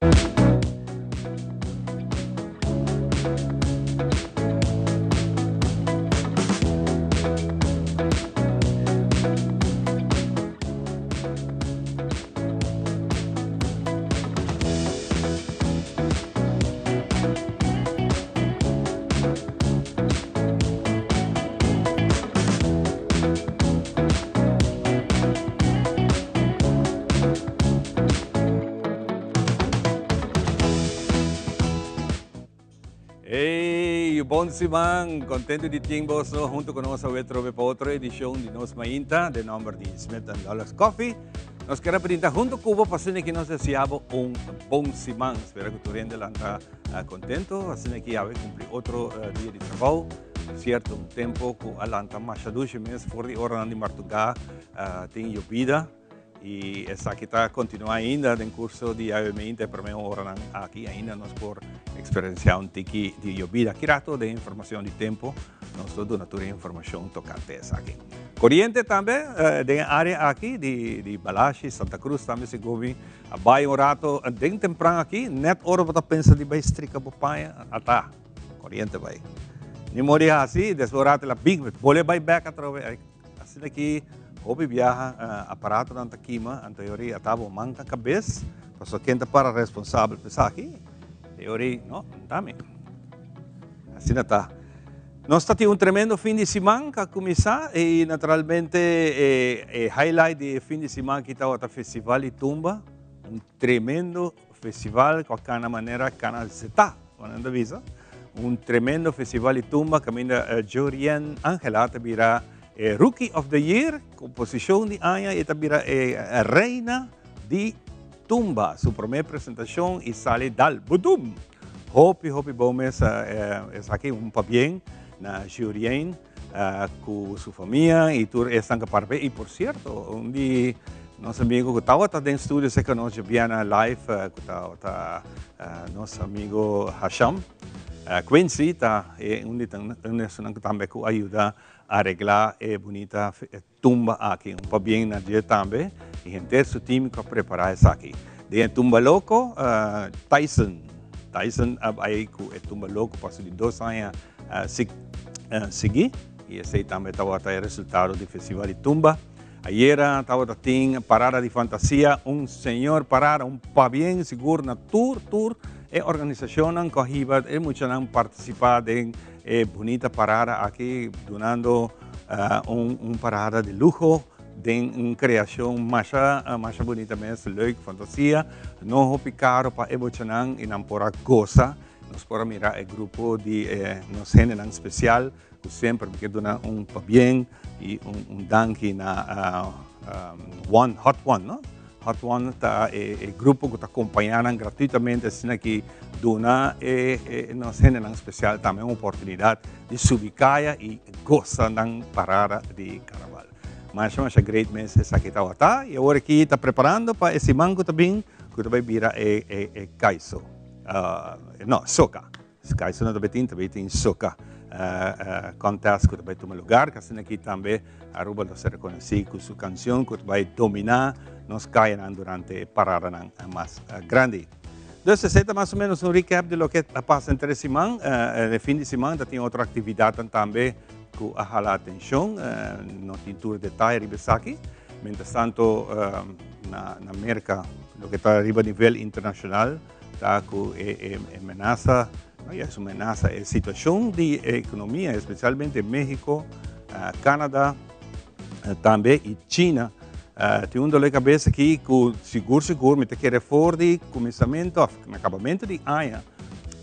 Hey, bon siman! Contento di tin boso hunto con nos awe trobe pa otro edicion di Nos Mainta, den nomber di Smith and Dollars Coffee. Nos quier brinda hunto cu bo pa asina ki nos desea bo un bon siman. Spera cu tur hende lanta contento, asina ki awe cumpli otro dia di trabou. Cierto, un tempo cu a lanta masha dushi mes for di oranan di martuga tin yobida y esaki ta continua ainda den curso di awe mainta e prome oranan aki ainda nos por experiencia un tiki di yobida. Ki rato den informacion di tempo nos lo duna tur e informacion tocante esaki. Coriente tambe den e area aki di Balashi, Santa Cruz tambe segun mi a bay un rato den tempran aki net ora bo ta pensa di bay strika bo paña ata. Coriente bai. Ni mori hasi, despues rato la big, bole bai bek atrobe. Asina ki hopi biaha uh, aparatonan ta kima, anto yori atabo manka cabes, paso ken ta para responsabel pa esaki? Yori, no, dame. Asina ta. Nos ta tin un tremendo fin di siman ka kuminsá i naturalmente e, e highlight di e fin di siman ki tabata Festival di Tumba, un tremendo Festival cu a cana manera cana zeta, cu nan ta bisa. Un tremendo festival di tumba caminda Jorien Angela ta bira e Rookie of the Year, composicion di aña y ta bira e reina di tumba. Su prome presentacion y sali dal budum. Hopi hopi bon mes esaki un pabien na Jorien cu su famia y tur esnan cu parpe. Y por cierto, un di nos amigo cu tabata den studio cerca nos djabiana live cu tabata nos amigo Hasham Quincy ta un di esnan cu tambe cu a yuda aregla e bunita tumba aki. Un pabien na dje tambe y henter su team cu a prepara esaki. Den e tumba loco Tyson, Tyson a bay cu e tumba loco pa su di dos aña sigui y esey tambe tabata e resultado di festival di tumba. Ayera tabata tin parada di fantasia, un señor parada, un pabien sigur na tur tur e organisacionnan cu a hiba e muchanan participa den e bunita parada aki dunando un un parada di luho den un creacion masha masha bunita mes, leuk, fantasia, no hopi caro pa e muchanan y nan por a goza. Nos por a mira e grupo di e nos hendenan special cu semper mi ke duna un pabien y un un danki na One Hot One no. Hot One ta e e grupo cu ta compaña nan gratuitamente asina ki duna e e nos hendenan special tambe un oportunidad di subi caya y goza nan parada di carnaval. Masha masha great mes esaki tawata y awor aki ta preparando pa e siman cu ta bin cu ta bay bira e e e Kaiso. No, soca. Kaiso no ta bay tin, ta bay tin soca contest cu ta bay tuma lugar. Asina aki tambe Aruba lo ser reconoci cu su cancion cu ta bay domina nos cayanan durante e paradanan mas grandi. Dus esey ta mas o menos un recap di loke a pasa entre siman. E fin di siman ta tin otro actividadnan tambe cu a hala atencion. No tin tur detaye riba esaki. Mientras tanto na Merca loke ta riba nivel internacional ta cu e menasa, no ya es un menasa, e situacion di e economia, especialmente Mexico, Canada tambe y China, tin un dolor de cabeza aki cu sigur sigur mi ta kere for di cuminsamento of na acabamento di aña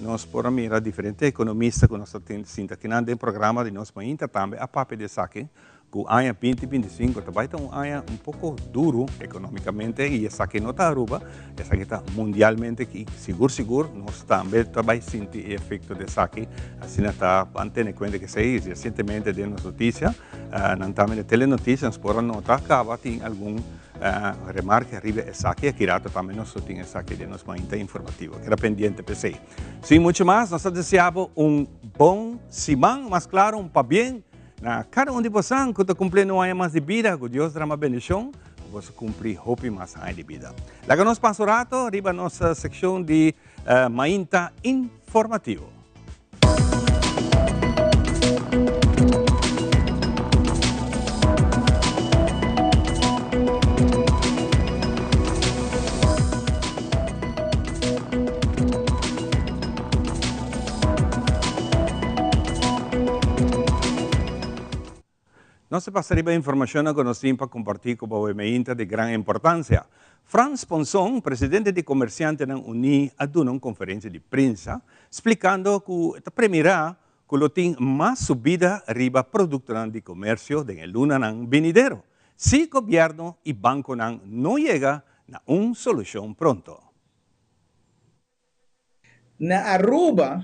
nos por a mira diferente economista cu nos ta sinta akinan den programa di nos mainta tambe a papia di esaki. Ku aña binti binti sinku ta bai ta un aña un poko duru ekonomikamente i esaki no ta Aruba, esaki ta mundialmente i sigur sigur nos tambe ta bai sinti e efekto di esaki. Asina ta ban tene kuenta ku esei resientemente den nos notisia nan tambe den telenotisia nos por a nota kaba tin algun remarke riba esaki aki rato tambe nos lo tin esaki den nos mainta informativo. Keda pendiente p'esei. Sin mucho mas nos ta desea bo un bon siman, mas klaro un pabien. Na kada un di bosan ku ta kumpliendo un aña mas di bida, ku Dios drama bendishon. ku boso kumpli hopi mas aña di bida. Laga nos pasa un rato riba nos sekshon di Mainta Informativo. Nos ta pasa riba informashonnan ku nos tin pa kompartí ku bo meinta di gran importansia. Frans Ponson, presidente di Komersiantenan Uní a duna un konferensia di prensa splikando ku ta premirá ku lo tin mas subida riba produktonan di komersio den e lunanan binidero si gobièrnu i bankonan no yega na un solushon pronto. Na Aruba,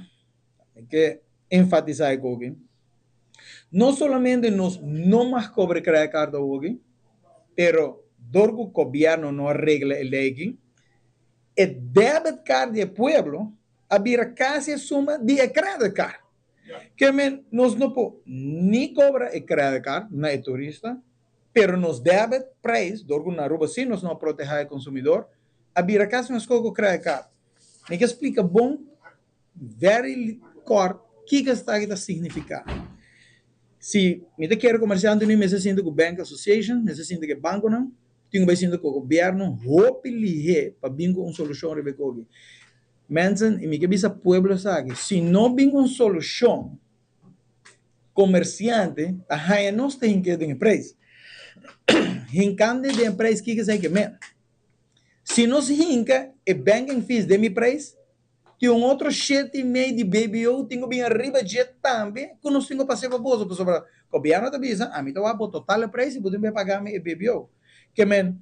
mi ke enfatisa e koki, no solamente nos no mag kobra e credit card awoki, pero dor ku gobierno no a regla e ley aki, e debit card di e pueblo a bira kasi e suma di e credit card. Ke men nos no por ni kobra e credit card na e turista, pero nos debit prijs, dor ku na Aruba si nos no a proteha e consumidor, a bira kasi mes kos ku credit card. Mi ke splika bon, very kort, kiko esaki ta signifiká. Si mi ta kere komersiante mi mester sinta ku Bank Association, mester sinta ku e bankonan, tin ku bai sinta ku gobièrnu hopi lihé pa bin ku un solushon riba e koki. Mensen, i mi ke bisa pueblo esaki, si no bin ku un solushon, komersiante ta haña nos ta hink'é den e preis. Hinkando den e preis kiko esaki ke men? Si nos hinka e banking fees den mi prijs, tin un otro shete i mei di BBO tin ku bin ariba dje tambe ku nos tin ku pasa pa boso pasobra gobièrnu ta bisa ami ta wak bo total e prijs i bo tin ku paga mi e BBO. Ke men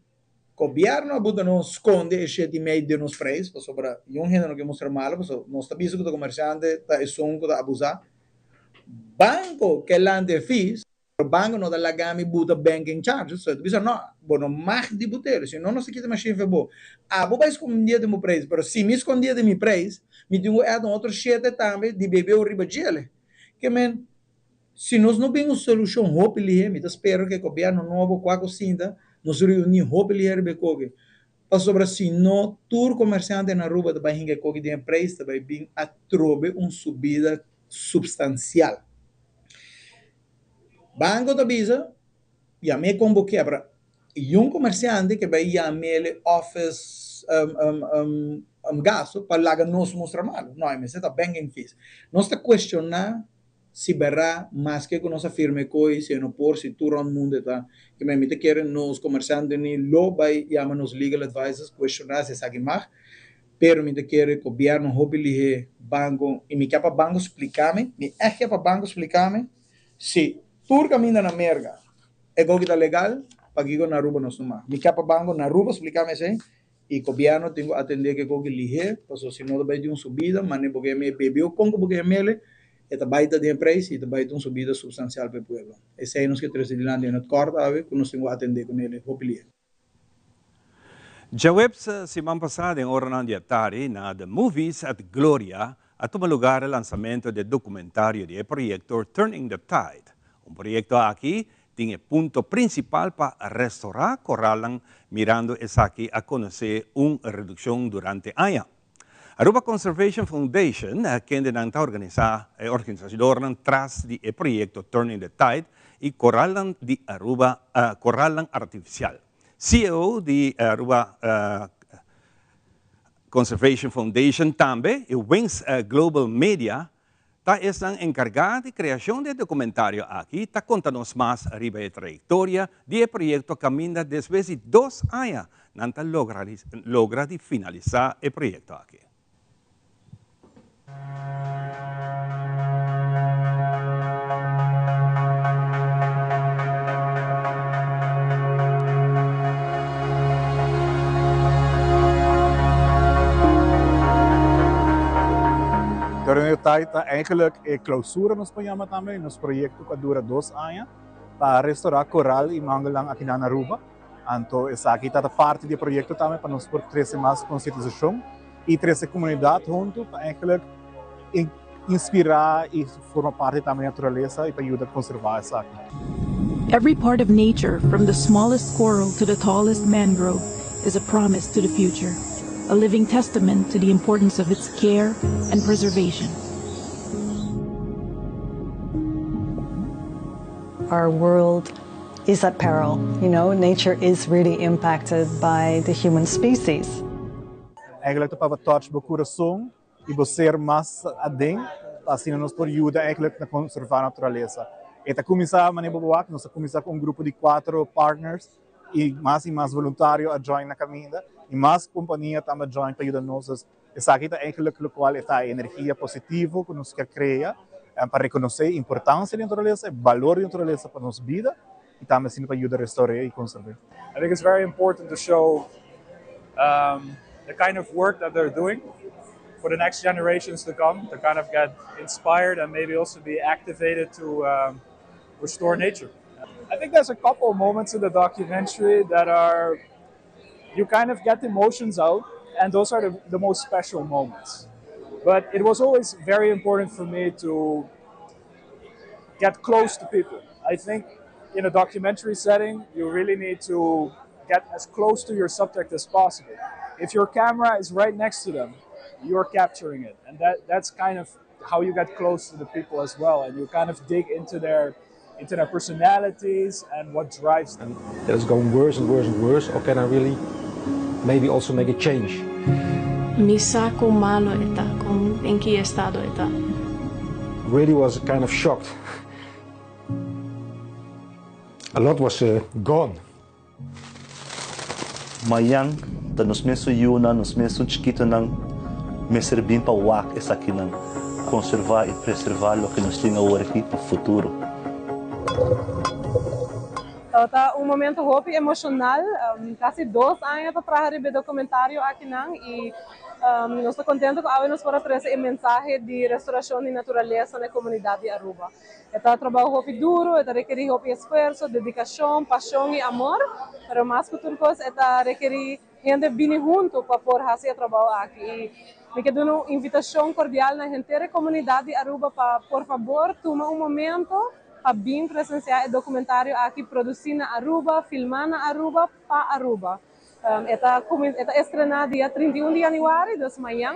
gobièrnu a buta nos skonde e shete i mei den nos prijs pasobra yon hende no ke mustra malo pasobra nos ta bisa ku ta komersiante ta esun ku ta abusa. Banko ke lanta e fees. Pero banco no ta laga mi buta banking charges, so e ta bisa no, bo no mag di but'el, si no nos ta kita machine fe bo. Abo bai scondia den bo prijs, pero si mi scondia den mi prijs, mi tin cu add un otro shete tambe di BBO riba djele. Ke men, si nos no bin un solucion hopi lihe, mi ta spera cu e gobierno nobo cua cu sinta, nos reuni hopi lihe riba e koki. Pasobra si no, tur comerciante na Aruba ta bai hinca e koki den e prijs, ta bai bin atrobe un subida substancial. Banco ta bisa, yam'é kon bo kebra. I un komersiante ke bai yam'é office gasto pa laga nos mustra malu. No, e mester ta banking fees. Nos ta kuestioná si bèrá maske ku nos a firma e koi, si e no por, si tur rònt mundu e ta. Ke mi ta kere nos komersiante ni lo bai yama nos legal advisors kuestioná si esaki mag. Pero mi ta kere gobièrnu hopi lihé banko i mi ke pa banko splika mi, mi ègt ke pa banko splika mi si tur kaminda na Merka e koki ta legal, pakiko na Aruba nos no mag. Mi ke pa banko na Aruba splika mi esei i gobièrnu tin ku atendé ku e koki lihé pasobra si no ta bai tin un subida mane bo ke mi e bebe kon ku bo ke mele e ta bai ta den e preis i ta bai ta un subida supstansial pa e pueblo. Esei nos ke trese dilanti en het kort awe ku nos tin ku atendé kuné hopi lihé. Djaweps siman pasá den oranan di atari na The Movies at Gloria a tuma lugar e lansamento di e documentario di e proyecto Turning the Tide. Un proyecto aki tin e punto principal pa restorá coralnan mirando esaki a conoce un reduccion durante aña. Aruba Conservation Foundation, kendenan ta organisa e organisadornan tras di e proyecto Turning the Tide y Coralnan di Aruba Coralnan Artificial. CEO di Aruba Conservation Foundation tambe y Wings Global Media Ta esnan enkargá di kreashon di e dokumentario aki ta konta nos mas riba e trayektoria di e proyekto kaminda despues di dos aña nan ta logra logra di finalisá e proyekto aki. Torneo Tai ta eigenlijk e clausura nos por yama tambe, nos proyecto cu a dura dos aña pa restaura coral y mangelnan aki na Aruba. Anto esaki ta parti di e proyecto tambe pa nos por trece mas concientisacion y trece comunidad hunto pa eigenlijk inspira y forma parti tambe di naturalesa y pa yuda conserva esaki. Every part of nature, from the smallest coral to the tallest mangrove, is a promise to the future, a living testament to the importance of its care and preservation. Our world is at peril. You know, nature is really impacted by the human species. Eigenlijk ta pa touch bo curason y bo ser mas aden, pa asina nos por yuda eigenlijk na conserva naturalesa. E ta cuminsa manera bo wak, nos a cuminsa cu un grupo di cuatro partners y mas y mas voluntario a join na caminda y mas compania tambe a join pa yuda nos. Dus esaki ta eigenlijk locual e ta e energia positivo cu nos kier crea pa reconoce e importancia di naturalesa, e balor di naturalesa pa nos bida y tambe asina pa yuda restaure y conserve. I think it's very important to show the kind of work that they're doing for the next generations to come, to kind of get inspired and maybe also be activated to restore nature. I think there's a couple moments in the documentary that are, you kind of get emotions out, and those are the, the most special moments. But it was always very important for me to get close to people. I think in a documentary setting, you really need to get as close to your subject as possible. If your camera is right next to them, you're capturing it. And that, that's kind of how you get close to the people as well. And you kind of dig into their into their personalities and what drives them. That is going worse and worse and worse, or can I really maybe also make a change? Mi sa con malo e ta, con den ki estado e ta. Really was kind of shocked. A lot was gone. Mayan ta nos mesun yunan, nos mesun chikitonan mester bin pa wak esakinan, konservá i preservá loke nos tin awor aki pa futuro. Tabata un momento hopi emocional, casi dos aña ta traha riba e documentario akinan y nos ta contento cu awe nos por a trece e mensahe di restauracion di naturalesa na e comunidad di Aruba. E ta trabou hopi duro, e ta rekerí hopi esfuerso, dedikashon, pashon i amor, pero mas ku tur kos e ta rekerí hende bini huntu pa por hasi e trabou aki. I mi ke duna un invitashon kordial na henter e komunidat di Aruba pa por fabor tuma un momento pa bin presensiá e dokumentario aki produsí na Aruba, filmá na Aruba, pa Aruba. E ta e ta estrená dia 31 di yanüari, dus mañan,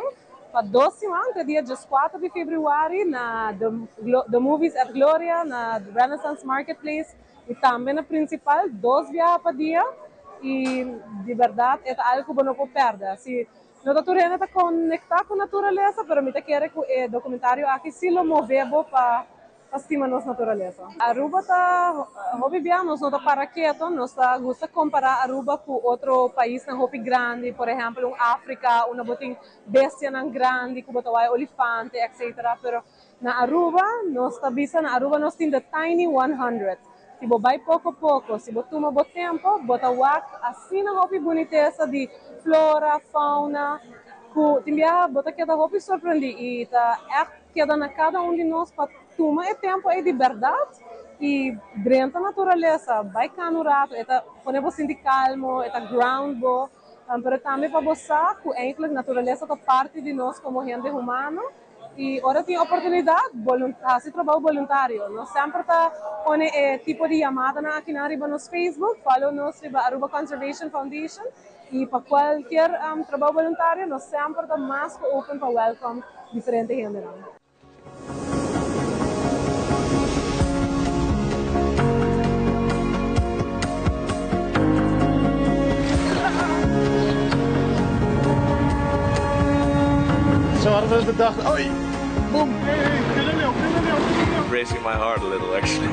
pa dos siman te dia dieskuater di febrüari na The The Movies at Gloria, na Renaissance Marketplace i tambe na Principal, dos biaha pa dia. I di bèrdat e ta algu ku bo no por pèrdè. Si no ta tur hende ta konektá ku naturalesa, pero mi ta kere ku e dokumentario aki si lo move bo pa Pa stima nos naturalesa. Aruba ta hopi bia, nos no ta para keto, nos ta gusta compara Aruba cu otro paisnan hopi grandi, por ehempel un Africa unda bo tin bestianan grandi cu bo ta waya olifante etc. Pero na Aruba nos ta bisa na Aruba nos tin the tiny 100. Si bo bay poco poco, si bo tuma bo tempo, bo ta wak asina hopi bunitesa di flora, fauna, cu tin biaha bo ta keda hopi sorprendi y ta echt keda na cada un di nos pa tuma e tempo ey di berdad y drenta naturalesa, bay cana un rato, e ta pone bo sinti calmo, e ta ground bo, pero tambe pa bo sa cu eigenlijk naturalesa ta parti di nos como hende humano. Y ora tin oportunidad, haci trabou boluntario. Nos semper ta pone e tipo di yamadanan akinan riba nos Facebook, follow nos riba Aruba Conservation Foundation y pa cualkier trabou boluntario nos semper ta mas cu open pa welcome diferente hendenan. Zo hadden we bedacht. Oei, boom. Racing my heart a little actually.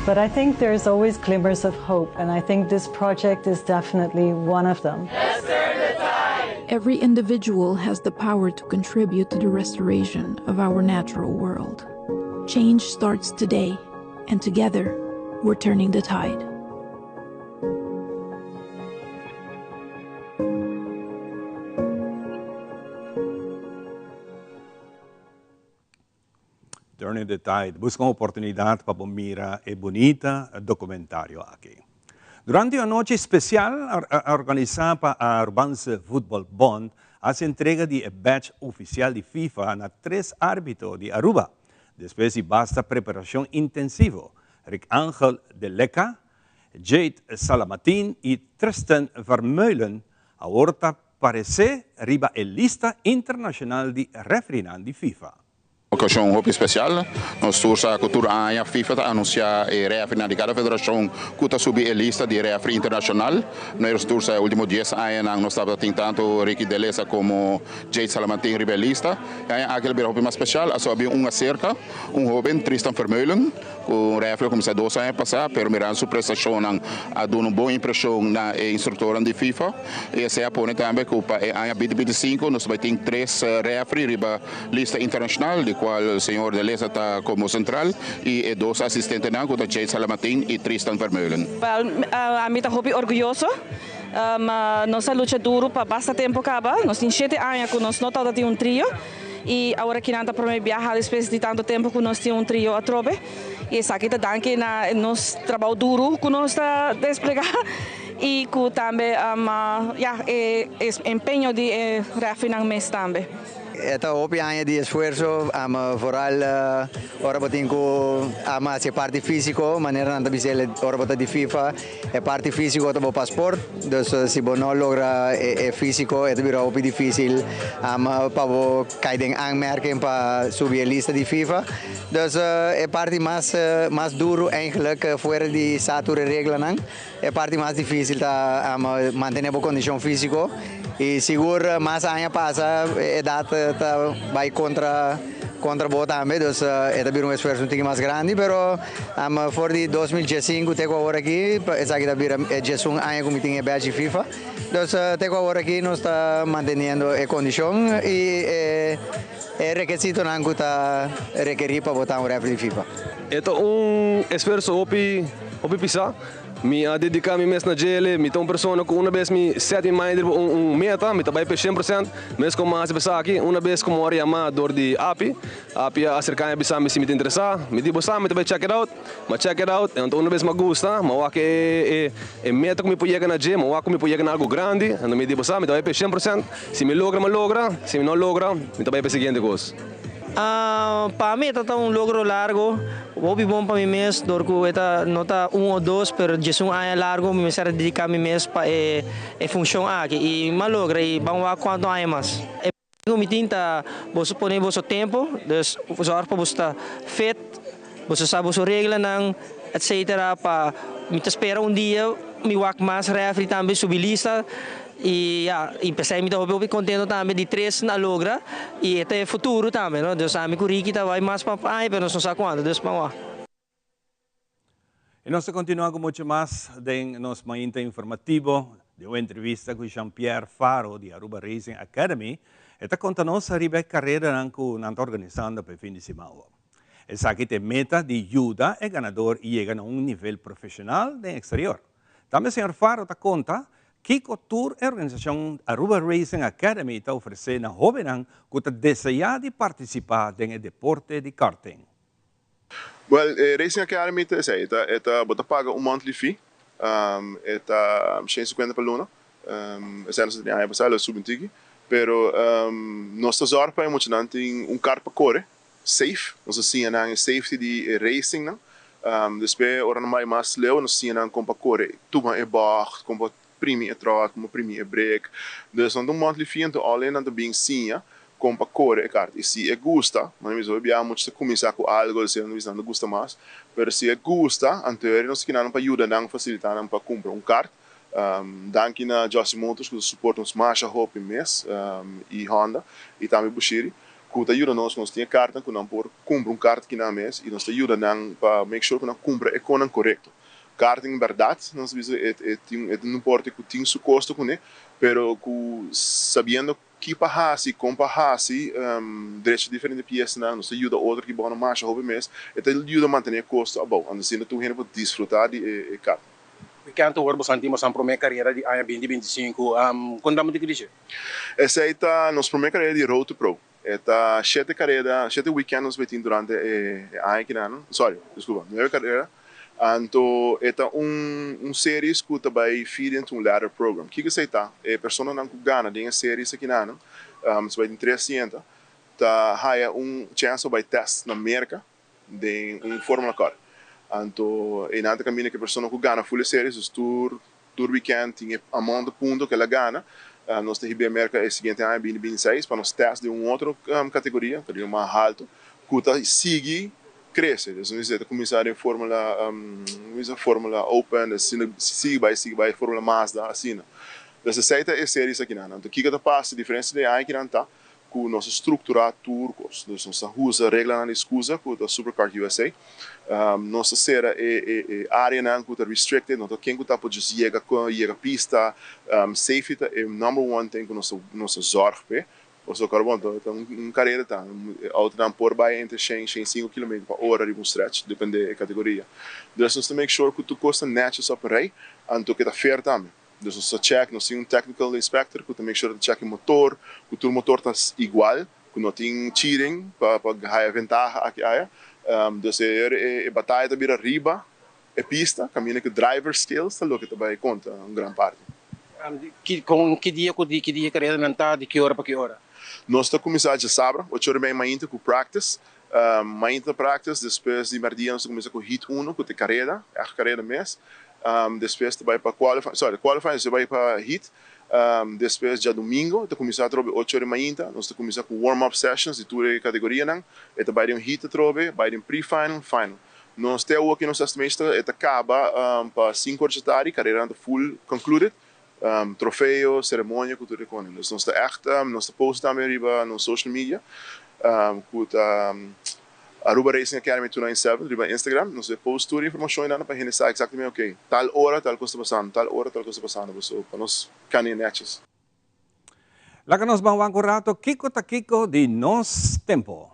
But I think there's always glimmers of hope, and I think this project is definitely one of them. Every individual has the power to contribute to the restoration of our natural world. Change starts today, and together, we're turning the tide. Turning the Tide, busca un oportunidad pa bo mira e bunita documentario aki. Durante un anochi special organisa pa Arubaanse Voetbal Bond, Haci entrega di e badge oficial di FIFA na tres arbitro di Aruba, despues di basta preparacion intensivo, Rick Angel de Leca, Jade Salamatin y Tristan Vermeulen awor ta parece riba e lista internacional di refereenan di FIFA. Ocasion hopi special. Nos tur sa cu tur aña FIFA ta anuncia e refereenan di cada federacion cu ta subi e lista di referee internacional. Nos tur sa e ultimo 10 añanan nos tabata tin tanto Ricky Deleza como Jade Salamantin riba e lista. E aña aki a bira hopi mas special. A subi un acerca, un hoben, Tristan Vermeulen, cu un referee a cuminsa 2 aña pasa, pero mirando su prestacionnan a duna un bon impresion na e instructornan di FIFA. Y esey a pone tambe cu pa e aña 2025 nos bay tin tres referee riba lista internacional, di cual señor De Leza ta como central y e dos asistentenan cu ta Jade Salamatin y Tristan Vermeulen. Well, ami ta hopi orguyoso. Nos a lucha duro pa basta tempo caba. Nos tin 7 aña cu nos no tabata tin un trio. Y awor aki nan ta prome biaha despues di tanto tempo cu nos tin un trio atrobe. Y esaki ta danki na nos trabou duro cu nos ta desplega y cu tambe ja, e empeño di e referee mes tambe. E ta hopi aña di esfuerso, vooral ora bo tin cu haci parti fisico, manera nan ta bisa, ora bo ta di FIFA, e parti fisico ta bo paspoort, dus si bo no logra e fisico, e ta bira hopi dificil pa bo cay den aanmerking pa subi e lista di FIFA. Dus e parti mas duro eigenlijk, fuera di sa tur e reglanan, e parti mas dificil ta mantene e condicion fisico y sigur mas aña pasa, edad ta bay contra bo tambe, dus e ta un esfuerso un poco mas grandi, pero for di 2015 te awor aki, esaki ta bira 11 aña cu mi tin e badge FIFA. Dus te awor aki nos ta manteniendo e condicion y e rekisitonan cu ta rekeri pa bo ta un referee FIFA. E ta un esfuerso hopi hopi pisa. Mi a dedica mi mes na dje, mi ta un persona cu unabes mi set mi mind un meta, mi ta bay pa 100%, mes con mas pensa aki, unabes cu mi a yama door di API, API a acerca mi, bisa mi si mi ta interesa, mi di, "Bo sa, mi ta bay check it out," m'a check it out, anto unabes m'a gusta, m'a wak e meta cu mi por yega na dje, m'a wak cu mi por yega na algo grandi, anto mi di, "Bo sa, mi ta bay pa 100%, si mi logra, mi logra, si mi no logra, mi ta bay pa e siguiente cos." Pa mi ta un logro largo, hopi bon pa mi mes, door cu ta no ta un of dos, pero 11 aña largo mi mester dedica mi mes pa e funcion aki y m'a logra y ban wak cuanto aña mas. E mi tin ta bo pone bo tempo, dus zorg pa bo ta fit, bo sa bo reglanan, etc. Pa mi ta spera un dia mi wak mas referee tambe subi lista y ja, y pesey mi ta hopi contento tambe di tres a logra y e futuro tambe, no? Dus ami cu Ricky ta bay mas pa aña, pero no sa cuanto, dus ban wak. Y nos ta continua cu mucho mas di nos Mainta Informativo, di un entrevista cu Jean-Pierre Faro di Aruba Racing Academy. E ta conta nos riba e carera cu nan ta organisando pa fin di siman. Esaki tin meta di yuda e ganado yega na un nivel profesional den exterior. Tambe señor Faro ta conta kico tur e organisacion Aruba Racing Academy ta ofrece na hobennan cu ta desea di participa den deporte di karting. Well, Racing Academy ta esey, ta bo ta paga un monthly fee, e ta 150 pa luna. Esey nos tabatin aña pasa, el a subi un tiki, pero nos ta zorg pa muchanan tin un kart pa core, safe, nos ta siña nan safety di racing nan. Despues ora nan bay mas leu, nos siña nan con pa core, tuma e bocht, con pa primi e throttle, con pa primi e brake. Dus nan un monthly fee, anto all in nan ta bin siña con pa core e kart. Y si e gusta, mas mi sabi mucho ta cuminsa cu algo, si nan gusta mas, pero si e gusta, anto nos kier pa yuda nan, facilita nan pa cumpra un kart. Danki na Jossie Motors cu support nos masha hopi mes y Honda y tambe Bushiri cu ta yuda nos, nos tin kart cu nan por cumpra un kart aki na mes y nos ta yuda nan pa make sure cu nan cumpra e cosnan corecto. Karting berdad, nos bisa e no importa cu tin su costo cune, pero cu sabiendo ki pa hasi, con pa hasi, derecho diferente piesanan, nos ta yuda otro cu bon masha hopi mes, e ta yuda mantene e costo abou, anto asina tur hende por disfruta di e kart. Weekend awor boso tin boso prome carera di aña 2025. Conta mi di Esey ta nos prome carera di Road to Pro. E ta shete carera, shete weekend nos tin durante e aña aki nan. Sorry, disculpa, nuebe carera. Anto e ta un un series ku ta bai feed into un ladder program. Kiko esei ta? E personanan ku gana den e series akinanan, su bai tin tres sienta, ta haya un chèns pa bai tèst na Merka den un Formula Car. Anto einan ta kaminda ku e persona ku gana full e series, dus tur tur weekend tin e amount di punto ku el a gana. Nos ta hib'é Merka e siguiente aña binti binti seis pa nos tèst den un otro kategoria, kategoria mas haltu, ku ta sigui krese. Dus nos ta kuminsá den Formula, kuminsá Formula Open, asina sigui bai sigui bai Formula Mazda, asina. Dus esei ta e series akinan. Anto kiko ta pasa? Diferensia di e aña akinan ta ku nos a strukturá tur kos. Dus nos a usa reglanan di SCUSA, ku ta Supercars USA. Nos a sera e e áreanan ku ta restricted, no ta ken ku ta por djis yega yega pista. Safety ta e number one thing ku nos nos a zòrg p'e. Pasobra kòrda bon, ta un karera ta, e outonan por bai entre shen, shen i sinku kilometer pa ora riba un stretch, depende e kategoria. Dus nos ta make sure ku tur kos ta nètjes op rei, anto ke ta fair tambe. Dus nos ta check, nos tin un technical inspector ku ta make sure ta check e motor, ku tur motor ta igual, ku no tin cheating pa pa haya ventaha aki aya. Dus e e bataya ta bira riba e pista, kaminda ku driver skills ta loke ta bai konta un gran parti. Ki kon ki dia ku di ki dia kareda nan ta, di ki ora pa ki ora? Nos ta kuminsá djasabra, ocho ora i mei mainta ku practice. Mainta practice, despues di merdia nos ta kuminsá ku heat uno ku ta e kareda, ègt kareda mes. Despues ta bai pa qualifying, sorry, qualifying despues bai pa heat. Despues djadumingo ta kuminsá atrobe ocho ora di mainta, nos ta kuminsá ku warm up sessions di tur e kategorianan. E ta bai den un heat atrobe, bai den pre-final, final. Nos te awoki nos estimation ta e ta kaba pa sinku ora djatardi, kareranan ta full concluded. Trofeo, ceremonia cu tur e conan. Dus nos ta echt, nos ta post tambe riba nos social media cu ta Aruba Racing Academy 297 riba Instagram. Nos ta post tur e informacion einan pa hende sa exactamente ok, tal ora tal cos ta pasando, tal ora tal cos ta pasando, paso pa nos cana netjes. Laga nos ban wak un rato kico ta kico di nos tempo.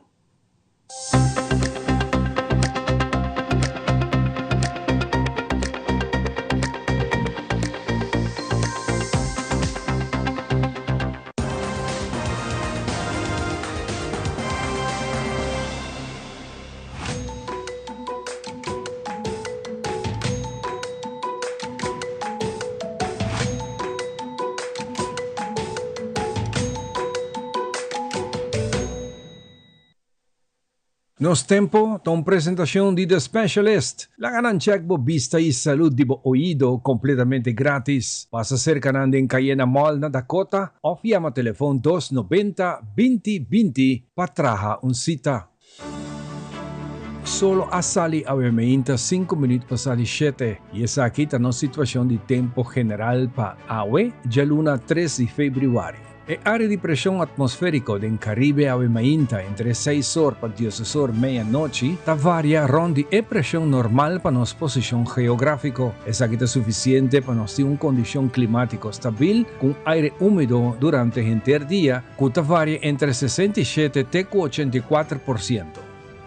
Nos Tempo ta un presentacion di The Specialist. Laga nan check bo bista y salud di bo oido completamente gratis. Pasa cerca nan den Cayena Mall na Dakota of yama telefon dos nobenta binti binti pa traha un cita. Solo a sali awe meinta sinku minuut pasa di shete y esaki ta nos situacion di tempo general pa awe djaluna tres di februari. E área di preshon atmosfériko den Karibe awe mainta entre seis or pa diesdos or mei anochi ta varia rònt di e preshon normal pa nos posishon geográfiko. Esaki ta sufisiente pa nos tin un kondishon klimátiko stabil ku un aire úmido durante henter dia ku ta varia entre 67 te ku 84%.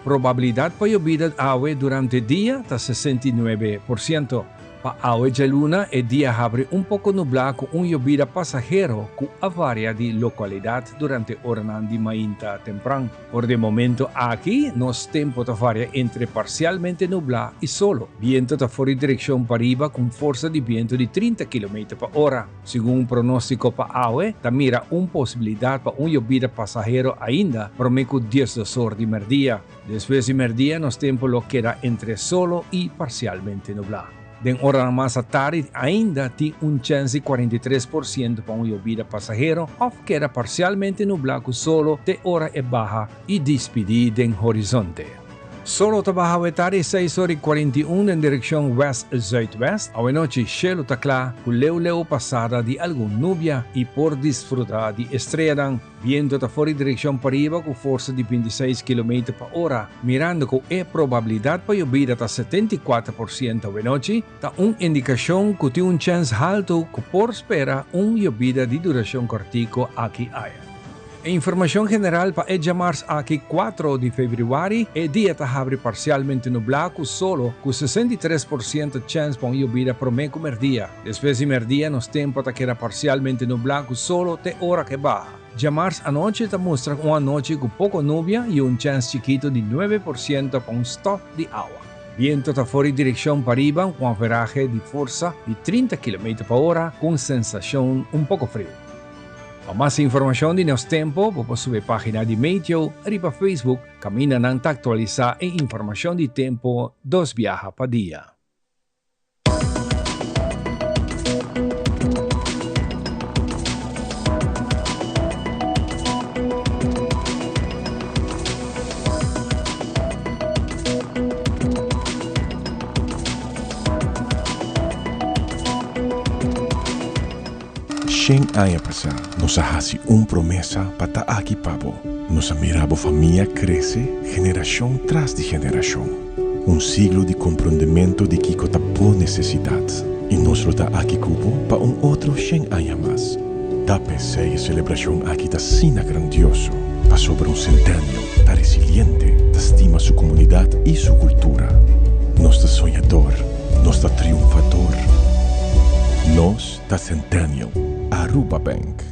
Probabilidat pa yobida awe durante dia ta 69%. Pa awe djaluna e dia habri un poko nublá ku un yobida pasahero ku a varia di lokalidat durante oranan di mainta tempran. For di e momento aki nos tempu ta varia entre parsialmente nublá i solo. Bientu ta for di direkshon pariba ku un forsa di bientu di 30 kilometer pa ora. Segun un pronóstiko pa awe, ta mira un posibilidat pa un yobida pasahero ainda promé ku diesdos or di mèrdia. Despues di mèrdia nos tempu lo keda entre solo i parsialmente nublá. Den oranan mas atardi ainda tin un chèns di 43% pa un yobida pasahero òf keda parsialmente nublá ku solo te ora e baha i dispidí den horizonte. Solo ta baha awe tardi seis ora i 41 den direkshon west-zuidwest. Awenochi shelu ta kla ku leu leu pasada di algun nubia i por disfruta di e streanan. Biento ta for di direkshon pariba ku forsa di 26 kilometer pa ora. Mirando ku e probabilidat pa yobida ta 74% awenochi, ta un indikashon ku tin un chèns haltu ku por spera un yobida di durashon kòrtiku aki aya. E informashon general pa e djamars aki 4 di febrüari, e dia ta habri parsialmente nublá ku solo ku 63% chèns pa un yobida promé ku mèrdia. Despues di mèrdia nos tempu ta keda parsialmente nublá ku solo te ora ku e baha. Djamars anochi ta mustra un anochi ku poko nubia i un chèns chikitu di 9% pa un stòf di awa. Biento ta for di direkshon pariba ku un averahe di forsa di 30 kilometer pa ora ku un sensashon un poko friu. Pa mas informashon di nos tempu bo por subi e página di Meteo riba Facebook kaminda nan ta aktualisá e informashon di tempu dos biaha pa dia. Shen aña pasá nos a hasi un promesa pa ta aki pa bo. Nos a mira bo famia krese generashon tras di generashon. Un siglo di komprondementu di kiko ta bo nesesidat. I nos lo ta aki ku bo pa un otro shen aña mas. Ta p'esei e selebrashon aki ta asina grandioso, pasobra un Centennial ta resiliente, ta stima su komunidat i su kultura. Nos ta soñador, nos ta triunfador. Nos ta Centennial, Aruba Bank.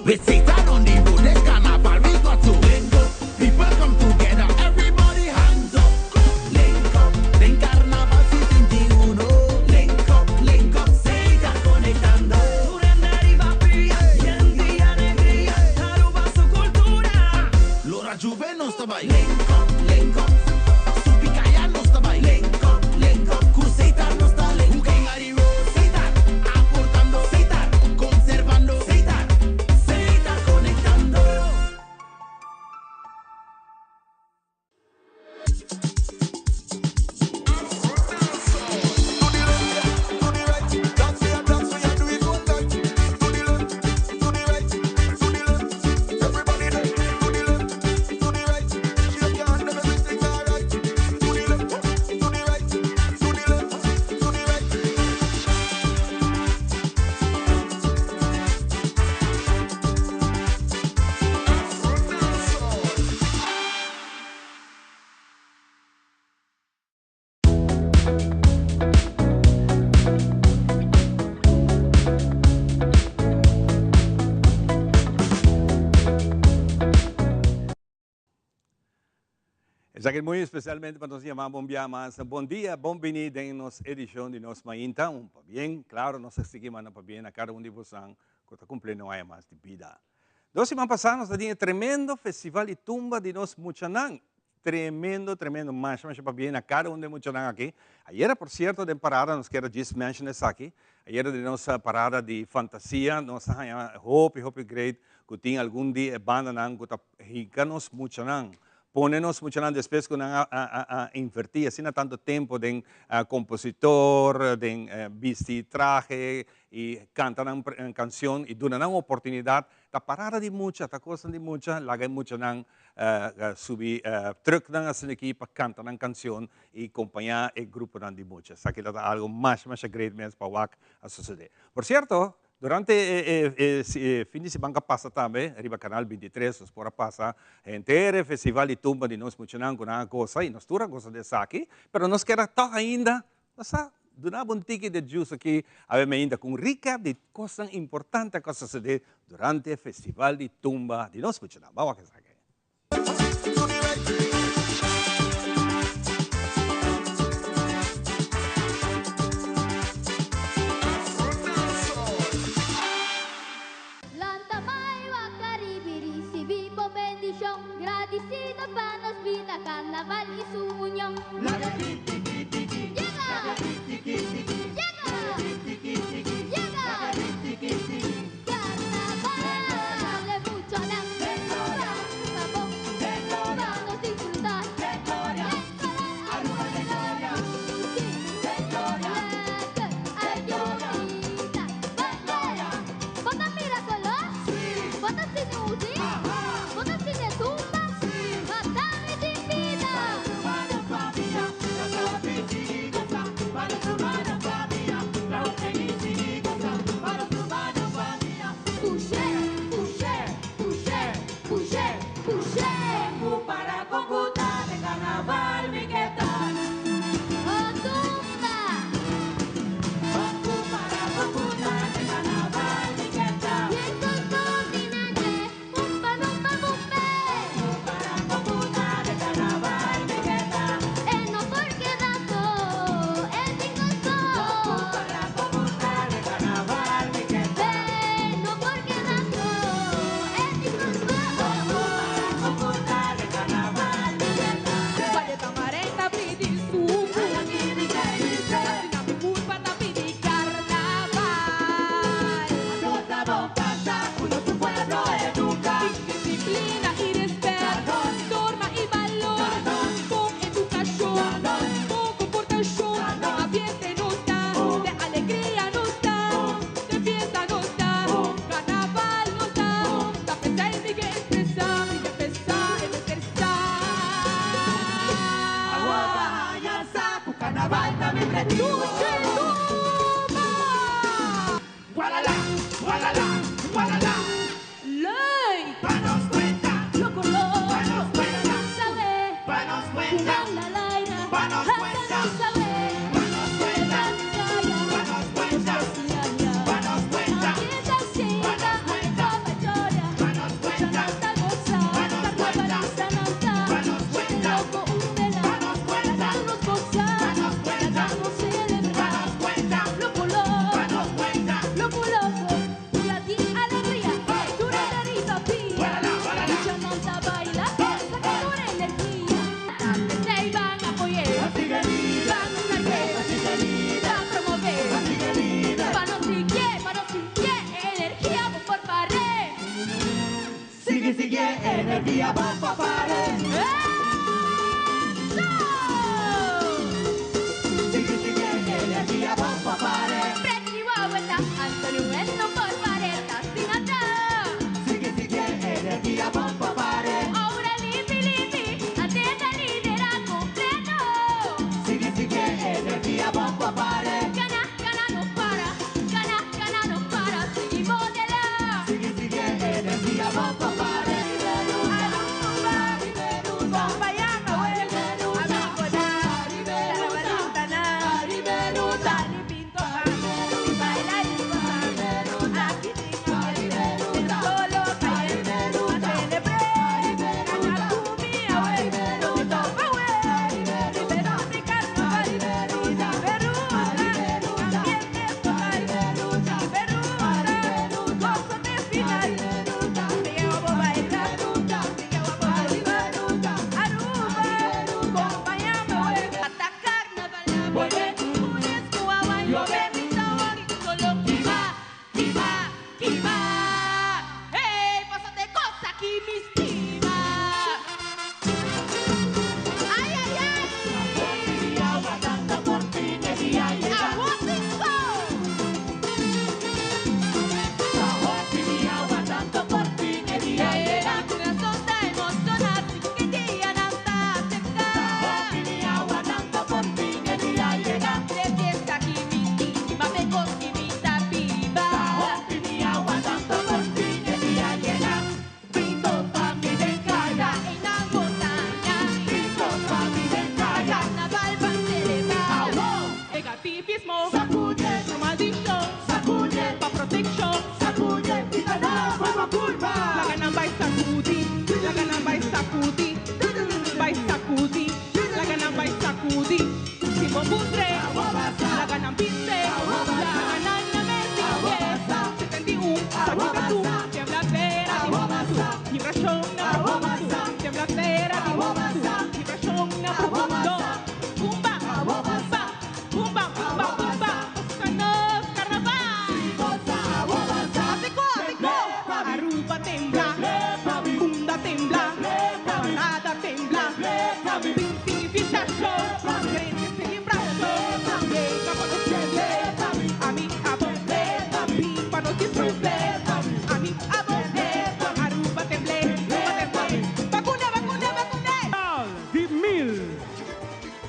With Satan on the road, this carnival we got to link up. People come together, everybody hands up. Link up, den carnaval 71. Link up, link up, Satan conectando. Lora Juve nos ta bay. Link up, link up, Supicaya nos ta bay. Link up, link up, cu Satan nos ta link up. Satan, aportando. Satan, conservando. Satan, Satan conectando. Esaki muy especialmente pa nos yama bon bia mas. Bon dia, bon bini den nos edicion di nos mainta. Un pabien, claro, nos a sigui manda pabien na cada un di bosan cu ta cumpli no aña mas di bida. Dos siman pasa nos ta tin e tremendo festival di tumba di nos muchanan. Tremendo, tremendo. Masha, masha pabien na cada un di e muchanan aki. Ayera, por cierto, den parada nos kier a djis mention esaki. Ayera den nos parada di fantasia nos a haña hopi, hopi great cu tin algun di e bandanan cu ta hinca nos muchanan, pone nos muchanan despues cu nan a a inverti asina tanto tempo den compositor, den bisti trahe y canta nan cancion y duna nan oportunidad, ta parada di mucha, ta cosnan di mucha, laga e muchanan subi trucknan asina aki pa canta nan cancion y compaña e gruponan di mucha. Esaki ta algo masha masha great mes pa wak a sucede. Por cierto, Durante e e fin di siman ku a pasa tambe riba Canal 23 nos por a pasa henter e festival di tumba di nos muchanan ku nan a gosa i nos tur a gosa di esaki, pero nos keda tòg ainda nos a duna bo un tiki di juice aki awe mainta ku un recap di kosnan importante ku a sosode durante e festival di tumba di nos muchanan. Ban wak esaki. Lanta bai wak Caribe ricibi bo bendicion Gradicido pa nos bida Carnaval y su union Yega! Yega! Yega! Carnaval e muchanan Pasa bon pa nos disfruta Aruba den gloria Lekker ay ke bunita Bandera Bo ta mira color? Bo ta sinti muziek? Bo ta sinti e tumba? Matami tin bida!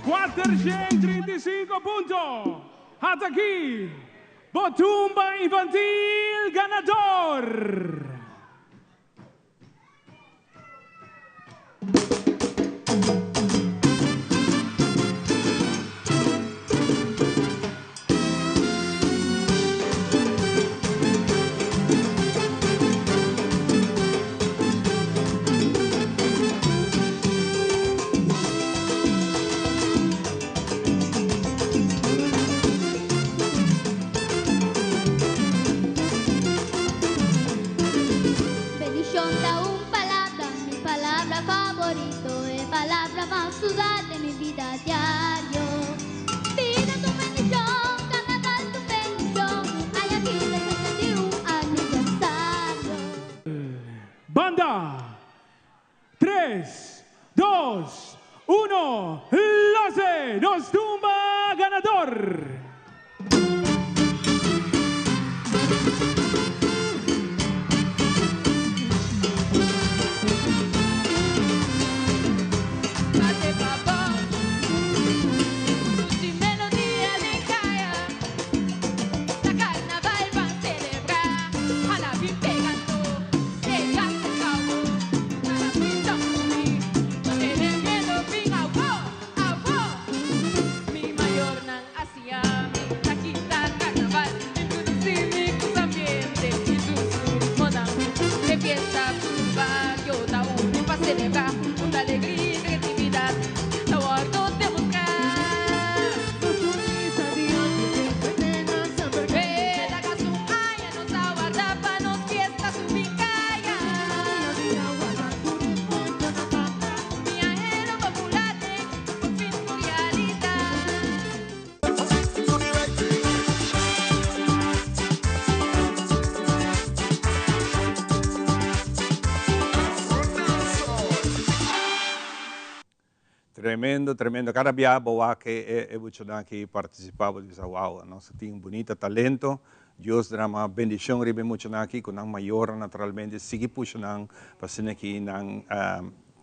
435 punto. Hasta aki, bo tumba infantil ganador. Bendicion ta un palabra, mi palabra favorito, e palabra mas usa den mi bida diario. Bida ta un bendicion, carnaval ta un bendicion, ay aki ta 71 aniversario. Banda! Tres, dos, uno, lose! Nos tumba ganador! Tremendo, tremendo. Cada bia bo wak e e buchanan ki participa bo bisa wow, nos tin un bunita talento. Dios drama bendicion riba e muchanan aki cu nan mayornan naturalmente sigui pusha nan pa asina ki nan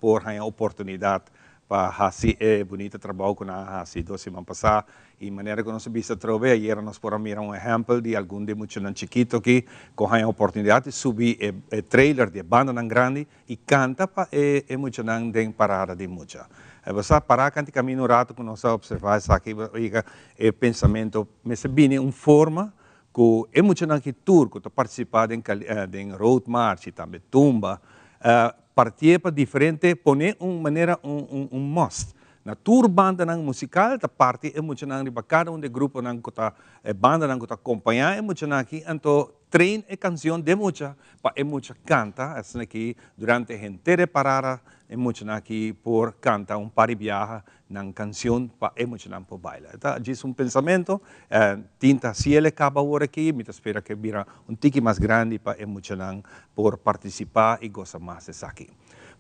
por haña oportunidad pa haci e bunita trabou cu nan a haci dos siman pasa. Y manera cu nos a bisa atrobe, ayera nos por a mira un ehempel di algun di e muchanan chikito aki cu haña oportunidad di subi e trailer di e bandanan grandi y canta pa e e muchanan den parada di mucha. Bo sa para canti camino un rato cu nos a observa esaki, bo yega e pensamento mester bini un forma cu e muchanan aki tur cu ta participa den den road march y tambe tumba, partié pa diferente pone un manera un un un must na tur bandanan musical ta parti e muchanan riba cada un di e gruponan cu ta e bandanan cu ta acompaña e muchanan aki anto Train e cancion den mucha pa e mucha canta, asina ki durante henter e parada e muchanan aki por canta un par di biaha nan cancion pa e muchanan por baila. E ta djis un pensamento, tin ta haci el e caba awor aki, mi ta spera cu e bira un tiki mas grandi pa e muchanan por participa y goza mas esaki.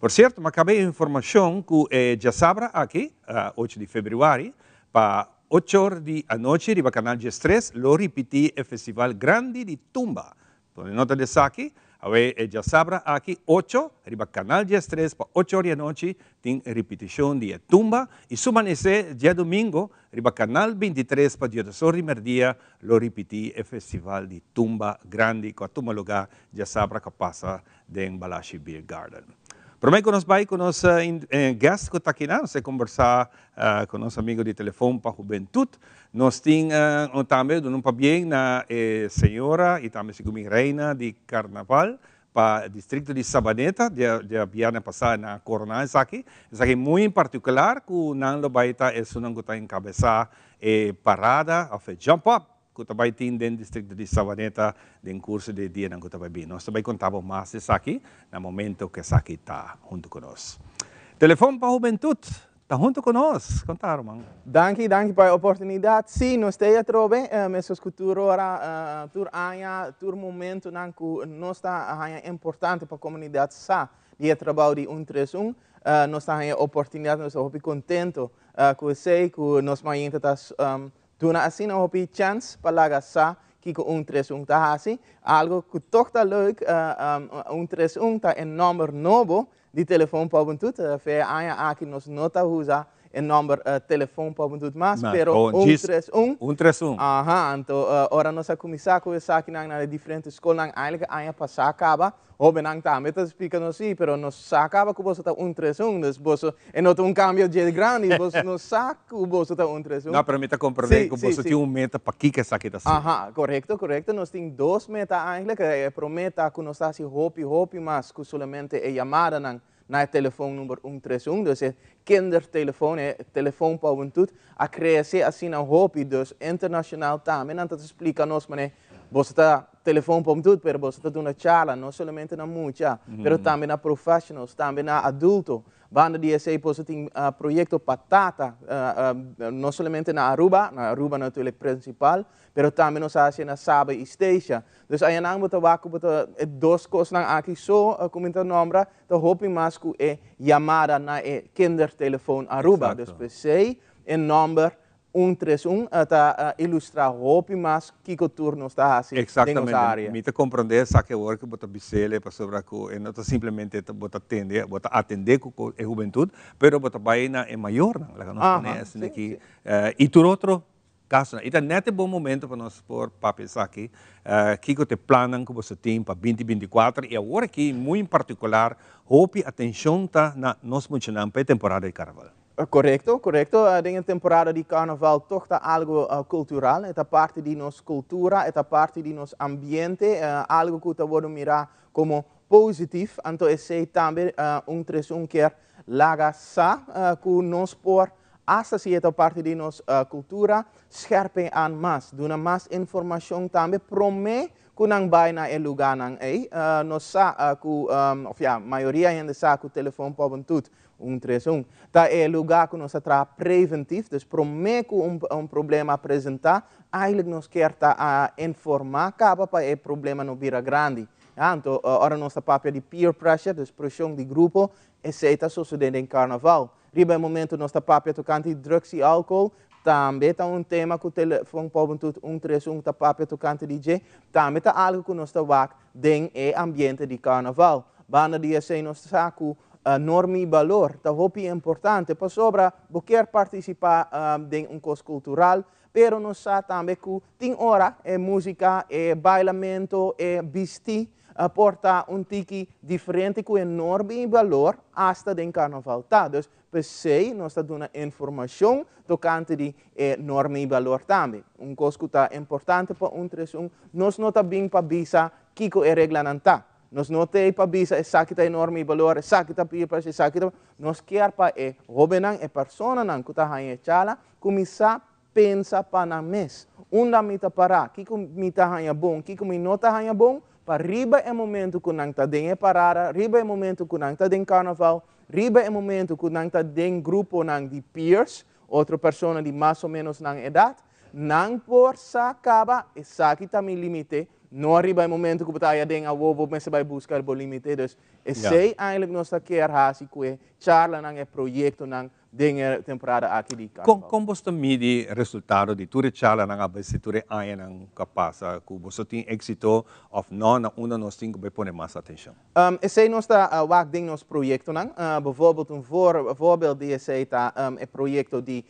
Por cierto, mi a caba e informacion cu e djasabra aki, ocho di februari, pa Ochor di anochi riba Canal 13 lo ripití e festival grandi di tumba. Pone nota di esaki, awe e djasabra aki ocho riba Canal 13 pa ochor di anochi tin ripitishon di e tumba i su manesé djadumingo riba Canal 23 pa diodosor di merdia lo ripití e festival di tumba grandi ku a tuma lugá djasabra ku a pasa den Balashi Beer Garden. Promé ku nos bai ku nos guest ku ta akinan, nos ta kombersá ku nos amigo di Telefon pa Hubentut. Nos tin tambe duna un pabien na e señora i tambe segun mi reina di karnaval pa distrikto di Sabaneta dia bièrnè pasá nan a koroná esaki. Esaki muy en partikular ku nan lo bai ta esunnan ku ta enkabesá e parada òf e jump up ku ta bai tin den distrikto di Sabaneta den kurso di e dianan ku ta bai bin. Nos ta bai konta bo mas di esaki na momento ku esaki ta huntu ku nos. Telefon pa Hubentut ta huntu ku nos. Konta ruman. Danki, danki pa e oportunidat. Sí, nos ta ei atrobe, meskos ku tur ora, tur aña, tur momentunan ku nos ta haña importante pa komunidat sa di e trabou di un tres un, nos ta haña e oportunidat, nos ta hopi kontento ku esei, ku nos mayinta ta Duna asina hopi chèns pa laga sa kiko un tres un ta hasi. Algo ku tòg ta leuk, un tres un ta e nòmber nobo di telefon pa Hubentud. Fe e aña aki nos no ta usa e number telefon pa hubentud mas, pero 131. 131. Aha, anto ora nos a cuminsa cu esakinan na e diferente scolnan, eigenlijk aña pasa caba, hobennan tambe ta splica nos si, pero nos sa caba cu boso ta 131, dus boso, e no ta un cambio dje grandi, boso no sa cu boso ta 131. No, pero mi ta comprende cu boso tin un meta pakico esaki ta haci. Aha, corecto, corecto, nos tin dos meta eigenlijk, e prome ta cu nos ta haci hopi, hopi mas cu solamente e yamadanan na e telefon number 131, dus e kindertelefoon, e telefon pa hubentud, a crece asina hopi, dus internacional tambe nan ta splica nos mane boso ta telefon pa hubentud, pero boso ta duna charla no solamente na mucha, pero tambe na professionals, tambe na adulto. Banda di esey boso tin proyecto pa tata, no solamente na Aruba, na Aruba natuurlijk principal, pero tambe nos a haci na Saba y Statia. Dus ayanan bo ta wak cu bo ta e dos cosnan aki so cu mi ta nombra, ta hopi mas cu e yamada na e kindertelefoon Aruba. Dus p'esey e nomber 131 ta ilustra hopi mas kico tur nos ta haci den nos area. Mi ta comprende esaki awor cu bo ta bisele pasobra cu e no ta simplemente bo ta tende, bo ta atende cu e hubentud, pero bo ta bay na e mayornan, laga nos pone asina aki, y tur otro Casonan. I ta net e bon momento pa nos por papia esaki. Kiko ta e plannan ku boso tin pa binti 24 i awor aki muy en partikular hopi atenshon ta na nos muchanan pa e temporada di karnaval. Korekto, korekto. Den e temporada di karnaval tog ta algo kultural. E ta parti di nos kultura, e ta parti di nos ambiente, algo ku ta wordo mirá komo positif. Anto esei tambe un tres un kier laga sa ku nos por Asta si e ta parti di nos cultura, scherp aan mas, duna mas informacion tambe prome cu nan bay na e lugarnan ey. Nos sa cu, of ya, mayoria hende sa cu telefon pa hubentud, 131, ta e lugar cu nos ta traha preventief, dus prome cu un problema presenta, eigenlijk nos kier ta informa caba pa e problema no bira grandi. Ya, anto ora nos ta papia di peer pressure, dus presion di grupo, esey ta sosode den carnaval. Riba e momento nos ta papia tocante drugs y alcohol, tambe ta un tema cu Telefon pa Hubentud 131 ta papia tocante di dje, tambe ta algo cu nos ta wak den e ambiente di carnaval. Banda di esey nos sa cu norma y balor ta hopi importante pasobra bo kier participa den un cos cultural, pero nos sa tambe cu tin ora e musica, e bailamento, e bisti por ta un tiki diferente cu e norma y balor hasta den carnaval ta. Dus p'esey nos ta duna informacion tocante di e norma y balor tambe. Un cos cu ta importante pa 131, nos no ta bin pa bisa kico e reglanan ta. Nos no ta ey pa bisa esaki ta e norma y balor, esaki ta peer pressure, esaki ta. Nos kier pa e hobennan, e personanan cu ta haña e chala, cuminsa pensa pa nan mes. Unda mi ta pará? Kiko mi ta haña bon? Kiko mi no ta haña bon? Pa riba e momento ku nan ta den e parada, riba e momento ku nan ta den karnaval, riba e momento ku nan ta den gruponan di peers, otro persona di mas o ménos nan edat, nan por sa kaba, esaki ta mi límite, no riba e momento ku bo ta aya den awo bo mester bai buska bo límite. Dus esei eindelijk nos ta kier hasi ku e charlanan, e proyektonan den e temporada aki di Carnaval. Kon boso ta midi resultado di tur e charlanan a bes di tur e añanan ku a pasa ku boso tin éksito òf nò na unda nos tin ku bai pone mas atenshon? Esei nos ta wak den nos proyektonan. Bijvoorbeeld un voorbeeld di esei ta e proyekto di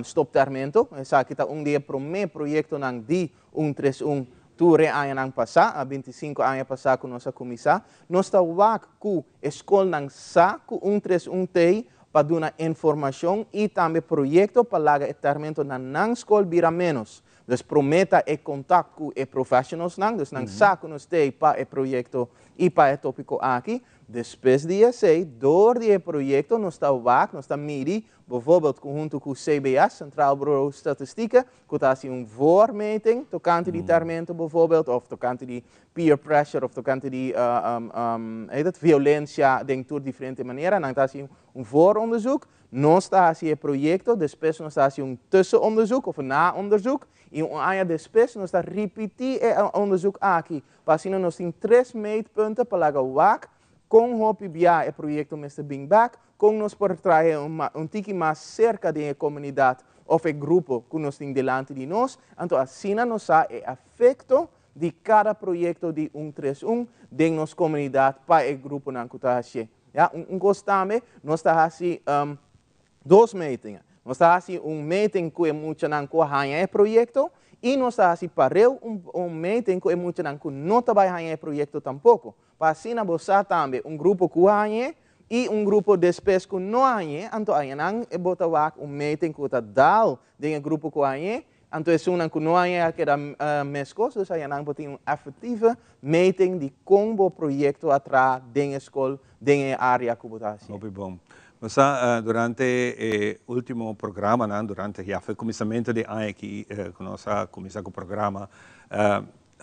Stop Termento. Esaki ta un di e promé proyektonan di 131 tur e añanan pasá, 25 aña pasá ku nos a kuminsá. Nos ta wak ku e skolnan sa ku 131 t'ei pa duna informashon i tambe proyekto pa laga e tèrmento na nan skol bira ménos. Dus promé ta e kontakt ku e professionalsnan, dus nan sa ku nos t'ei pa e proyekto i pa e tópiko aki. Despues di esei, dor di e proyekto nos ta wak, nos ta midi, bijvoorbeeld ku huntu ku CBS, Centraal Bureau Statistieken, ku ta hasi un voormeting tokante di tèrmento bijvoorbeeld, òf tokante di peer pressure, òf tokante di heet het, violensia den tur diferente manera. Nan ta hasi un vooronderzoek. Nos ta hasi e proyekto, despues nos ta hasi un tussenonderzoek òf un naonderzoek, i un aña despues nos ta ripití e onderzoek aki, pa asina nos tin tres meetpunten pa laga wak kon hopi bia e proyekto mester bin bèk, kon nos por trae un tiki mas serka den e komunidat òf e grupo ku nos tin dilanti di nos, anto asina nos sa e afekto di kada proyekto di 131 den nos komunidat pa e gruponan ku ta hasié. Ya, un kos tambe, nos ta hasi. Dos meting. Nos ta hasi un meting ku e muchanan ku a haña e proyekto i nos ta hasi pareu un un meting ku e muchanan ku no ta bai haña e proyekto tampoko. Pa asina bo sa tambe un grupo ku a hañ'é i un grupo despues ku no a hañ'é, anto ayanan e bo ta wak un meting ku ta dal den e grupo ku a hañ'é, anto esunnan ku no a hañ'é a keda meskos, dus ayanan bo tin un efektive meting di kon bo proyekto a traha den e skol, den e área ku bo ta hasié. Hopi bon. Bo sa, durante e ultimo programanan, durante ya for e kuminsamentu di aña aki ku nos a kuminsá ku programa,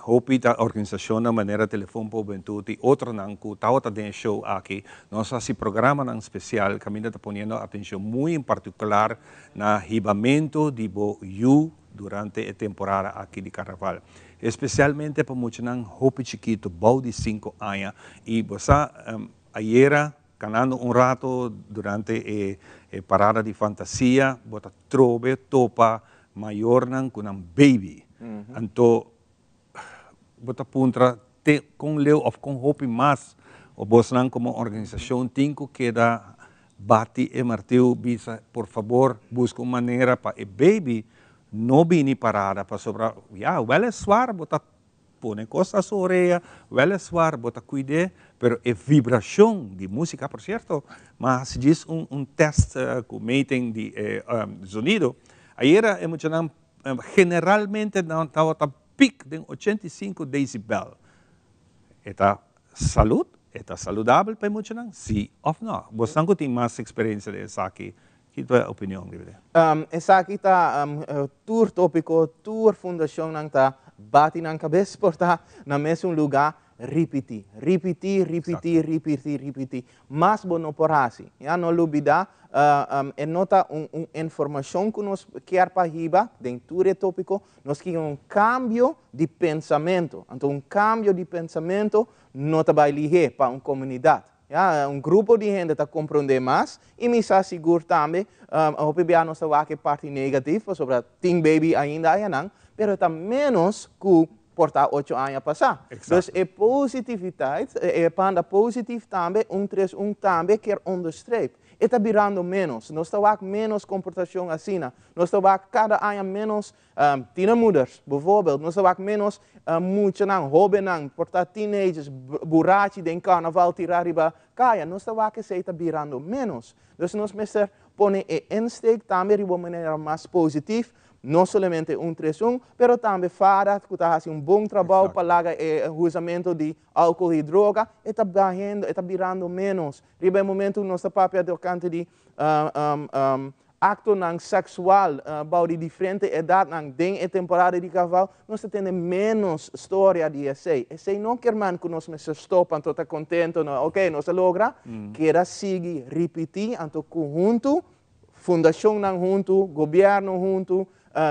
hopi ta organisashonnan manera Telefon pa Hubentut i otronan ku tabata den e show aki, nos a hasi programanan spesial kaminda ta poniendo atenshon muy en partikular na hibamentu di bo yu durante e temporada aki di karnaval. Espesialmente pa muchanan hopi chikitu, bou di sinku aña. I bo sa, ayera Canando un rato durante e e parada di fantasia bo ta trobe topa mayornan cu nan baby. Anto bo ta puntra te con leu of con hopi mas o bosnan como organisacion tin cu keda bati e martiu bisa por fabor busca un manera pa e baby no bini parada pasobra ya weliswaar bo ta Pone kos na su orea, weliswaar bo ta kuid'é, pero e vibrashon di músika, por sierto, m'a hasi djis un un tèst ku meting di e zonido. Ayera e muchanan generalmente nan tabata pik den 85 desibel. E ta salud? E ta saludabel pa e muchanan? Sí òf nò? Bosnan ku tin mas eksperensia den esaki, Ki ta bo opinion riba di? Esaki ta tur topiko, tur fundashonnan ta bati nan kabes por ta na mesun lugá, ripití, ripití, ripití, ripití, ripití. Mas bo no por hasi. Ya, no lubidá, e no ta un un informashon ku nos kier pa hiba den tur e topiko, nos kier un kambio di pensamentu. Anto un kambio di pensamentu no ta bai lihé pa un komunidat. Ya, un grupo di hende ta komprondé mas i mi sa sigur tambe, hopi bia nos ta wak e parti negatif pasobra tin baby ainda ayanan, pero ta ménos ku por ta ocho aña pasá. Dus e positiviteit, e panda positif tambe, un tres un tambe kier onderstreep. E ta birando ménos. Nos ta wak ménos komportashon asina. Nos ta wak kada aña ménos Tienermoeders, bijvoorbeeld, nos ta wak menos muchanan, hobennan, por ta teenagers, burachi den carnaval tira riba kaya. Nos ta wak esei ta birando menos. Dus nos mester pone e insteek tambe riba un manera mas positief, no solamente un tres un, pero tambe fada ku ta hasi un bon trabou pa laga e huzamento di alcohol i droga, e ta bahendo, e ta birando menos. Riba e momento nos ta papia tokante di Aktonan seksual bou di diferente edatnan den e temporada di karnaval, nos ta tende ménos storia di esei. Esei no kier men ku nos mester stòp anto ta kontento, no, oke, nos a logra. Keda sigui ripití anto ku huntu, fundashonnan huntu, gobièrnu huntu,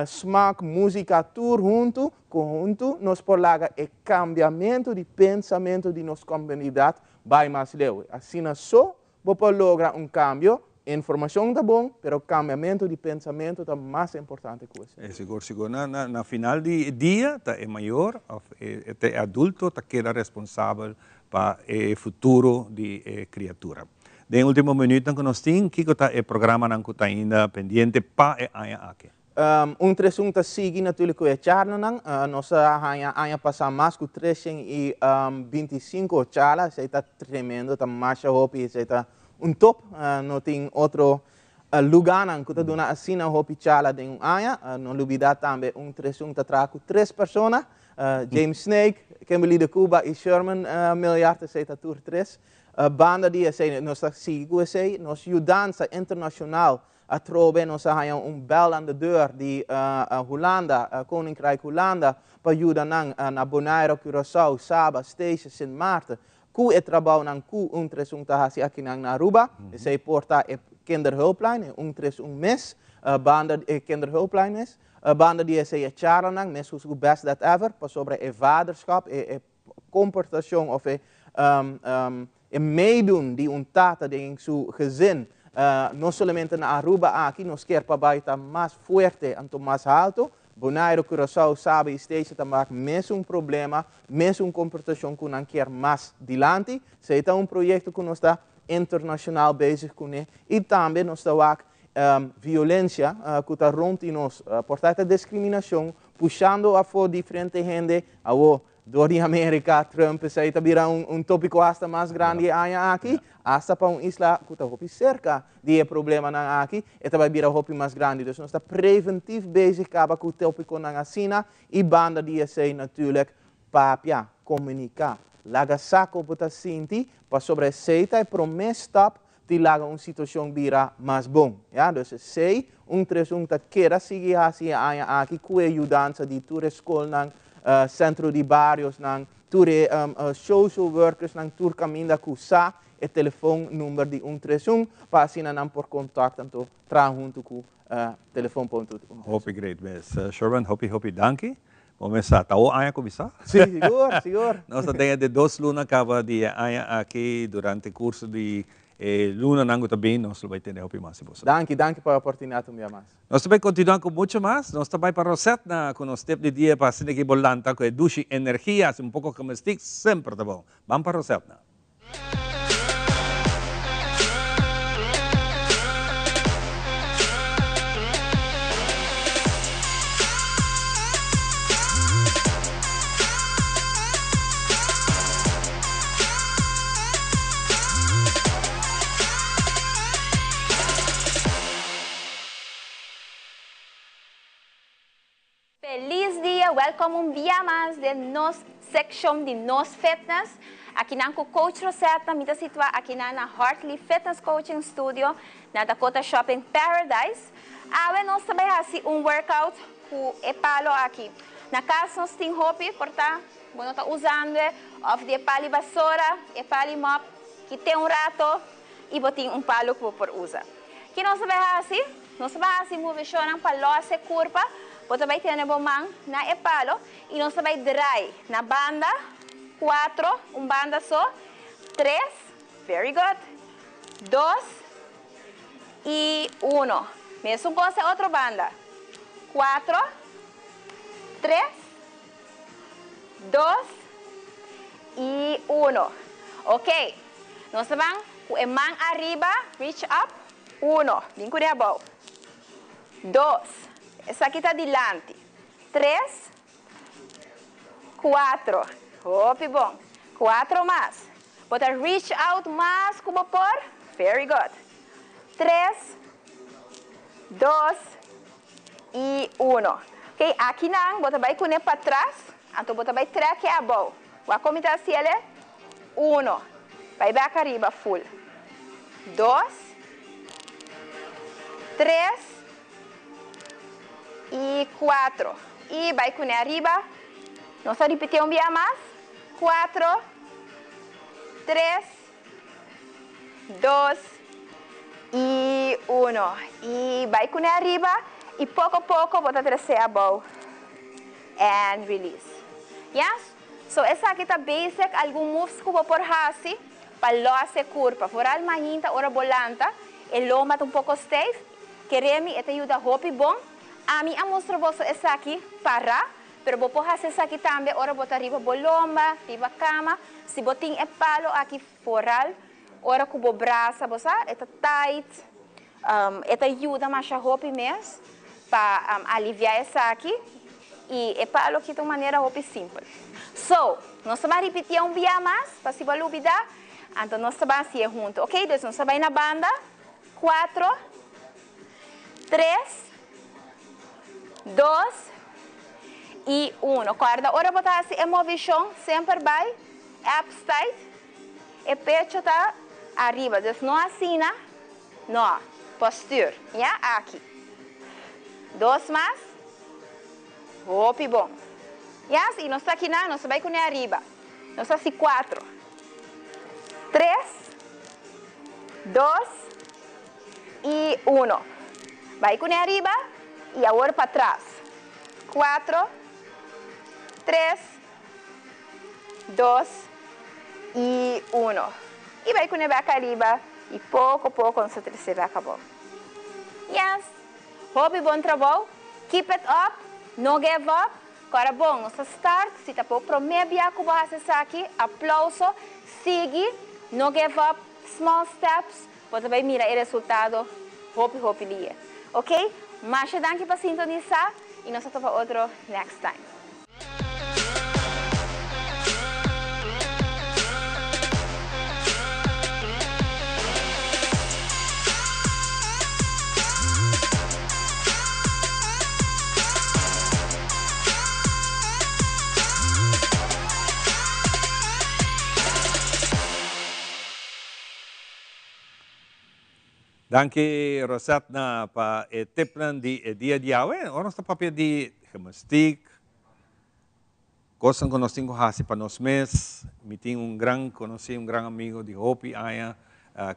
smak, músika, tur huntu, ku huntu nos por laga e kambiamentu di pensamentu di nos komunidat bai mas leu. Asina so Bo por logra un cambio. Informacion ta bon, pero cambiamento di pensamento ta mas importante cu esey. E sigur sigur. Na na na final di e dia ta e mayor of e ta e adulto ta keda responsabel pa e futuro di e criatura. Den ultimo minuutnan cu nos tin, kico ta e programanan cu ta ainda pendiente pa e aña aki? Un tres un ta sigui natuurlijk ku e charlanan. Nos a haña aña pasá mas ku 325 charla, esei ta tremendo, ta masha hopi, esei ta un top. No tin otro lugánan ku ta duna asina hopi charla den un aña. No lubidá tambe un tres un ta traha ku tres persona, James Snake, Kimberly de Cuba i Sherman Miljard, esei ta tur tres. Banda di esei nos ta sigui ku esei, nos yudansa internashonal Atrobe nos a haña un bel aan de deur di Hulanda, Koninkrijk Hulanda, pa yuda nan na Bonaire, Curaçao, Saba, Statia, Sint Maarten ku e trabounan ku un tres un ta hasi akinan na Aruba. Esei por ta e kinderhulplijn, e un tres un mes, banda di e kinderhulplijn mes. Banda di esei e charlanan, meskos ku Best Dad Ever, pasobra e vaderschap, e komportashon òf e E meidun di un tata den su gezin, no solamente na Aruba aki, nos kier pa bai ta mas fuerte anto mas halto. Bonaire, Curaçao, Saba y Statia ta mak mesun problema, mesun comportacion cu nan kier mas dilanti. Esey ta un proyecto cu nos ta internacional bezig cune y tambe nos ta wak Violencia cu ta rond di nos, por ta ta discriminacion, pushando afo diferente hende, awo door di America, Trump, esey ta bira un topico hasta mas grandi e aña aki, hasta pa un isla cu ta hopi cerca di e problemanan aki, e ta bay bira hopi mas grandi. Dus nos ta preventief bezig caba cu topiconan asina y banda di esey natuurlijk papia, comunica, laga sa con bo ta sinti, pasobra esey ta e prome stap di laga un situacion bira mas bon. Ya, dus esey un tres un ta keda sigui haci e aña aki cu e yudansa di tur e scolnan, centro di bariosnan, tur e social workersnan, tur caminda cu sa e telefon number di un tres un pa asina nan por contact anto traha hunto cu telefon pa un tres un. Hopi great mes. Sherman, hopi hopi danki. Bo mester sa, ta o aña kuminsá? Sí, sigur, sigur. Nos ta den e de dos luna kaba di e aña aki, durante kurso di e lunanan ku ta bin, nos lo bai tende hopi mas di boso. Danki, danki pa e oportunidat un bia mas. Nos ta bai kontinuá ku mucho mas. Nos ta bai pa Rosetna ku nos tip di dia pa asina ki bo lanta ku e dushi energia, hasi un poko gimnastiek, semper ta bon. Ban pa Rosetna. Feliz dia, welcome un bia mas den nos seccion di Nos Fitness. Akinan cu Coach Rosetta, mi ta situa akinan na Hartley Fitness Coaching Studio na Dakota Shopping Paradise. Awe nos ta bay haci un workout cu e palo aki. Na cas nos tin hopi, por ta bo no ta usando e, of di e pali basora, e pali mop, kite un rato y bo tin un palo cu bo por usa. Ki nos ta bay haci? Nos ta bay haci movecionnan pa los e curpa. Bo ta bay tene bo man na e palo y nos ta bay draai na banda, cuatro, un banda so, tres, very good, dos y uno. Mesun cos e otro banda, cuatro, tres, dos y uno. Ok, nos ta ban cu e man ariba, reach up, uno, bin cu de abou, dos, esaki ta dilanti, tres, cuatro, hopi bon, cuatro mas, bo ta reach out mas cu bo por, very good, tres, dos y uno. Ok, akinan bo ta bay cune patras, anto bo ta bay trek e abou. Wak con mi ta haci ele? Uno, bay bek ariba full. Dos, tres y cuatro. Y bay cune ariba. Nos ta ripiti un bia mas. Cuatro, tres, dos y uno. Y bay cune ariba y poco poco bo ta trece abou. And release. Yes? So esaki ta basic algun moves cu bo por haci pa los e curpa. Vooral mainta ora bo lanta, e lomba ta un poco stijf. Kere mi e ta yuda hopi bon. Ami a mustra boso esaki para, pero bo por haci esaki tambe ora bo ta riba bo lomba, riba cama. Si bo tin e palo aki vooral ora cu bo brasa, bo sa, e ta tight. E ta yuda masha hopi mes pa alivia esaki y e palo aki ta un manera hopi simpel. So, nos ta ban ripitié un bia mas pa si bo a lubida, anto nos ta ban hacié hunto, ok? Dus nos ta bay na banda, cuatro, tres, dos y uno. Corda ora bo ta haci e movicion semper bay abs tight, e pecho ta ariba, dus no asina. No, postuur. Ya, aki. Dos mas. Hopi bon. Ya, si nos ta aki nan, nos ta bai kuné ariba. Nos ta hasi cuatro. Tres, dos y uno. Bai kuné ariba y awor patras. Cuatro, tres, dos y uno. Y bai cune bek ariba y poco poco nos ta trece bek abou. Yes! Hopi bon trabou. Keep it up. No give up. Cora bon, nos ta start. Si ta por prome bia cu bo haci esaki, aplauso. Sigui. No give up. Small steps. Bo ta bai mira e resultado. hopi hopi lihe. Ok, masha danki pa sintonisa y nos ta topa otro next time. Danki Rosatna pa e tipnan di e dia di awe. Ora nos ta papia di gymnastiek, kosnan ku nos tin ku hasi pa nos mes. Mi tin un gran konosí, un gran amigo di hopi aña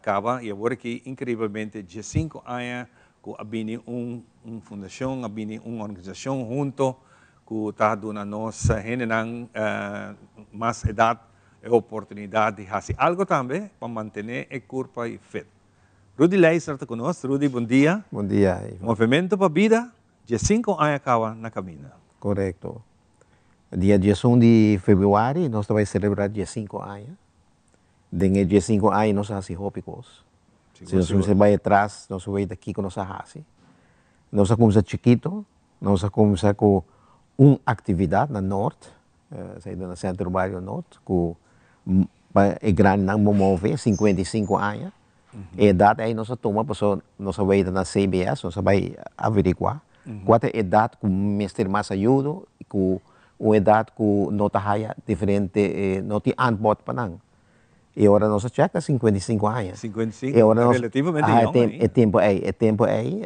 kaba i awor aki inkreibelmente diesinku aña ku a bini un un fundashon, a bini un organisashon hunto ku ta duna nos hendenan mas edat e oportunidat di hasi algo tambe pa mantené e kurpa i fit. Rudy Leijser ta ku nos. Rudy, bon dia. Bon dia, Ivan. Movemento pa Bida, diesinku aña kaba na kaminda. Korekto. Dia diesun di febrüari nos ta bai selebrá diesinku aña. Den e diesinku aña nos a hasi hopi kos. Si nos mester bai atras, nos a weta kiko nos a hasi. Nos a kuminsá chikito, nos a kuminsá ku un aktividat na Nort, Esei ta na Centro Bario Noord ku pa e grandinan bo move 55 aña. E edat ei nos a tuma pasobra nos a weita na CBS, nos a bai averiguá kua ta e edat ku mester mas ayudo i ku un edat ku no ta haya diferente, no tin antbòd pa nan. I ora nos a chèk ta 55 aña. 55, relativamente yòn ainda. E tempu ei, e tempu ei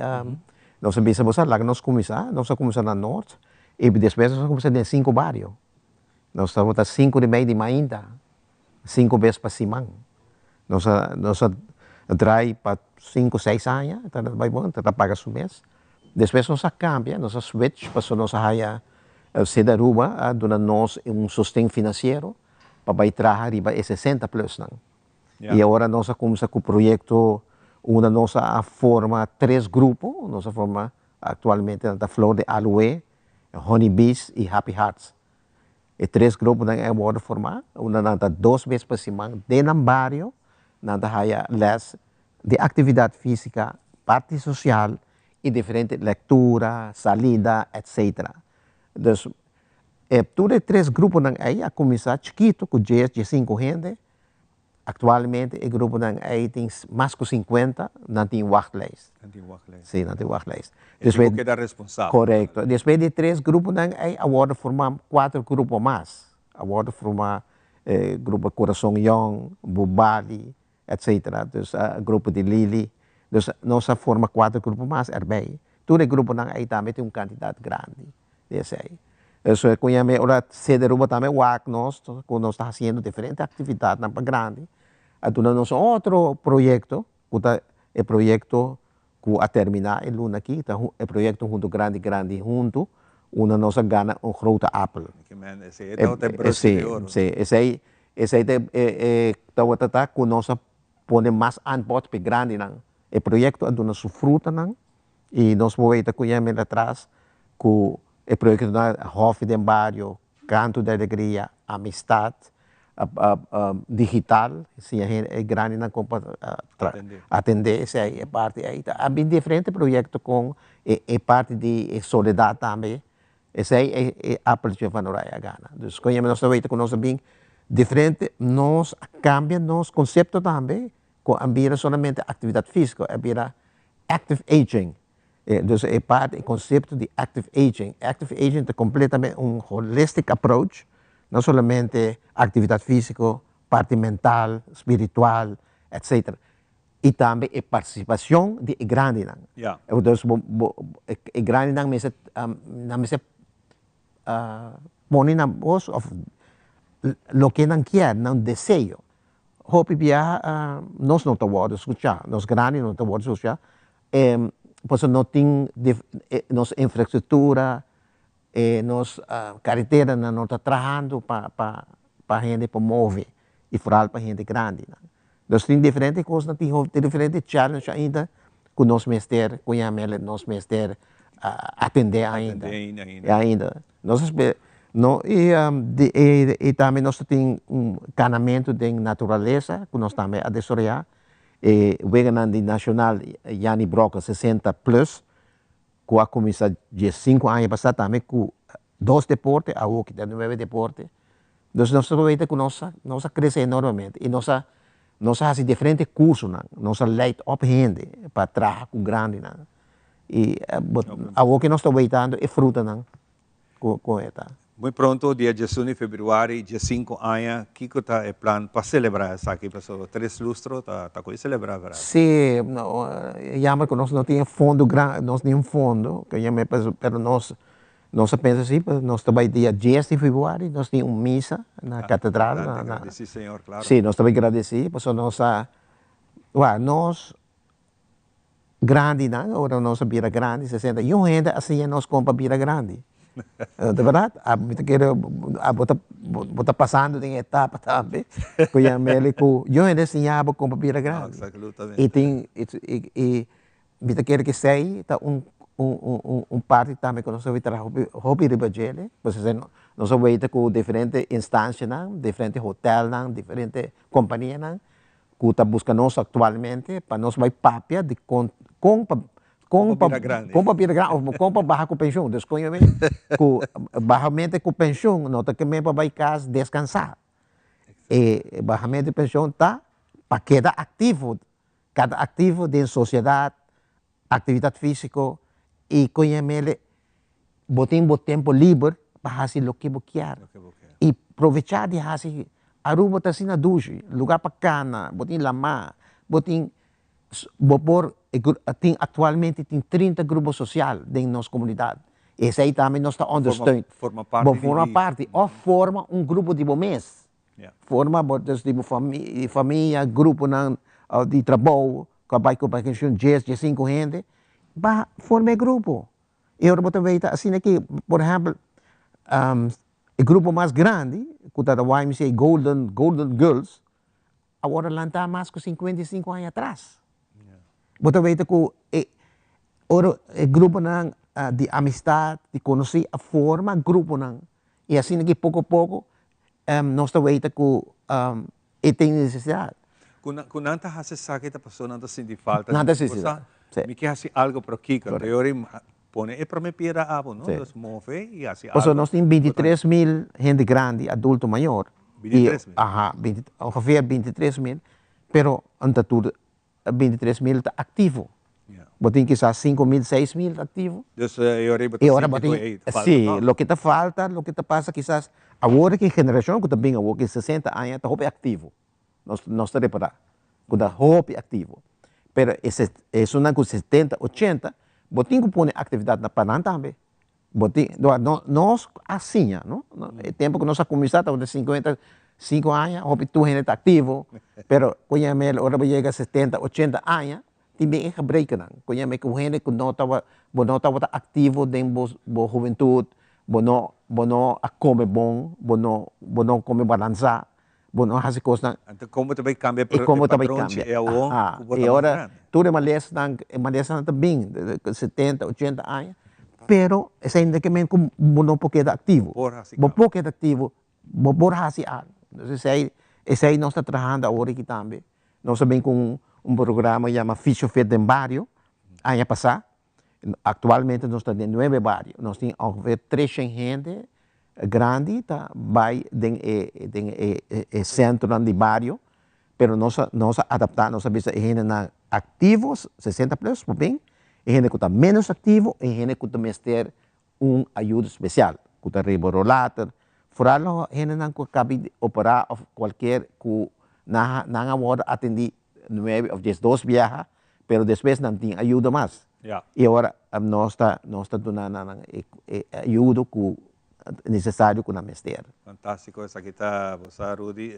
nos a bisa bo sa laga nos kuminsá, nos a kuminsá na Noord. I despues nos a kuminsá den sinku bario. Nos tabata sinku di mei di mainta, sinku bes pa siman. Nos a nos a drai pa sinku seis aña, ta bai bon, ta paga su mes. Despues nos a kambia, nos a switch pasobra nos a haya Sede Aruba a duna nos un sosten finansiero pa bai traha riba e sesenta plusnan. I awor nos a kuminsá ku proyekto unda nos a forma tres grupo, nos a forma Actualmente nan ta Flor de Aloe, Honey Bees y Happy Hearts. E tres gruponan a wordo forma, unda nan ta dos bes pa siman den nan bario, nan ta haya les di actividad fisica, parti social y diferente lectura, salida, etc. Dus e tur e tres gruponan ey a cuminsa chikito cu dies, diescinco hende. Actualmente e gruponan ey tin mas cu 50, nan tin wachtlijst. Nan tin wachtlijst. Si, nan tin wachtlijst. E tin cu keda responsabel. Correcto. Despues di tres gruponan ey a wordo forma cuatro grupo mas. A wordo forma e grupo Corazon Yong, Bubali, etcetera. Dus grupo di Lili. Dus nos a forma cuatro grupo mas erbey. Tur e gruponan ey tambe tin un cantidad grandi. di esei. Eso e cuña mi ora sede Aruba tambe wak nos cu nos ta haciendo diferente actividadnan pa grandi a duna nos otro proyecto cu ta e proyecto cu a termina e luna aki ta e proyecto hunto grandi grandi hunto unda nos a gana un grote appel. Esey tabata e broche di oro. Si, esey esey ta e tabata ta cu nos a pone mas aanbod pa e grandinan. E proyecto a duna su frutanan I nos por weta ku yamel atras ku e proyektonan Hòfi den Bario, Kanto di Alegria, Amistat, digital, siña hende e grandinan kon pa atendé esei e parti ei. Ta a bin diferente proyekto kon e parti di e soledat tambe, esei e Appeltje van Oranje a gana. Dus kon yamel nos ta weta ku nos a bin diferente, nos a kambia nos konsepto tambe Ku a bira solamente aktividat físiko, a bira active aging. Dus e parti, e konsepto di active aging. Active aging ta kompletamente un holistic approach, no solamente aktividat físiko, parti mental, spiritual, etcetera. I tambe e partisipashon di e grandinan. Dus bo bo e grandinan mester nan mester pone nan bos òf loke nan kier, nan deseo. Hopi biaha nos no ta wòrdu skuchá, nos grandi no ta wòrdu skuchá, pasobra no tin nos infrastruktura, nos kareteranan no ta trahando pa pa hende por move i foral pa hende grandinan. Nos tin diferente kosnan, tin diferente challenge ainda ku nos mester, ku yam'el nos mester atendé ainda. Ainda. Nos a spera, no, i i tambe nos ta tin un kanamentu den naturalesa ku nos tambe a desaroyá. E weganan di Nacional Jannie Brokken 60 plus cu a cuminsa 15 aña pasa tambe cu dos deporte, awo ki ta nuebe deporte. Dus nos ta weten cu nos a nos a crece enormemente y nos a nos a haci diferente cursonan, nos a leid op hende pa traha cu grandinan y awo ki nos ta weitando e frutanan cu cu e ta. Muy pronto, dia 11 di februari, 15 aña, kico ta e plan pa celebra esaki? Pasobra tres lustro ta ta cu celebra, verdad? Si, no, jammer cu nos no tin e fondo gran, nos tin un fondo, cu yama pero nos Nos a pensa si, nos ta bai dia 10 di februari, nos tin un misa na katedral. Na, na, gradeci Señor, claro. Si, nos ta bai gradeci, pasobra nos a, wak, nos grandinan, ora nos a bira grandi, 60, yu hende a siña nos kon pa bira grandi. Di berdad, mi ta kere, bo ta, bo ta pasando den e etapa tambe, ku yam'el ku yu hende a siña bo kon pa bira grandi. Absolutamente. I tin, i Mi ta kere k'esei ta un un parti tambe ku nos a traha hopi hopi riba djele, pasobra nos a weita ku diferente instancianan, diferente hotelnan, diferente kompanianan ku ta buska nos aktualmente pa nos bai papia di kon kon pa kon pa kon pa bira grandi òf kon pa baha ku penshun. Dus kon ku bahamente ku penshun no ta ke men pa bai kas deskansá. E bahamente di penshun ta pa keda aktivo Kada aktivo den sosiedat, aktividat físiko i koñemele bo tin bo tempu liber pa hasi loke bo kier i provechá di hasi. Aruba ta asina dushi, lugar pa kana, bo tin lamá, bo tin bo por tin aktualmente tin 30 grupo sosial den nos komunidat. Esei tambe nos ta ondersteun. Bo forma parti òf forma un grupo di bo mes. Forma bo dus di bo famia, gruponan di trabou ku a bai ku vakanshon dies, diesinku hende, ba forma e grupo. I ora bo ta weta asina ki, por ehèmpel, e grupo mas grandi ku ta YMCA Golden Golden Girls a wòrdu lantá mas ku 55 aña atras. Bo ta weta ku e ora e gruponan di amistat, di konosí a forma gruponan i asina ki poko poko nos ta weta ku e tin nesesidat. Ku nan ta hasi esaki ta pasobra nan ta sinti falta. Nan ta sinti falta, si. Mi ke hasi algu pero kiko? Te ora pone e prome piedra abo, no? Dus move i hasi algu. Pasobra nos tin 23.000 hende grandi, adulto mayor. 23.000? Aha, ongeveer 23.000, pero nan ta tur 23.000 ta aktivo. Bo tin kisas 5.000, 6.000 aktivo. Dus e ora bo ta sinti ku ei ta falta Si, loke ta falta, loke ta pasa kisas awor ki generashon ku ta bin awor ki 60 aña ta hopi aktivo. Nos nos ta repará ku ta hopi aktivo. Pero e esunnan ku 70, 80 bo tin ku pone aktividat na pa nan tambe. Bo tin, no, nos a siña, no? E tempo ku nos a kuminsá tabata 55 aña, hopi tur hende ta aktivo, pero ku yam'el ora bo yega 70, 80 aña, tin bien e gebrekennan. Ku yam'el ku hende ku no tabata, bo no tabata aktivo den bo bo hubentut, bo no bo no a kome bon, bo no bo no kome balansá, bo no hasi kosnan. Anto kon bo ta bai kambia e patronchi e awor ku bo ta mas grandi? Tur e malesnan, e malesnan ta bin, 70, 80 aña, pero esei no ke men ku bo no por keda aktivo. Bo por keda aktivo, bo por hasi algu. Entonces esei, esei nos ta trahando awor aki tambe. Nos a bin ku un programa yama Fisio Fit den Bario, aña pasá. Aktualmente nos ta den nuebe bario. Nos tin ongeveer 300 hende grandi ta bai den e den e e sentronan di bario, pero nos a nos a adaptá, nos a bisa e hendenan aktivo, 60 plus, por bin, e hende ku ta ménos aktivo, e hende ku ta mester un ayuda spesial, ku ta riba rolater, foral hendenan ku a kabi di operá òf kualkier ku nan nan a wòrdu atendí nuebe òf 12 biaha, pero despues nan tin ayuda mas. I awor nos ta nos ta duna nan e ayudo ku nesesario ku nan mester. Fantástiko esaki ta bo sa Rudy,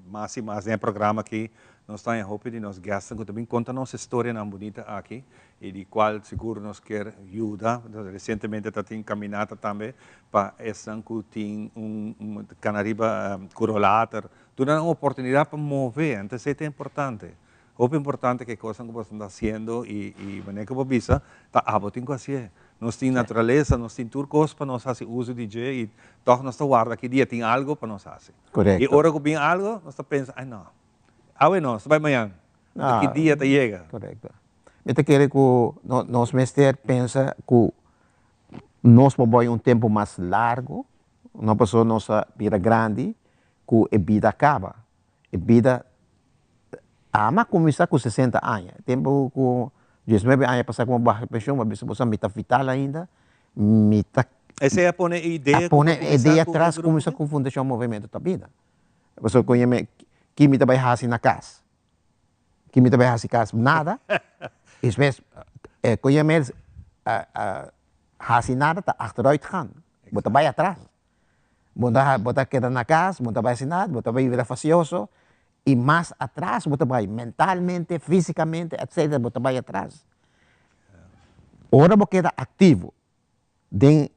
mas i mas den e programa aki nos ta haña hopi di nos guestnan ku ta bin konta nos e storianan bunita aki i di kual sigur nos kier yuda. Resientemente ta tin kaminata tambe pa esnan ku tin un kana riba ku rolater, duna nan un oportunidat pa move, anto esei ta importante. Hopi importante ke kosnan ku boso ta hasiendo i i manera ku bo bisa ta abo tin ku hasié. Nos tin naturalesa, nos tin tur kos pa nos hasi uso di dje i tòg nos ta warda ki dia tin algu pa nos hasi. Korekto. I ora ku bin algu nos ta pensa, ai no, awe no, nos ta bai mañan. Ki dia ta yega? Korekto. Mi ta kere ku nos mester pensa ku nos por bai un tempu mas largu, no pasobra nos a bira grandi ku e bida a kaba. E bida ami a kuminsá ku sesenta aña, tempu ku diesnuebe aña pasá ku mi a baha penshon mi a bisa boso mi ta vital ainda, mi ta Esei a pone e idea a pone e idea atras kuminsá ku Fundashon Movimento Ta Bida. Pasobra ku mi ki mi ta bai hasi na kas? Ki mi ta bai hasi kas? Nada. Despues ku mi hasi nada ta achteruit gaan, bo ta bai atras. Bo ta bo ta keda na kas, bo ta bai hasi nada, bo ta bai bira fasioso i mas atras bo ta bai mentalmente, físikamente, etcetera, bo ta bai atras. Ora bo keda aktivo den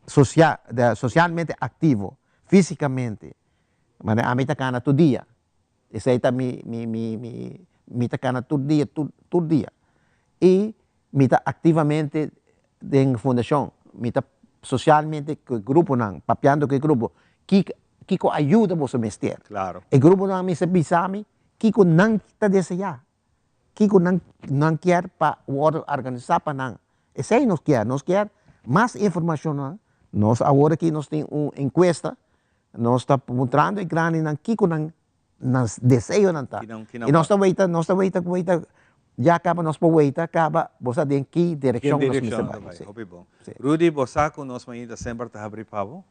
sosia sosialmente aktivo, físikamente, manera ami ta kana tur dia, esei ta mi mi mi mi mi ta kana tur dia tur tur dia i Mi ta aktivamente den fundashon, mi ta sosialmente ku e gruponan, papiando ku e grupo, kiko ayuda boso mester. E gruponan mester bisa mi kiko nan ta deseá, kiko nan nan kier pa wòrdu organisá pa nan. Esei nos kier, nos kier mas informashonnan. Nos awor aki nos tin un enkuesta, nos ta puntrando e grandinan kiko nan nan deseonan ta. I nos ta weita, nos ta weita, weita, ya kaba nos por weita kaba bo sa den ki direkshon nos mester bai. Si. Hopi bon. Rudy, bo sa ku nos mainta semper ta habri pa bo,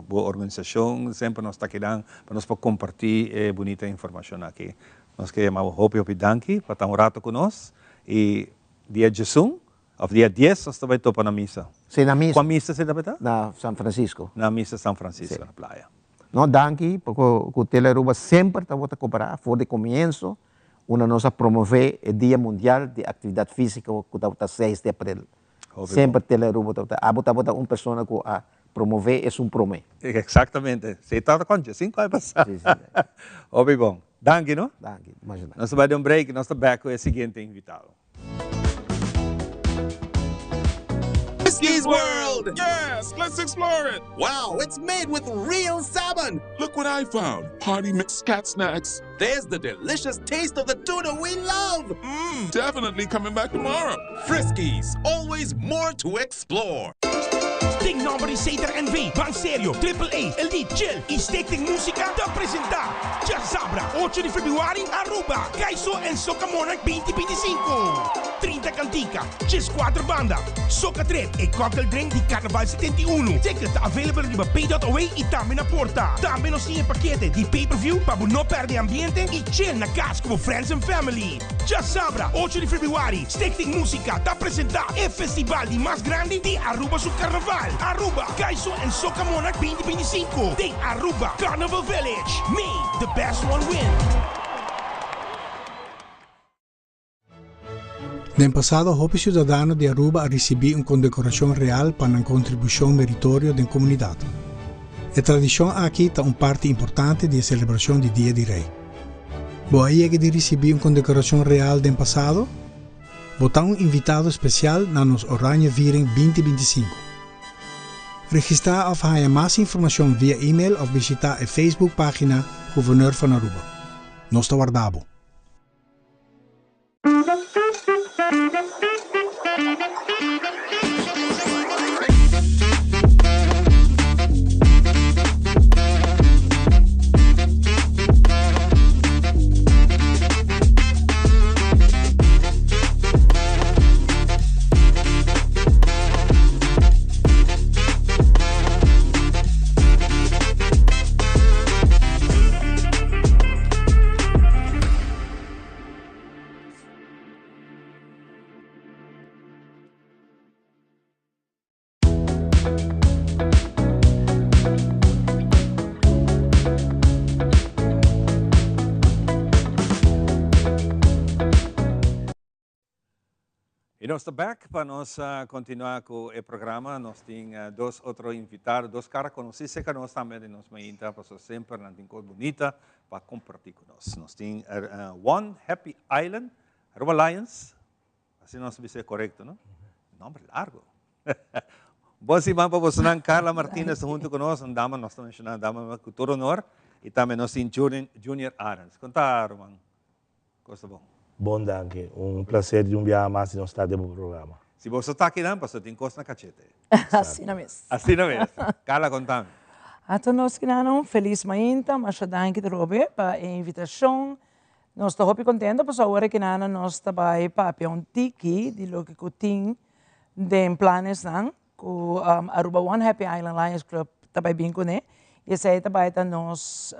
bo organisashon semper nos ta kinan pa nos por kompartí e bunita informashon aki. Nos ke yama bo hopi hopi danki pa ta un rato ku nos i dia djesun òf dia dies nos ta bai topa na misa. Si, na misa. Kua misa esei ta bai ta? Na San Francisco. Na misa San Francisco na playa. No danki paco cu Tele Aruba semper tabata coopera for di comienzo unda nos a promove e dia mundial di actividad fisico cu tabata seis di april. Semper Tele Aruba tabata, abo tabata un persona cu a promove esun prome. Exactamente, si tabata con dje cinco aña pasa. Hopi bon. Danki no. Danki, masha danki. Nos ta bay den un break y nos ta back cu e siguiente invitado. Whiskey's World! Yes, let's explore it! Wow, it's made with real salmon! Look what I found! Party mix cat snacks. There's the delicious taste of the tuna we love! Mmm, definitely coming back tomorrow. Friskies, always more to explore. Den nomber di Seter NV, Ban Serio, Triple A, Elite, Chill y Stichting Musica ta presenta Djasabra ocho di februari Aruba, Kaiso en Soca Monarch binti binti sinku. Trinta kantika, djeskuater banda, Soca Trip e cocktail drink di Carnaval 71. Ticket ta available riba pay.away y tambe na porta. Tambe nos tin e pakete di pay per view pa bo no perde e ambiente y chill na cas cu bo friends and family. Djasabra ocho di februari Stichting Musica ta presenta e festival di mas grandi di Aruba su Carnaval, Aruba Kaiso en Soca Monarch binti binti sinku den Aruba Carnival Village. May the best one win! Den pasado hopi ciudadano di Aruba a ricibi un condecoracion real pa nan contribucion meritorio den comunidad. E tradicion aki ta un parti importante di e celebracion di Dia di Rey. Bo a yega di ricibi un condecoracion real den pasado? Bo ta un invitado special na nos Oranje Viering binti binti sinku. Registra of haña mas informacion via email of bishita e Facebook pagina Gouverneur van Aruba. Nos ta warda bo. Y nos ta back pa nos continua cu e programa. Nos tin dos otro invitado, dos cara conoci cerca nos tambe den nos mainta, pasobra semper nan tin cos bunita pa comparti cu nos. Nos tin One Happy Island, Aruba Lions, Asina nos ta bisa e korekto, no? Nomber largo. Bon siman pa bosonan. Carla Martinez ta hunto ku nos, un dama, nos ta menshoná dama ku tur honor. I tambe nos tin Junior Arends. Kon ta, ruman? Kos ta bon? Bon danki. Un placer di un biaha mas di nos ta den bo programa. Si boso ta akinan, pasobra tin cos na cachete. Asina mes. Asina mes. Carla, contami. Ata nos kinan un felis mainta. Masha danki Robe pa e invitacion. Nos ta hopi contento pasobra awor kinan nos ta bay papia un tiki di loke cu tin den planesnan cu Aruba One Happy Island Lions Club ta bay bin cune y esey ta bay ta nos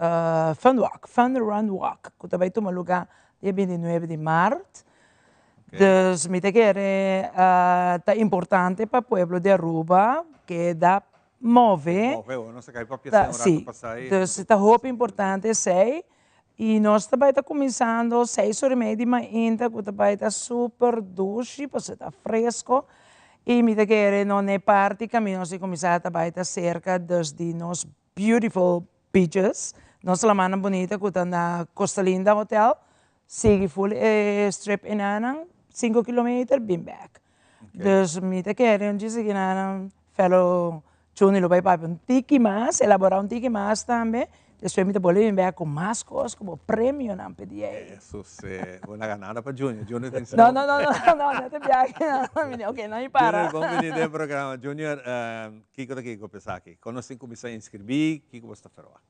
fun walk, fun run walk cu ta bay tuma luga dia 29 di maart. Dus mi ta kere ta importante pa pueblo di Aruba keda move. Move, o nos a cay papia esey un rato pasa y. Dus ta hopi importante esey y nos ta bay ta cuminsando seis ora y media di mainta cu ta bay ta super dushi pasobra ta fresco y mi ta kere no na e parti caminda nos a cuminsa ta bay ta cerca dus di nos beautiful beaches, nos lamannan bunita cu ta na Costa Linda Hotel, sigui full e strip enanan cinco kilometer bin bek. Dus mi ta kere un djis aki fellow Chuni lo bai papia un tiki mas, elabora un tiki mas tambe, despues mi ta bolbe bin bek cu mas cos como premionan pa e dia ey. Eso si, bo na gana pa Junior, Junior tin No, no, no, no, no, no te biahe, ok, no mi para. Junior, bon bini den programa. Junior, kico ta kico p'esaki? Con nos tin cuminsa inscribi? Kico bo sta ferwagt?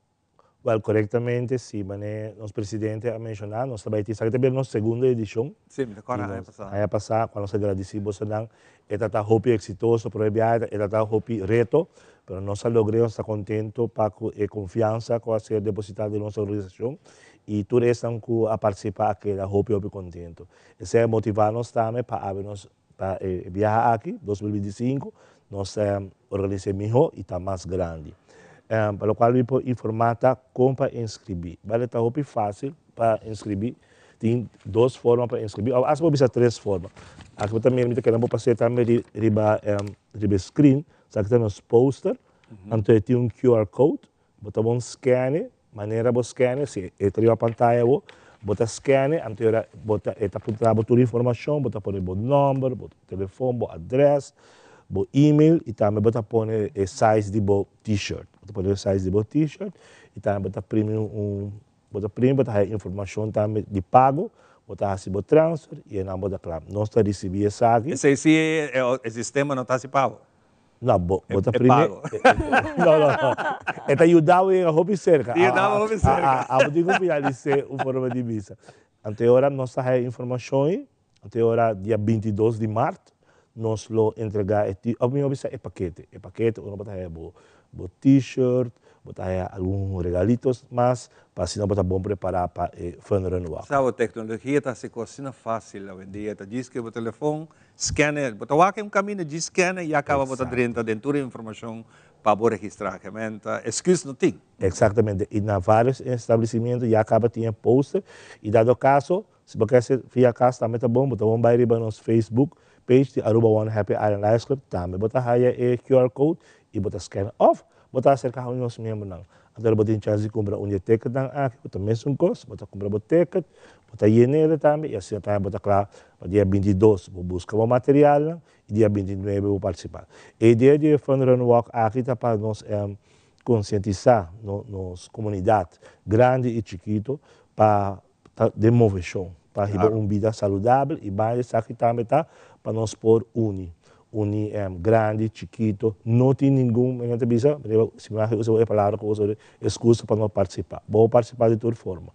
Wel, corectamente, si, mane nos presidente a menciona, nos ta bay tin, esaki ta bira nos segundo edicion. Si, mi ta corda aña pasa. Aña pasa, cuando nos a gradici bosonan, e ta ta hopi exitoso, prome biaha e ta ta hopi reto, pero nos a logr'e, nos ta contento pa cu e confiansa cu a ser deposita den nos organisacion y tur esnan cu a participa a keda hopi hopi contento. Esey a motiva nos tambe pa abre nos Pa e biaha aki, 2025, nos ta organis'é mihó i ta mas grandi. Pa lokual mi por informá ta kon pa inskribí. Bale ta hopi fásil pa inskribí. Tin dos forma pa inskribí, òf asta por bisa tres forma. Aki bo ta mira, mi ta kere bo pas'é tambe riba riba e screen. Esaki ta nos poster. Anto e tin un QR code. Bo ta bon scan'e, manera bo scan'e, si e ta riba pantaya bo, bo ta scan'e, anto ora bo ta e ta puntra bo tur informacion, bo ta pone bo nomber, bo telefon, bo adres, bo email y tambe bo ta pone e size di bo t-shirt. Bo ta pone e size di bo t-shirt y tambe bo ta primi un Bo ta primi bo ta haya informacion tambe di pago, bo ta haci bo transfer y enan bo ta cla. Nos ta ricibi esaki. Esey si e sistema no ta haci pa bo? No, bo ta E primi. pago. No, no, no. E ta yuda bo yega hopi cerca. Ta yuda bo hopi cerca. Abo tin cu finalise un forma di bisa. Anto e ora nos ta haya informacion ey, anto e ora dia 22 di maart nos lo entrega e t, of miho bisa e pakete. E pakete unda bo ta haya bo bo t-shirt, bo ta haya algun regalitos mas pa asina bo ta bon prepara pa e Fun Run Walk. Sa bo tecnologia ta haci cos asina facil awendia, ta djis cu bo telefon, scanner, bo ta wak un caminda djis scanner y ya caba bo ta drenta den tur e informacion pa bo registra. Kement excuse no tin. Exactamente, y na varios establecimiento ya caba tin e poster y dado caso Si bo ke haci via cas tambe ta bon, bo ta bon bay riba nos Facebook page di Aruba One Happy Island Lions Club, tambe bo ta haya e QR code y bo ta scan of bo ta acerca un di nos miembronan. Anto bo tin chance di cumpra un di e ticketnan aki cu ta mesun cos, bo ta cumpra bo ticket, bo ta yenele tambe y asina tambe bo ta cla pa dia 22 bo busca bo materialnan y dia 29 bo participa. E idea di e Fun Run Walk aki ta pa nos concientisa nos comunidad grandi y chikito pa ta den moveshon pa hiba un bida saludabel y banda esaki tambe ta pa nos por uni, uni grandi, chikito, no tin ningun, mi ta bisa, si mi a usa e palabra ku bo excusa pa no participa, bo por participa di tur forma,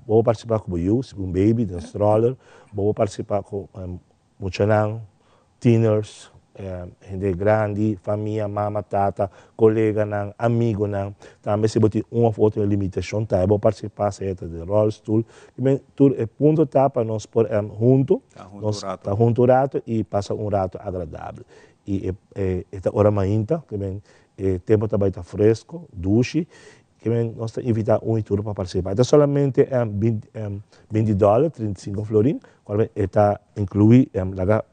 bo por participa ku bo yu, si bo un baby den stroller, bo por participa ku Muchanan, tieners, hende grandi, famia, mama, tata, coleganan, amigonan. Tambe si bo tin un of otro limitacion tambe bo participa, sea ta den rolstoel. Tur e punto ta pa nos por hunto, nos ta hunto un rato y pasa un rato agradabel. Y e ta ora mainta, e tempo ta bay ta fresco, dushi Ke men nos ta invitá un i tur pa partisipá. E ta solamente 20 dòler, 35 florin, kual e ta inkluí, laga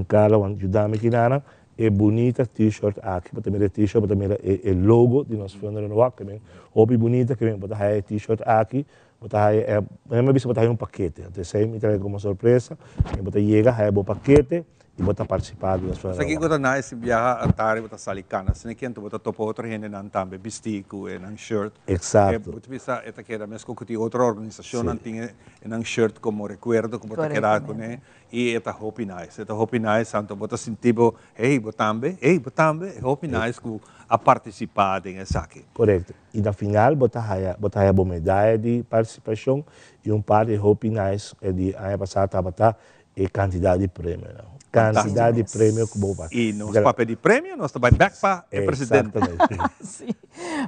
Carla wan yuda mi kinanan, e bunita t-shirt aki. Bo ta mira e t-shirt, bo ta mira e logo di nos Fun Run Walk, ke men hopi bunita, ke men bo ta haya e t-shirt aki, bo ta haya, mi a bisa bo ta haya un pakete. Anto esei mi trae komo sorpresa, bo ta yega haya bo pakete. I bo ta partisipá di nos Sa kiko ta nice si biaha atari bo ta sali kana asina kento bo ta topa otro hendenan tambe bistí ku e nan shirt. Exacto. Bo ta bisa e ta keda meskos ku tin otro organisashonnan tin e nan shirt komo rekuerdo ku bo ta keda kuné i e ta hopi nice. E ta hopi nice anto bo ta sinti bo hey bo tambe, hey bo tambe, e hopi nice ku a partisipá den esaki. Korekto. I na final bo ta haya bo ta haya bo medaya di partisipashon i un par di hopi nice di aña pasá tabata E cantidad di premionan. Cantidad di premio cu bo pa. Y nos papia di premio, nos ta bay bek pa e presidente. Exactamente. Si.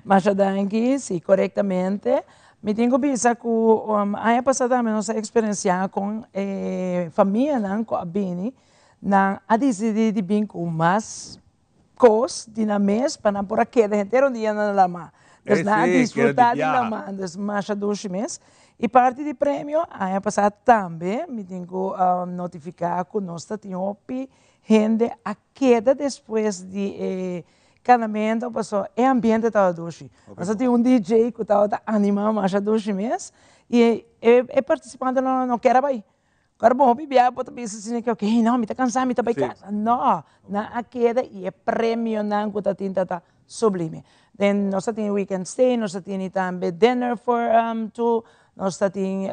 Masha danki. Si, corectamente. Mi tin cu bisa cu aña pasa tambe nos a experiencia con e famianan cu a bini, nan a dicidi di bin cu mas cos di nan mes pa nan por a keda henter un dia na lama. Dus nan a disfruta di lama, dus masha dushi mes. Y parti di premio, aña pasa tambe mi tin cu notifica cu nos ta tin hopi hende a keda despues di e canamento pasobra e ambiente tabata dushi. Nos ta tin un DJ cu tabata anima masha dushi mes y e participantenan no kier a bay. Ora bo hopi biaha bo ta bisa asina ke ok no mi ta kansa mi ta bai kasa no nan a keda i e premionan ku ta tin ta ta sublime den nos ta tin weekend stay nos ta tini tambe dinner for two nos ta tin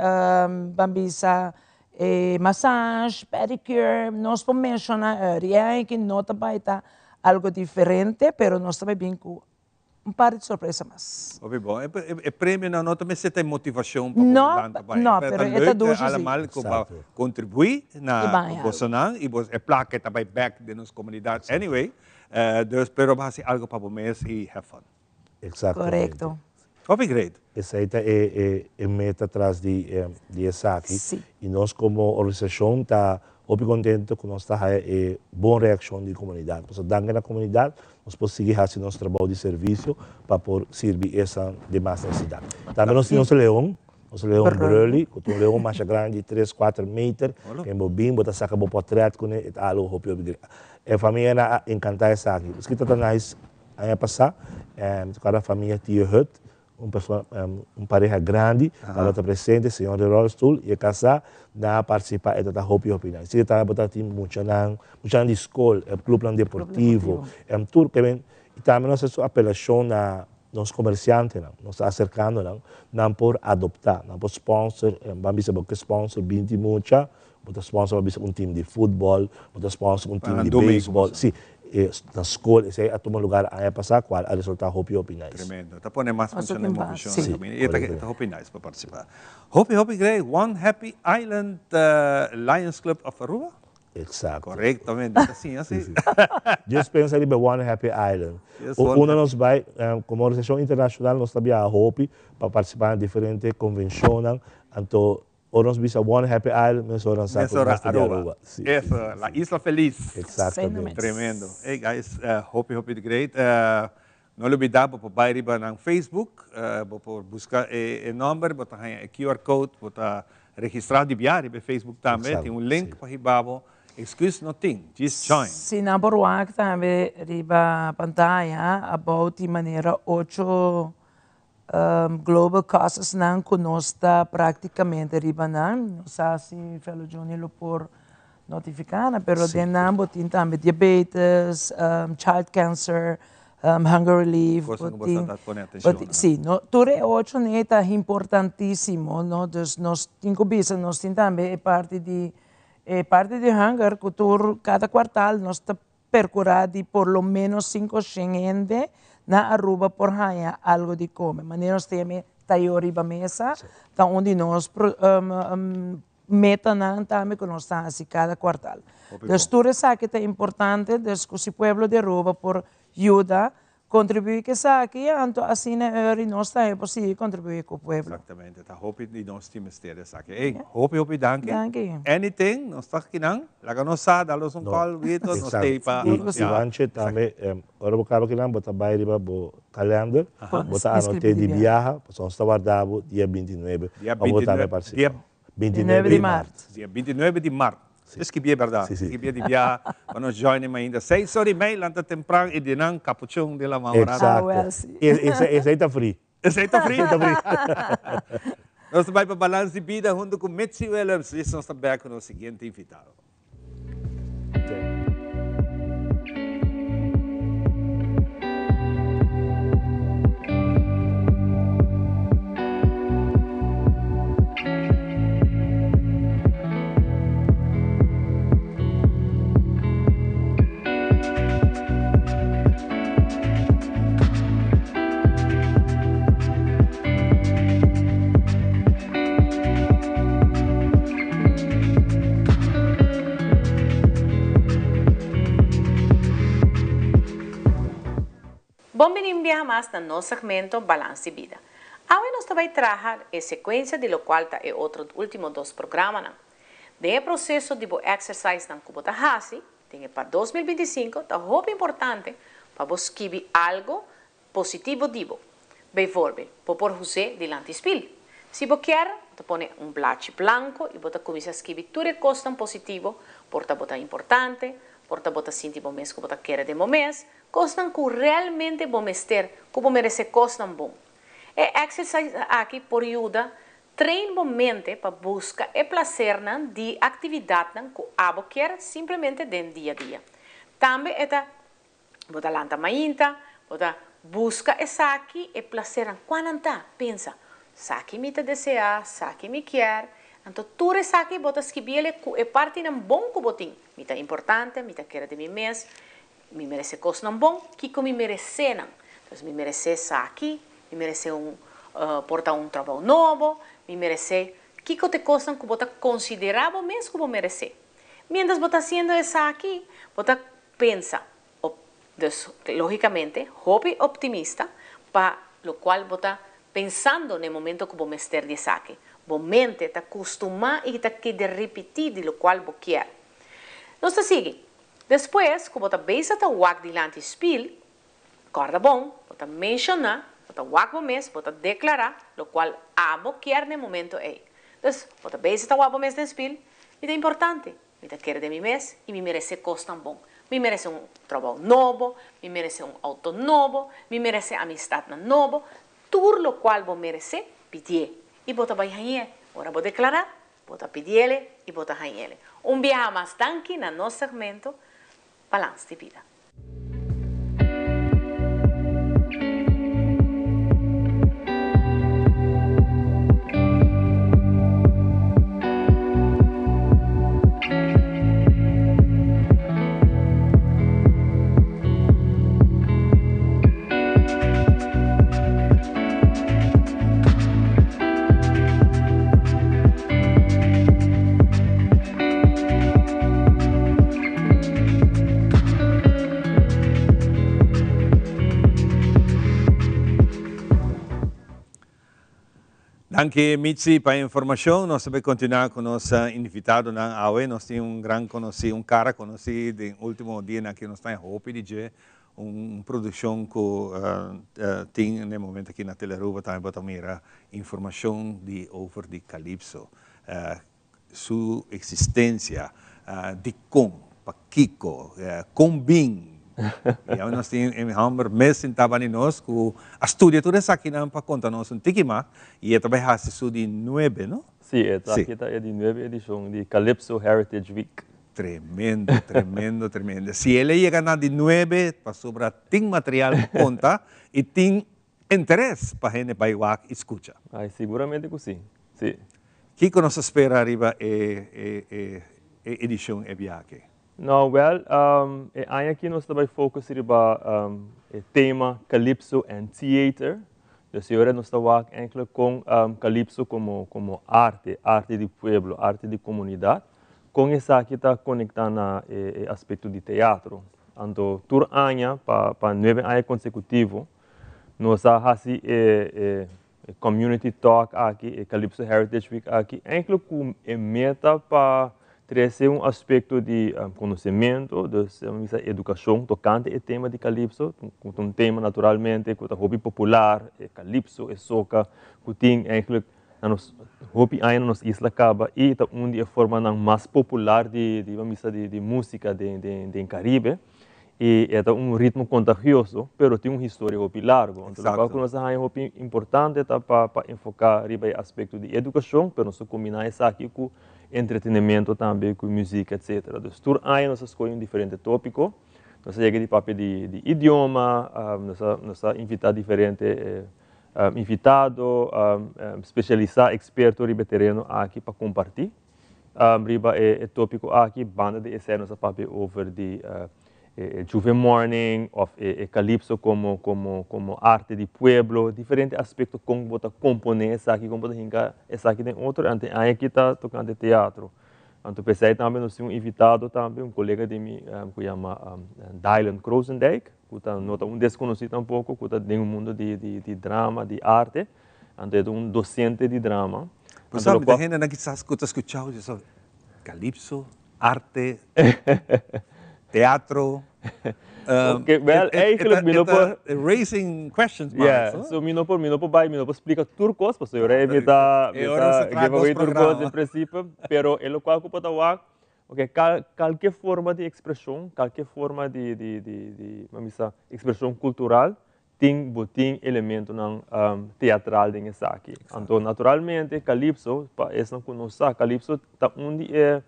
ban bisa e massage pedicure nos por menshona e aña aki no ta bai ta algo diferente pero nos ta bai bin ku un par di sorpresa mas. Hopi bon. E premionan no ta mester ta e motivacion pa bo lanta bai. No, pero e ta dushi si. Allemal cu bo contribui na bosonan y e placa ta bai bek den nos comunidad anyway. Dus pero bo haci algo pa bo mes y have fun. Exactamente. Corecto. Hopi great. Esey ta e meta tras di esaki. Y nos como organisacion ta hopi contento cu nos ta haya e bon reaccion di comunidad. Pasobra danki na comunidad nos por sigui haci nos trabou di servicio pa por sirbi esnan den mas necesidad. Tambe nos tin nos leon, nos leon Brully, cu ta un leon masha grandi di tres, cuater meter. Ken bo bin bo ta saca bo potret cune, e ta algo hopi hopi grandi. E famianan a encanta esaki. Esaki ta ta nice. Aña pasá, mi ta kòrda famia Tio Hut, un persona, un pareha grandi, tabata presente, señor den rolstoel i e kasá, nan a partisipá, e tabata hopi hopi nice. Si tabata tin muchanan, muchanan di skol, e klupnan deportivo, tur ke men, i tambe nos a hasi un apelashon na nos komersiantenan, nos ta aserkando nan, nan por adoptá, nan por sponsor, ban bisa bo ke sponsor binti mucha, Bo ta sponsor pa bisa un team di futbol, bo ta sponsor un team di beisbol. Si, na skol esei a tuma lugar aña pasá kual a resultá hopi hopi nice. Tremendo. Ta pone mas mucha na e movishon na kaminda. I e ta hopi nice pa partisipá. Hopi hopi grei One Happy Island Lions Club of Aruba? Exacto. Korektamente. Ta siña si. Just pensa riba One Happy Island. Unda nos bai, komo organisashon internashonal nos ta biaha hopi pa partisipá na diferente konvenshonnan. Anto Ora nos bisa One Happy Island, mesora nos sa cu nos ta di Aruba. Si. Eso, la isla feliz. Exactamente. Tremendo. Hey guys, hopi hopi great. No lubida bo por bay riba nan Facebook, bo por busca e nomber, bo ta haya e QR code, bo ta registra di bia riba e Facebook tambe, tin un link pa hiba bo. Excuse no tin, just join. Si nan por wak tambe riba pantaya abou tin manera ocho Global causesnan cu nos ta practicamente riba nan, no sa si Fellow Johnny lo por notifica nan, pero den nan bo tin tambe diabetes, child cancer, hunger relief, bo tin, si, tur e ocho ne ta importantisimo, no, dus nos tin cu bisa, nos tin tambe e parti di, e parti di hunger cu tur cada cuartal nos ta percura di por lo menos cinco shen hende na Aruba por haña algo di come. Manera nos ta yama e tayo riba mesa, ta un di nos metanan tambe cu nos ta haci cada cuartal. Dus tur esaki ta importante, dus cu si pueblo di Aruba por yuda Contribui cu esaki, anto asina eur nos tambe por sigui contribui cu pueblo. Exactamente, ta hopi di nos tin mester esaki. Ey, hopi hopi danki. Danki. Anything, nos ta kinan, laga nos sa, dal nos un call, Wito, nos t'ey pa Y Ivanche tambe, ora bo caba kinan bo ta bay riba bo calender, bo ta anote di biaha, pasobra nos ta warda bo dia 29 pa bo tambe participa. 29 di maart. Dia 29 di maart. Escribí e berdad. Escribí di biaha pa nos join him ainda. Seis ora y mei lanta tempran y di nan capuchon di la man ora. Exacto. Esey ta free. Esey ta free. Esey ta free. Nos ta bai pa Balans di Bida hunto cu Mitzi Willems. Listo nos ta bek cu nos siguiente invitado. Bon bini un biaha mas na nos segmento Balans di Bida. Awe nos ta bay traha e secuencia di locual ta e otro ultimo dos programanan. Den e proceso di bo exercisenan cu bo ta haci den e pa 2025 ta hopi importante pa bo skibi algo positivo di bo. Bijvoorbeeld, bo por hus'é dilanti spil. Si bo kier, bo ta pone un blachi blanco y bo ta cuminsa skibi tur e cosnan positivo, por ta bo ta importante, por ta bo ta sinti bo mes cu bo ta kere den bo mes, cosnan cu realmente bo mester, cu bo merece cosnan bon. E exercise aki por yuda train bo mente pa busca e placernan di actividadnan cu abo kier simplemente den dia dia. Tambe e ta Bo ta lanta mainta, bo ta buska esaki, e plasernan. Kua nan ta? Pensa, Saki mi ta deseá, saki mi kier. Anto tur esaki bo ta skibiel ku e partinan bon ku bo tin. Mi ta importante, mi ta kere den mi mes, mi meresé kosnan bon. Kiko mi meresé nan? Entonces mi meresé saki, mi meresé un por ta un trabou nobo, mi meresé. Kiko ta e kosnan ku bo ta konsiderá bo mes ku bo meresé? Miéntras bo ta hasiendo esaki, bo ta Pensa, op, dus logicamente hopi optimista pa locual bo ta pensando na e momento cu bo mester di esaki. Bo mente ta custuma y ta keda ripiti di locual bo kier. Nos ta sigui. Despues cu bo ta bezig ta wak dilanti spiel, corda bon, bo ta menciona, bo ta wak bo mes, bo ta declara locual abo kier na e momento ey. Dus, bo ta bezig ta wak bo mes den spiel y ta importante. Mi ta kere den mi mes i mi meresé kosnan bon. Mi meresé un trabou nobo, mi meresé un outo nobo, mi meresé amistatnan nobo. Tur lokual bo meresé, pidié i bo ta bai hañ'é. Ora bo deklará, bo ta pidiéle i bo ta hañ'éle. Un biaha mas danki na nos segmento Balans di Bida. Danki Mitzi pa e informacion. Nos ta bay continua cu nos invitadonan awe. Nos tin un gran conoci, un cara conoci den ultimo dianan aki nos ta en hopi di dje. Un produccion cu tin na e momento aki na Telearuba tambe bo ta mira informacion di over di Calypso. Su existencia, dicon, pakico, con bin. Y awe nos tin e homber mes sinta bani nos cu a studia tur esakinan pa conta nos un tiki mas y e ta bay haci su di nuebe, no? Sí, esaki ta e di nuebe edicion di Calypso Heritage Week. Tremendo, tremendo, tremendo. Si el a yega na di nuebe pasobra tin material pa conta y tin Interes pa hende bai wak i skucha. Ai, siguramente ku si. Si. Kiko nos ta spera riba e e edishon e biaha? No, wèl, e aña aki nos ta bai focus riba e tema Calypso and Theater. Dus e ora nos ta wak enkele kon Calypso komo komo arte, arte di pueblo, arte di komunidat, kon esaki ta konektá na e aspekto di teatro. Anto tur aña pa pa nuebe aña konsekutivo Nos a hasi e community talk aki, e Calypso Heritage Week aki, eigenlijk ku e meta pa trese un aspekto di konosementu, dus bisa edukashon tokante e tema di Calypso, ku ta un tema naturalmente ku ta hopi popular, e Calypso, e soca, ku tin eigenlijk na nos hopi aña na nos isla kaba i ta un di e formanan mas popular di bisa di musika den Karibe. I e ta un ritmo kontagioso, pero tin un historia hopi largo. Anto lokual ku nos a haña hopi importante ta pa pa enfoká riba e aspekto di edukashon, pero nos ta kombiná esaki ku entretenimento tambe ku muzik etcetera. Dus tur aña nos a skohe un diferente tópiko. Nos a yega di papia di di idioma, nos a nos a invitá diferente invitado spesialisá, eksperto riba e tereno aki pa kompartí riba e tópiko aki. Banda di esei nos a papia over di e Juve Morning òf e Calypso komo komo komo arte di pueblo, diferente aspekto kon bo ta komponé esaki, kon bo ta hinka esaki den otro. Anto e aña aki ta tokante teatro. Anto p'esei tambe nos tin un invitado tambe, un kolega di mi ku yama Dylan Krozendijk, ku ta no ta un deskonosí tampoko, ku ta den un mundo di di di drama, di arte. Anto e ta un dosente di drama. Bo sa, mi ta hendenan kisas ku ta skuchao dje so, Calypso, arte, teatro. Ok, wel, eigenlijk mi no por... Raising questions marks. Yeah, so mi no por, mi no por bai, mi no por splika tur kos, pasobra e mi ta, mi ta give away tur kos in principe, pero e lokual ku por ta wak, ok, kalke forma di ekspreshon, kalke forma di, di, di, di, mi a bisa, ekspreshon kultural, Tin bo tin elementonan teatral den esaki. Anto naturalmente calypso, pa esnan cu no sa, calypso ta un di e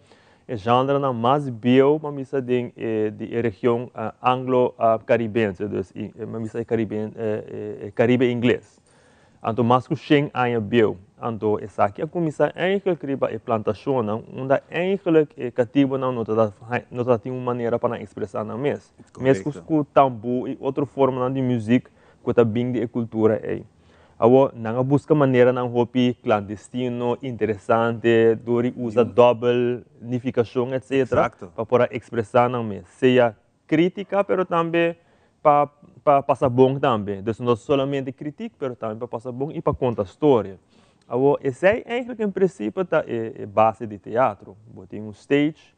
genrenan mas bieu pa misa den e di e region anglo caribense, dus pa misa e cariben e Caribe Ingles. Anto mas ku shen aña bieu. Anto esaki a kuminsá eigenlijk riba e plantashonnan unda eigenlijk e katibonan no ta no ta tin un manera pa nan ekspresá nan mes. Meskos ku tambú i otro formanan di muzik ku ta bin di e kultura ei. Awor nan a buska maneranan hopi klandestino, interesante, dor di usa dòbel nifikashon etsetera pa por a ekspresá nan mes. Sea Critica pero tambe pa pa pasa bon tambe. Dus no solamente critic pero tambe pa pasa bon y pa conta storia. Awor esey eigenlijk en principe ta e e base di teatro. Bo tin un stage,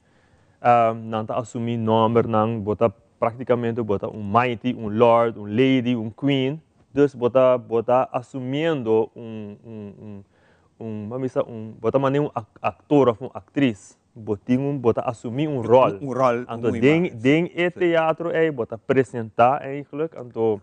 nan ta asumi nombernan, bo ta practicamente bo ta un mighty, un lord, un lady, un queen. Dus bo ta bo ta asumiendo un un un un ban bisa un bo ta manera un actor of un actriz. Bo tin un, bo ta asumí un ròl. Un ròl, Anto den, den e teatro ei bo ta presentá eigenlijk, anto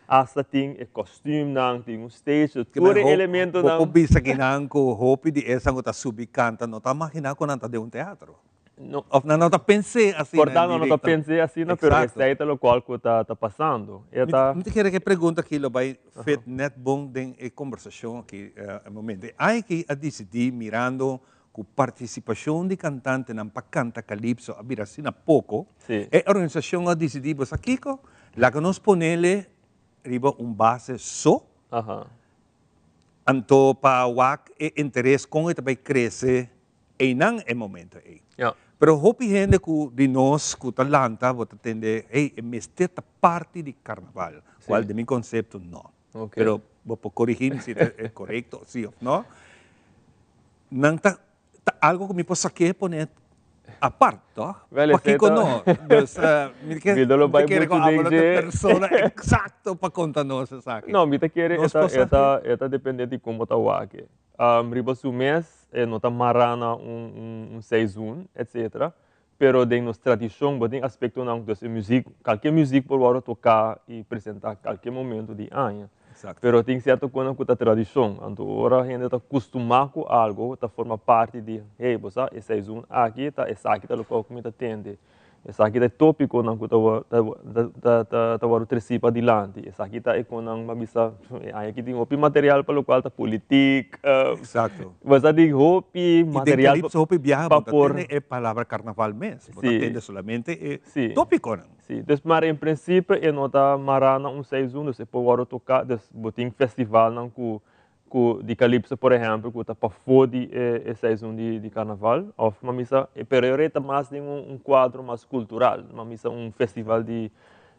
asta tin e kòstümnan, tin un stage, tur e elementonan. Bo por bisa kinan ku hopi di esnan ku ta subi kanta no ta maginá ku nan ta den un teatro. No. Òf nan no ta pens'é asina. Por ta nan no ta pens'é asina, pero esei ta lokual ku ta pasando. E ta. Mi ta kere ku e pregunta aki lo bai fit nèt bon den e kombersashon aki e momento. Aiki a disidí mirando Ku partisipashon di kantantenan pa kanta kalipso a bira asina poko, e organisashon a disidí, bo sa kiko? Laga nos ponele riba un base so, anto pa wak e interes kon e ta bai krese einan e momento ei. Pero hopi hende ku di nos ku ta lanta bo ta tende, hey, e mester ta parti di karnaval, kual den mi konsepto no. Pero bo por korigí mi si ta korekto si òf no. Nan ta ta algo ku mi por sak'é pone apart, tòg? Wel, esei Pakiko ta no? Dus mi ke Mi no lo mi ta bai kere ku muchu abo den lo ta dje. persona eksakto pa konta nos esaki. No, mi ta kere e Nos ta por e sa ta e ta depende di kon bo ta wak e. Riba su mes e no ta mará na un un un seizoen, etcetera. Pero den nos tradishon bo tin aspektonan, dus e muzik, kalke muzik por wòrdu toká i presentá kalke momento di aña. Pero tin sierto konan ku ta tradishon, anto ora hende ta kustumá ku algu ta forma parti di, hey, bo sa e seizoen aki ta esaki ta loke ku mi ta tende, esaki ta e tópikonan ku ta ta wòrdu tresí padilanti, esaki ta e konan bo a bisa e aña aki tin hopi material pa lokual ta politik. Bo sa tin hopi I den material Calypso hopi biaha pa bo ta por tende e palabra carnaval mes. Bo ta tende solamente e Sí. topiconan. Sí, dus maar en principe e no ta mará na un seizoen, dus e por wòrdu toká, dus bo tin festivalnan ku ku di Calypso por ehèmpel ku ta pafó di e e seizoen di di carnaval òf ma misa pero e ora ta mas den un un kuadro mas kultural, ma misa un festival di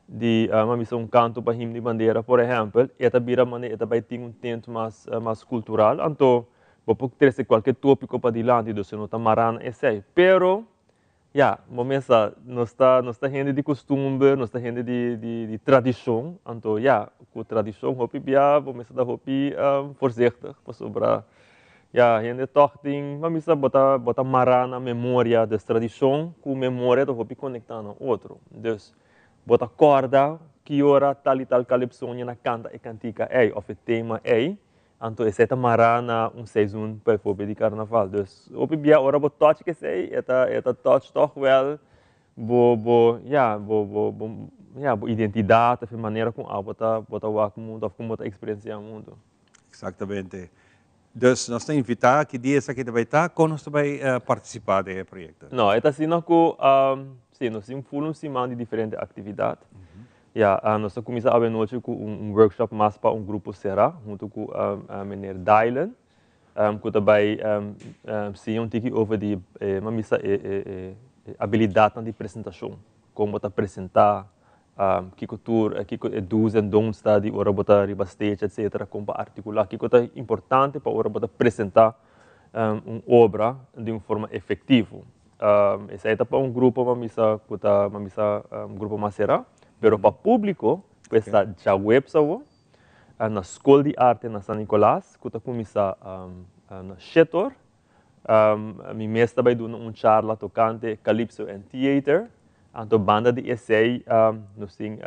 di ma misa un kanto pa himno di bandera por ehèmpel e ta bira manera e ta bai tin un tent mas mas kultural anto Bo por trese kualke tópiko padilanti, dus e no ta mará na esei. Pero, ya, bo mes sa, nos ta, nos ta hende di kustumber, nos ta hende di, di, di tradishon. Anto, ya, ku tradishon hopi bia bo mester ta hopi voorzichtig, pasobra, ya, hende tòg tin, bo mester bo ta, bo ta mará na memoria. Dus tradishon ku memoria ta hopi konektá na otro. Dus, bo ta kòrda ki ora tal i tal kalipsonia na kanta e kantika ei òf e tema ei. Anto esei ta mará na un seizoen bijvoorbeeld di karnaval. Dus hopi bia ora bo touch esei, e ta e ta touch tòg wèl bo bo ya bo bo bo ya bo identidat òf e manera kon abo ta bo ta wak mundu òf kon bo ta eksperensiá mundu. Eksaktamente. Dus nos ta invitá ki dia esaki ta bai ta, kon nos ta bai partisipá den e proyekto? No, e ta asina ku si nos tin ful un siman di diferente aktividat. Ya, nos ta kuminsá awe nochi ku un workshop mas pa un grupo será huntu ku meneer Dylan ku ta bai siña un tiki over di e misa e abilidatnan di presentashon, kon bo ta presentá, kiko tur kiko e do's en don'ts ta di ora bo ta riba stage etcetera, kon pa artikulá, kiko ta importante pa ora bo ta presentá un obra di un forma efektivo. Esei ta pa un grupo pa misa ku ta pa misa un grupo mas será, pero pa públiko pues ta djaweps awo na Skol di Arte na San Nicolas ku ta kuminsá na shet or. Mi mes ta bai duna un charla tokante Calypso en Theater. Anto banda di esei nos tin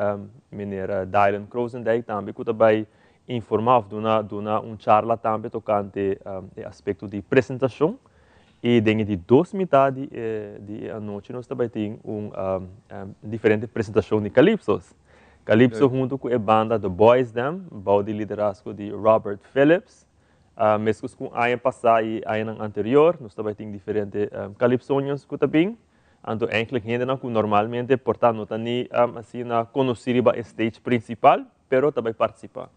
meneer Dylan Krozendijk tambe ku ta bai informá òf duna duna un charla tambe tokante e aspekto di presentashon. I den e di dos mitá di e di e anochi nos ta bai tin un diferente presentashon di Calypsos. Calypso huntu ku e banda The Boys Dem bou di liderazgo di Robert Phillips. Meskos ku aña pasá i añanan anterior nos ta bai tin diferente Calypsonians ku ta bin. Anto enkele hendenan ku normalmente por ta no ta ni asina konosí riba e stage prinsipal, pero ta bai partisipá.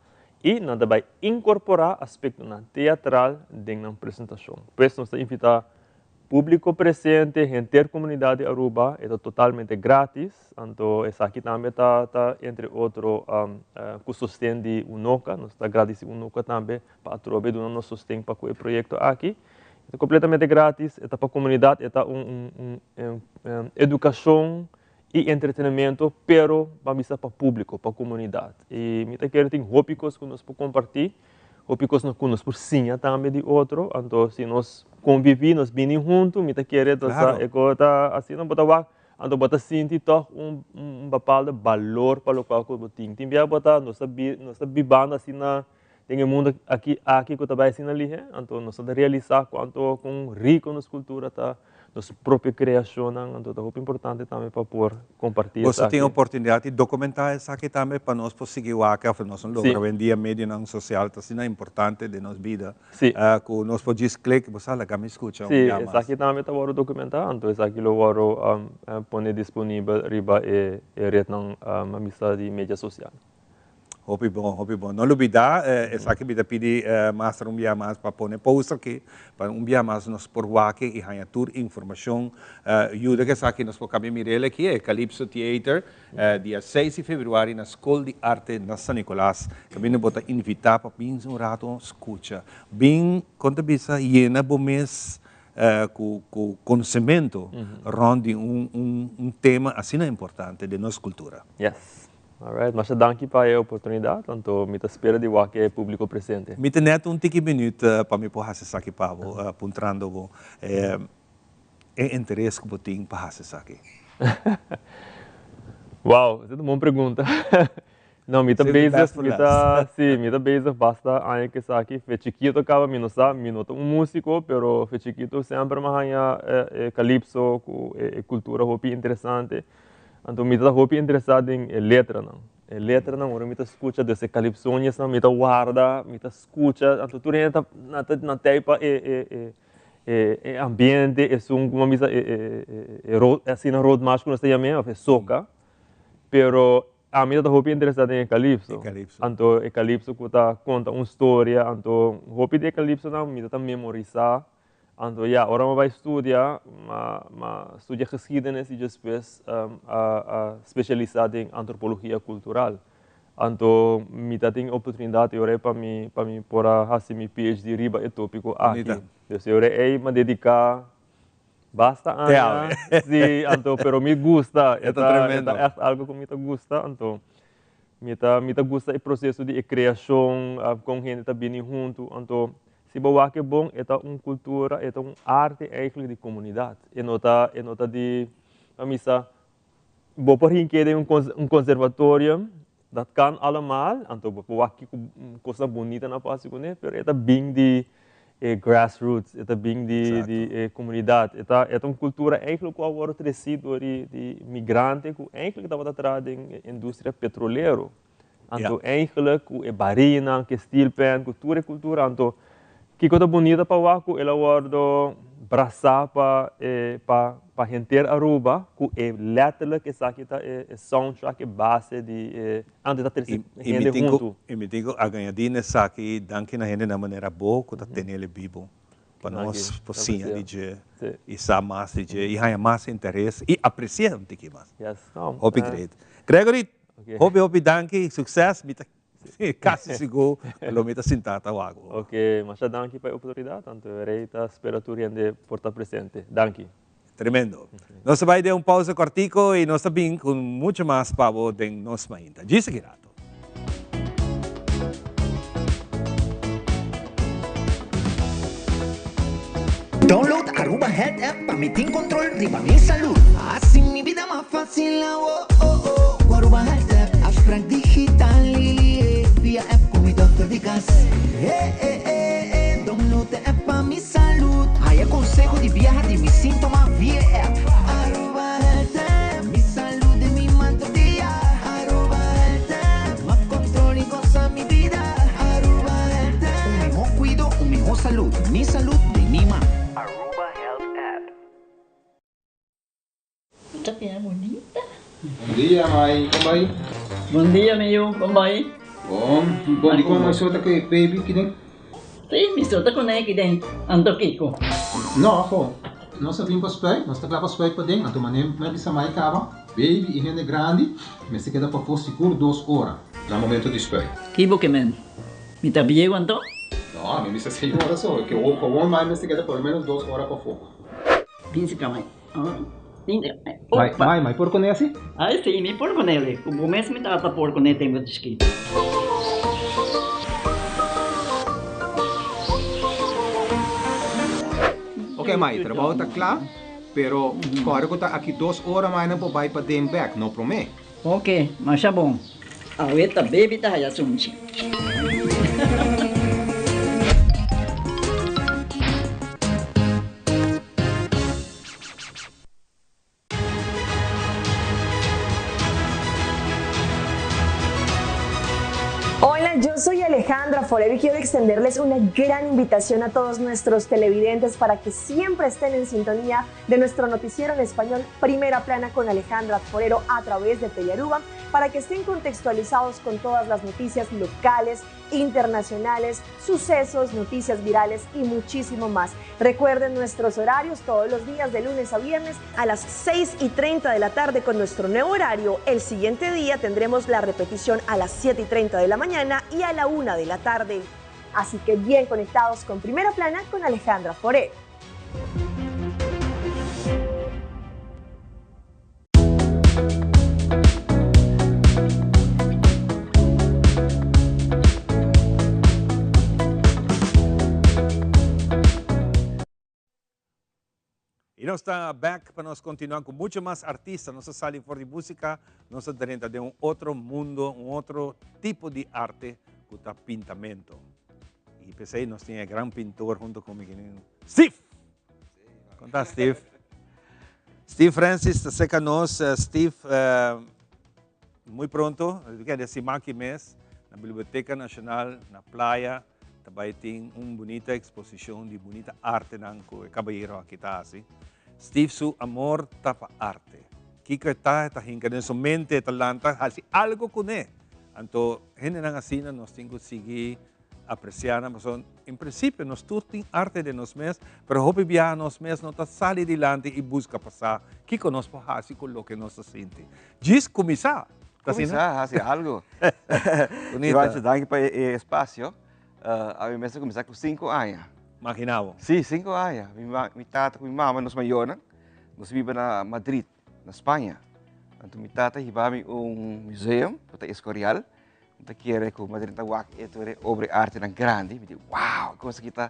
I nan ta bai inkorporá aspektonan teatral den nan presentashon. Pues nos ta invitá públiko presente, henter komunidat di Aruba, e ta totalmente grátis, anto esaki tambe ta ta entre otro ku sosten di Unoca, nos ta gradisí Unoca tambe pa atrobe duna nos sosten pa ku e proyekto aki. E ta kompletamente grátis, e ta pa komunidat, e ta un un un edukashon i entretenimento, pero ban bisa pa públiko, pa komunidat. I mi ta kere tin hopi kos ku nos por kompartí, hopi kos ku nos por siña tambe di otro. Anto si nos konviví, nos bini huntu, mi ta kere ta sa e kos ta asina bo ta wak, anto bo ta sinti tòg un un bepaalde balor pa lokual ku bo tin. Tin bia bo ta nos ta nos ta bibando asina Den e mundo aki aki ku ta bai asina lihe, anto nos no ta realisá kuantu kon riko nos kultura ta, nos propio kreashonnan, anto ta hopi importante tambe pa por kompartí Boso esaki. tin oportunidat di dokumentá esaki tambe pa nos por sigui wak òf nos no logra awendia medionan sosial ta asina importante den nos bida ku nos por djis klik, bo sa laga mi skucha un Sí, bia mas. esaki tambe ta wòrdu dokumentá, anto esaki lo wòrdu pone disponibel riba e retnan a misa di media sosial. Hopi bon, hopi bon. No lubida, esaki mi ta pidi Master un bia mas pa pone poster aki, pa un bia mas nos por wak i haña tur informashon. Yuda ku esaki nos por kambia mirel aki, e Calypso Theater, dia seis di februari na Skol di Arte na San Nicolas. Kaminda bo ta invitá pa bin un rato skucha. Bin, kon ta bisa, yena bo mes ku konosementu rònt di un tema asina importante den nos kultura. Yes. Alright, masha danki pa e oportunidad, anto mi ta spera di wak e publico presente. Mi ta net un tiki minuut pa mi por haci esaki pa bo, puntrando bo e interes cu bo tin pa haci esaki. Wow, esei ta un bon pregunta. No, mi ta Save the bezig, best for mi last. ta, si, mi ta bezig basta aña cu esaki. Fe chikito caba mi no sa, mi no ta un musico, pero fe chikito semper mi a haña e calypso cu e cultura hopi interesante. Anto mi ta hopi interesá den e letranan. E letranan ora mi ta skucha dus e calypsoniasnan mi ta warda, mi ta skucha, anto tur hende ta nan ta nan ta pa e e e e e ambiente esun kuma mi bisa e e e e asina roadmarch ku nos ta yam'é òf e soka. Pero ami ta hopi interesá den e calypso. Anto e calypso ku ta konta un storia, anto hopi di e calypsonan mi ta ta memorisá. Anto ya, ora mi bai studia, m'a studia geschiedenis y despues a specialisa den antropologia cultural. Anto mi ta tin oportunidad e ora ei pa mi pa mi por a haci mi PhD riba e topico aki. Dus e ora ei m'a dedica basta aña, si, anto pero mi gusta, e ta e ta echt algo cu mi ta gusta, anto mi ta mi ta gusta e proceso di e creacion, con hende ta bini hunto, anto Si bo wak e bon, e ta un kultura, e ta un arte eigenlijk di komunidat. E no ta, e no ta di, pa misa, bo por hink'é den un konservatorium, Dat kan allemaal, anto bo por wak kiko kosnan bunita nan por hasi kuné, pero e ta bin di e grassroots, e ta bin di di e komunidat. E ta e ta un kultura eigenlijk ku a wòrdu tresí dor di di migrante ku eigenlijk tabata traha den e industria petrolero. Anto eigenlijk ku e barinan, ku e steelpan, ku tur e kultura, anto kiko ta bunita pa wak ku el a wòrdu brasá pa e pa pa henter Aruba ku e letterlijk esaki ta e soundtrack, e base di e anto ta trese hende huntu. I mi tin ku añadí na esaki danki na hendenan manera bo ku ta tene el bibo pa nos por siña di dje i sa mas di dje i haña mas interes i apresi'é un tiki mas. Hopi great. Gregory, hopi hopi danki, sukses, mi ta kasi sigur ku lo mi ta sintá ta wak bo. Ok, masha danki pa e oportunidat, anto Rey ta spera tur hende por ta presente. Danki. Tremendo. Nos ta bai den un pausa kortiko i nos ta bin ku mucho mas pa bo den nos mainta. Djis aki rato. Download Aruba Health App pa mi tin control riba mi salud. Haci mi bida mas facil awo oh oh cu Aruba Health App. Afspraak digital eh via app cu mi dokter di cas. Eh eh eh eh download e app pa mi salud. Haya conseho di biaha di mi sintoma via e app. Aruba Health App, mi salud den mi man tur dia. Aruba Health App, mas control y goza mi bida. Aruba Health App. Un miho cuido, un miho salud. Mi salud den mi man. Aruba Health App. Ta bira bunita. Bon dia mai, kon bai? Bon dia mi yu, kon bai? Bon, bon di kon mai so ta ku e baby kiden? Si, mi so ta kuné kiden, anto kiko? No, afo, nos a bin pa spuit, nos ta kla pa spuit paden, anto manera mi a bisa mai kaba, baby i hende grandi mester keda pafó sigur dos ora na momento di spuit. Ki bo ke men? Mi ta bieu anto? No, mi bisa seis ora so, ke awor mai mester keda por lo menos dos ora pafó. Bin si ka mai. Mai, mai, mai por kuné asi? Ai si, mi por kuné. Ku bo mes mi tata por kuné tempu di chikito. Ok mai, trabou ta kla, pero kòrda ku ta aki dos ora mai nan por bai paden bèk, no promé. Ok, masha bon. Awe ta baby ta haya sunchi. Hola, yo soy Alejandra Forero y quiero extenderles una gran invitación a todos nuestros televidentes para que siempre estén en sintonía de nuestro noticiero en español Primera Plana con Alejandra Forero a través de Telearuba para que estén contextualizados con todas las noticias locales, internacionales, sucesos, noticias virales y muchísimo más. Recuerden nuestros horarios todos los días de lunes a viernes a las 6 y 30 de la tarde con nuestro nuevo horario. El siguiente día tendremos la repetición a las 7 y 30 de la mañana y a la 1 de la tarde. Así que bien conectados con Primera Plana con Alejandra Foré. Y nos ta back pa nos continua cu mucho mas artista. Nos a sali for di musica, nos a drenta den un otro mundo, un otro tipo di arte cu ta pintamento. Y p'esey nos tin e gran pintor hunto cu mi, Steve! Con ta Steve? Steve Francis ta seca nos. Steve, muy pronto, kende siman ki mes, na Biblioteca Nacional, na Playa, ta bai tin un bunita exposicion di bunita artenan cu e caballero aki ta haci. Steve su amor ta pa arte. Kico e ta, e ta hinca den su mente, e ta lanta haci algo cune. Anto, hendenan asina nos tin cu sigui Apreciá nan pasobra en principio nos tur tin arte den nos mes, pero hopi biaha nos mes no ta sali dilanti i buska pa sa kiko nos por hasi ku loke nos ta sinti. Djis kuminsá! Ta asina? Kuminsá hasi algu. Bunita. Ivancho, danki pa e espasio. Ami mes a kuminsá ku sinku aña. Magina bo. Sí, sinku aña. Mi tata ku mi mama, nos mayornan, nos biba na Madrid, na Spaña. Anto mi tata hiba mi un museum ku ta Escorial. Mi ta kere ku Madrid ta wak e tur e obra di artenan grandi. Mi di, wow, e kos aki ta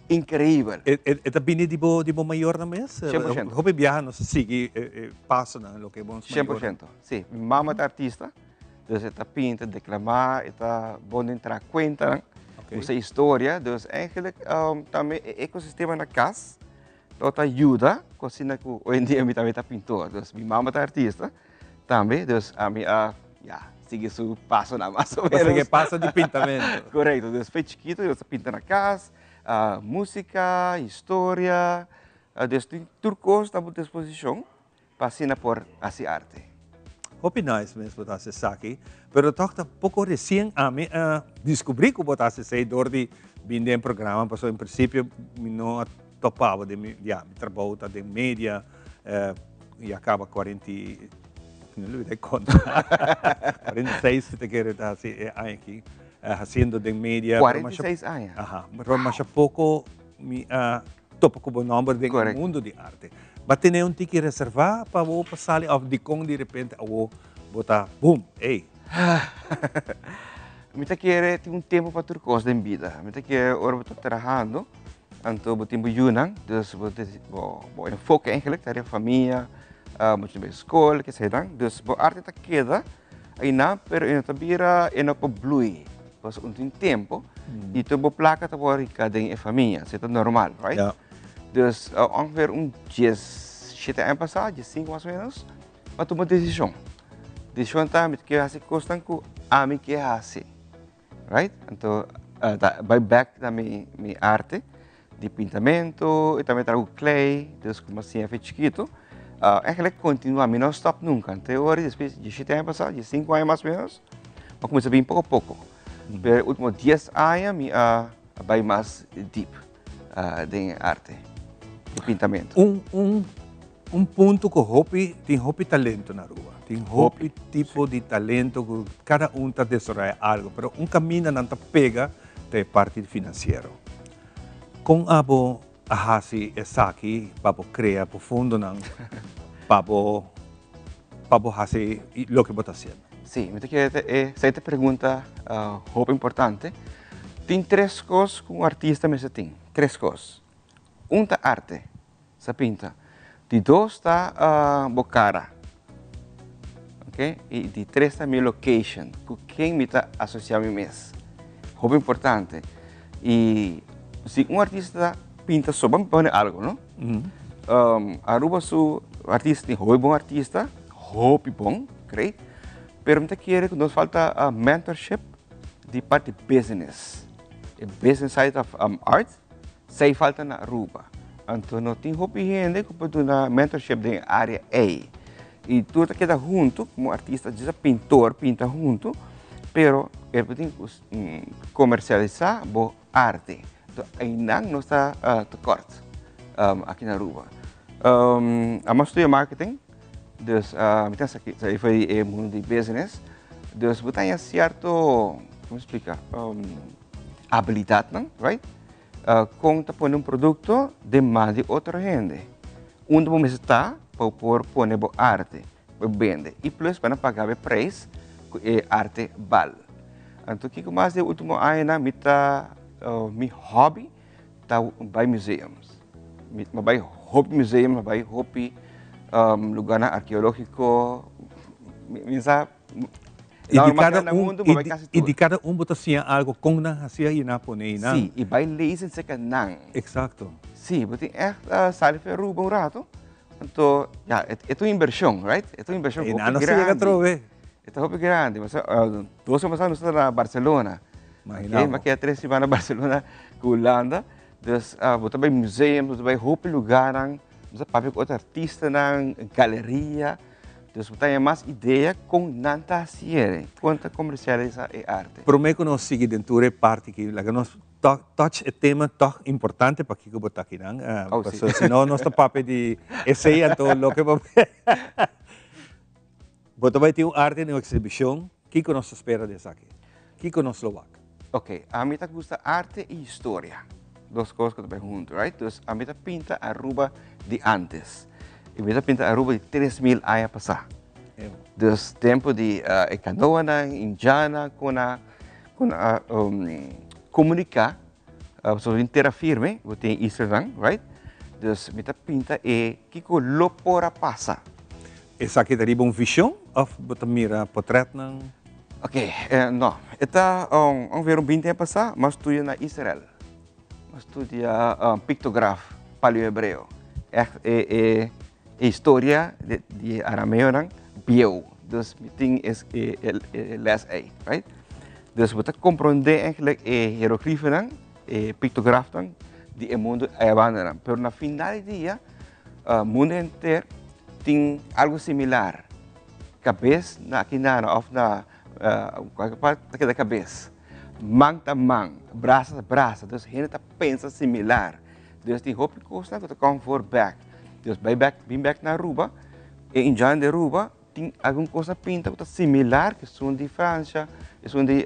increibel. E ta bini di bo, di bo mayornan mes? 100%. Hopi biaha nos ta sigui e pasonan, loke bo mayornan. 100%, si. Mi mama ta artista. Dus e ta pinta, declama, e ta bon den traha cuentanan, usa historia. Dus eigenlijk tambe e ecosistema na cas lo ta yuda cu asina cu hoy en dia mi tambe ta pintor. Dus mi mama ta artista tambe, dus ami a ya sigui su pasonan mas o menos. Sigui e paso di pintamento. Correcto, dus fe chikito nos ta pinta na cas, musica, historia, dus tin tur cos na bo disposicion. Pa asina por hasi arte. Hopi nice mes bo ta hasi esaki, pero tòg ta poko resien ami a diskubrí ku bo ta hasi esei dor di bin den programa, pasobra en prinsipio mi no a topa bo den mi, ya, mi trabou ta den media, ya kaba kuarenta i, mi no lubida e konta, 46 mi ta kere ta hasi e aña aki, hasiendo den media. 46 aña? Aha, pero masha poko mi a topa ku bo nòmber den e mundu di arte. Ba tene un tiki reservá pa bo pa sali òf dikon di repente awo bo ta boom, ey. Mi ta kere tin un tempu pa tur kos den bida. Mi ta kere ora bo ta trahando, anto bo tin bo yunan, dus bo bo enfoke eigenlijk ta riba famia, bo tin bai skol, keseinan. Dus bo arte ta keda einan, pero e no ta bira, e no por blui. Pasobra un tin tempo y tur bo placa ta por rica den e famia, esei ta normal, right? Ja. Dus ongeveer un dies shete aña pasá, dies sinku mas o menos, mi a tuma desishon. Desishon ta mi ke hasi kosnan ku ami ke hasi, right? Anto ta bai bek na mi mi arte di pintamento y tambe traha ku klei, dus ku mi a siña fe chikitu. Eigenlijk kontinua, mi no stop nunka. Te ora despues di shete aña pasá, di sinku aña mas o menos, mi a kuminsá bin poko poko. Pero e ultimo dies aña mi a bai mas diep den e arte di pintamento. Un un un punto ku hopi tin hopi talento na Aruba. Tin hopi tipo di talento ku kada un ta desaroya algo, pero un kaminda nan ta pega ta e parti finansiero. Kon abo a hasi esaki pa bo krea bo fondonan pa bo pa bo hasi loke bo ta hasiendo? Sí, mi ta kere ta e esei ta pregunta hopi importante. Tin tres kos ku un artista mester tin, tres kos. Un ta arte, sa pinta. Di dos ta bo kara, ok, i di tres ta mi location, ku ken mi ta asosia mi mes. Hopi importante. I si un artista pinta so, ban pone algo, no? Aruba su artista tin hopi bon artista, hopi bon, great, pero mi ta kere ku nos falta mentorship di parti business, e business side of art. Esei falta na Aruba. Anto no tin hopi hende ku por duna mentorship den e área ei. I tur ta keda huntu komo artista, djis a pintor pinta huntu, pero e por tin ku komersialisá bo arte. Anto einan nos ta tekort aki na Aruba. Amo a studia marketing, dus mi ta sa for di e mundu di business. Dus bo ta haña sierto, komo splika? Abilidadnan, right? Kon ta pone un produkto den man di otro hende. Unda bo mester ta pa bo por pone bo arte, bo bende. I plus pa nan paga bo e prijs ku e arte bal. Anto kiko mas den ultimo añanan mi ta, mi hobby ta bai museums. Mi bai hopi museum, mi bai hopi lugarnan arkeologiko. Mi sa. I di kada un, i di kada un bo ta siña algo kon nan hacia i nan a pone i nan. Sí, i bai lezen cerca nan. Exacto. Sí, bo tin echt sali for Aruba un rato, anto ya, e ta un inversion, right? E ta un inversion hopi grandi. I nan no sigue atrobe. E ta hopi grandi. Dos semana pasá nos tabata na Barcelona. Imagina bo. Mi a keda tres semana na Barcelona ku Hulanda. Dus bo ta bai museum, bo ta bai hopi lugarnan, bo ta papia ku otro artistanan, galeria. Dus bo ta haña mas idea kon nan ta hasié, kon ta komersialisá e arte. Promé ku nos sigui den tur e parti aki, laga nos touch e tema tòg importante pakiko bo ta akinan. Oh, si. Pasobra si no nos ta papia di esei anto loke bo Bo ta bai tin un arte den un eksibishon, kiko nos ta spera di esaki? Kiko nos lo wak? Ok, ami ta gusta arte i historia. Dos kos ku ta bai huntu, right? Dus ami ta pinta Aruba di antes. I mi ta pinta Aruba di 3000 aña pasá. Dus tempu di e kanoanan, indiannan ku na ku na komuniká pasobra den tera firme bo tin islanan, right? Dus mi ta pinta e kiko lo por a pasa. Esaki ta riba un vision of bo ta mira potretnan? Ok, no. E ta ongeveer un binti aña pasá, mi a studia na Israel. Mi a studia pictograf paleo-hebreo. Echt e e e historia di e arameonan bieu. Dus mi tin e e les ei, right? Dus bo ta komprondé eigenlijk e hieroglifenan, e pictografnan di e mundu ayabandanan. Pero na final di dia, mundu henter tin algu similar. Kabes na kinana òf na kualke parti ta keda kabes. Man ta man, brasa ta brasa. Dus hende ta pensa similar. Dus tin hopi kosnan ku ta kòm for bèk. Dus bai bèk, bin bèk na Aruba, e indjan di Aruba tin algun kos a pinta ku ta similar ku esun di Fransha, esun di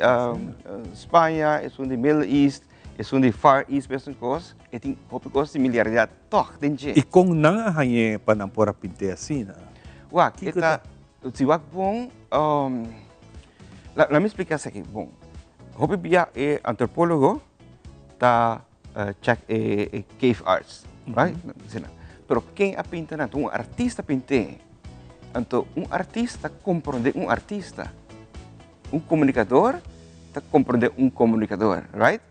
Spaña, esun di Middle East, esun di Far East mesun kos. E tin hopi kos similaridat tòg den dje. I kon nan a hañ'é pa nan por a pint'é asina? Wak, e ta, si wak bon, laat mi splika esaki bon. Hopi bia e antropólogo ta check e cave arts, right? Asina. Pero ken a pinta nan? Ta un artista pint'é. Anto un artista komprondé un artista. Un komunikador ta komprondé un komunikador, right?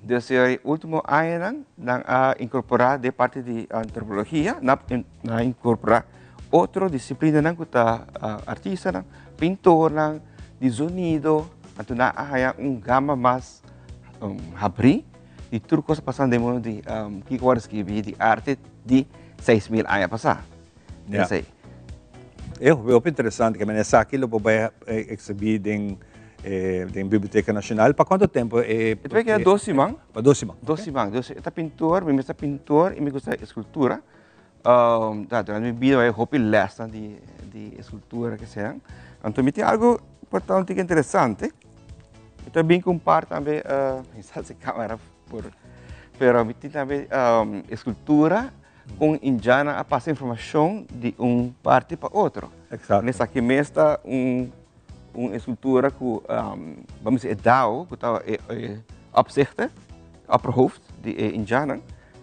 Dus e último añanan nan a inkorporá den parti di antropologia, nan a inkorporá otro disiplinanan ku ta artistanan, pintornan, di zonido, anto nan a haña un gama mas habrí di tur kos a pasa den mundu di kiko wòrdu skibí di arte di 6000 aña pasá. Ja. Esei. E hopi interesante, ke men esaki lo por bai exhibí den den Biblioteca Nacional. Pa kuantu tempo e? E ta keda dos siman. Pa dos siman. Dos siman. Dus e ta pintor, mi mes ta pintor i mi gusta eskultura. Ta durante mi bida bai hopi lèsnan di di eskultura ke sea. Anto mi tin algu importante i interesante. Mi ta bin ku un par tambe, mi sa si kamera por, pero mi tin tambe eskultura Kon indjanan a pasa informashon di un parti pa otro. Exacto. Esaki mes ta un un escultura ku bamos bisa e dao ku ta e opzichter, opperhoofd di e indjanan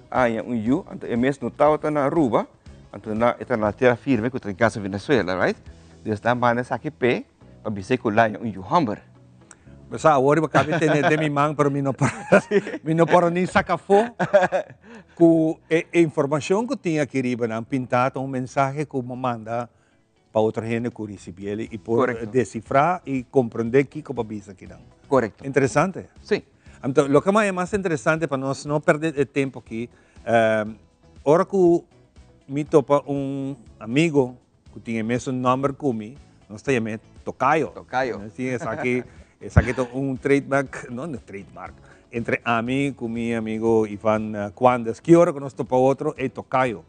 a haña un yu, anto e mes no tabata na Aruba, anto na e ta na tera firme ku ta den casa Venezuela, right? Dus nan manda esaki p'e pa bis'é ku la haña un yu hòmber. Bo sa awor bo kabi tene den mi man pero mi no por mi no por ni saca afó cu e informacion cu tin aki riba nan pinta ta un mensahe cu bo manda pa otro hende cu ricibiel y por descifra y comprende kico bo bisa akinan. Correcto. Interesante. Si. Anto loke mas e mas interesante pa nos no perde e tempo aki ora cu mi topa un amigo Ku tin e mesun nòmber ku mi, nos ta yam'é Tokayo. Tokayo. Sí, esaki, esaki ta un trademark, no, no trademark, entre ami ku mi amigo Ivan Cuandes. Ki ora ku nos topa otro, ey Tokayo.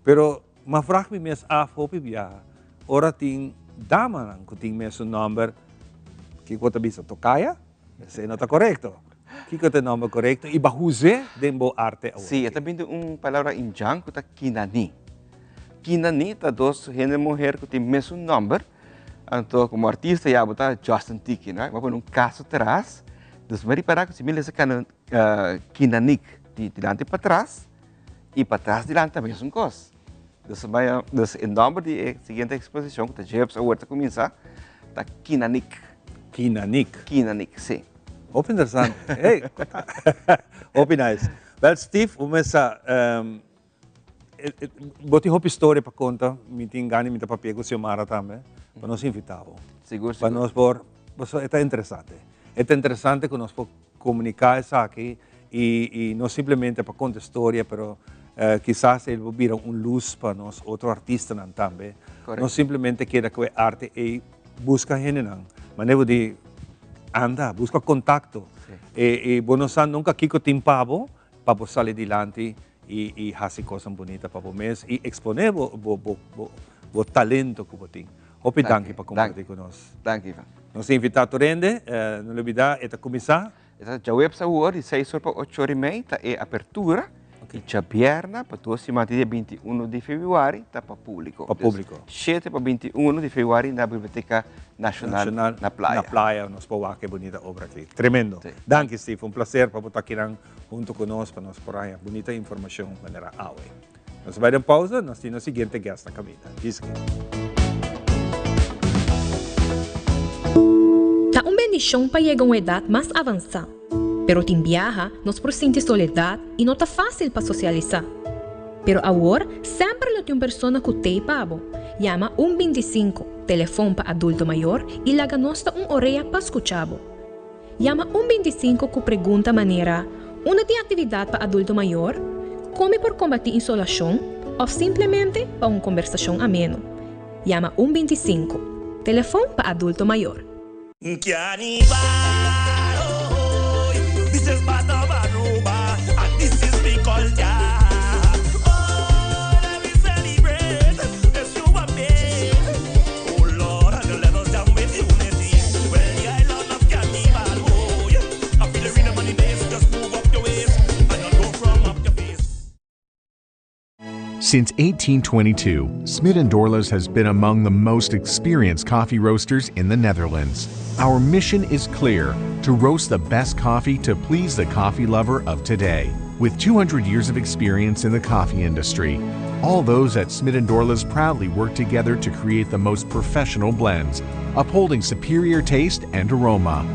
Pero m'a vrag mi mes af hopi biaha, ora tin damanan ku tin mesun nòmber, kiko bo ta bisa, Tokaya? Esei no ta korekto. Kiko ta e nòmber korekto i bo a us'é den bo arte awor? Sí, e ta bini di un palabra indjan ku ta kinani. Kinani ta dos hende muher ku tin mesun nòmber. Anto komo artista ya bo ta Justin Tiki, no? Bo a pone un kaso tras. Dus mi a ripará ku si mi lesa kinanik di dilanti patras i patras dilanti ta mesun kos. Dus dus e nòmber di e siguiente eksposishon ku ta djeps awor ta kuminsá ta Kinanik. Kinanik. Kinanik, si. Hopi interesante. Hey, hopi nice. Wel Steve, bo mester sa, bo tin hopi storia pa konta, mi tin gana di mi ta papia ku Xiomara tambe, pa nos invitá bo. Sigur, sigur. Pa nos por, pasobra e ta interesante. E ta interesante ku nos por Comunica esaki y no simplemente pa conta storia pero kisas el por bira un luz pa nos otro artistanan tambe. No simplemente keda cu e arte ey, busca hendenan. Manera bo di anda, busca contacto. Y bo no sa nunca kico tin pa bo, pa bo sali dilanti y haci cosnan bunita pa bo mes y expone bo talento cu bo tin. Hopi danki pa comparti cu nos. Danki Ivan. Nos ta invita tur hende, no lubida e ta cuminsa. E ta djaweps awor di seis or pa ocho or y mei ta e apertura y djabierna pa dos siman te dia 21 di februari ta pa publico. Pa publico. Dus shete pa 21 di februari na Biblioteca Nacional na Playa. Na Playa nos por wak e bunita obra aki. Tremendo. Danki Steve, un placer pa bo ta akinan hunto cu nos pa nos por haña bunita informacion manera awe. Nos a bai den pausa, nos tin nos siguiente guest na caminda. Djis aki. Ta un bendishon pa yega un edat mas avansá. Pero tin biaha nos por sinti soledat i no ta fásil pa sosialisá. Pero awor semper lo tin un persona ku t'ei pa bo. Yama un bintisinko, telefon pa adulto mayor i laga nos ta un orea pa skucha bo. Yama un bintisinko ku pregunta manera, Unda tin aktividat pa adulto mayor? Kon mi por kombatí insolashon? Òf simplemente pa un kombersashon ameno. Yama un bintisinko, telefon pa adulto mayor. Since 1822, Smit & Dorlas has been among the most experienced coffee roasters in the Netherlands. Our mission is clear to roast the best coffee to please the coffee lover of today. With 200 years of experience in the coffee industry, all those at Smit & Dorlas proudly work together to create the most professional blends, upholding superior taste and aroma.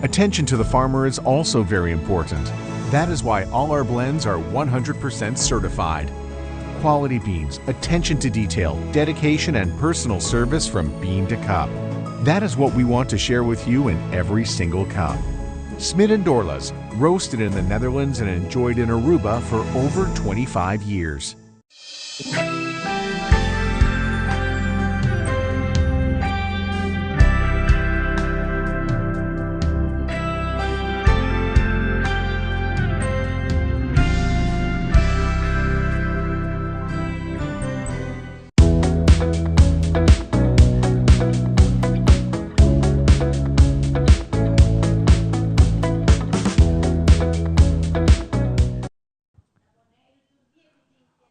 Attention to the farmer is also very important. That is why all our blends are 100% certified. Quality beans, attention to detail, dedication, and personal service from bean to cup. That is what we want to share with you in every single cup. Smit and Dorlas, roasted in the Netherlands and enjoyed in Aruba for over 25 years.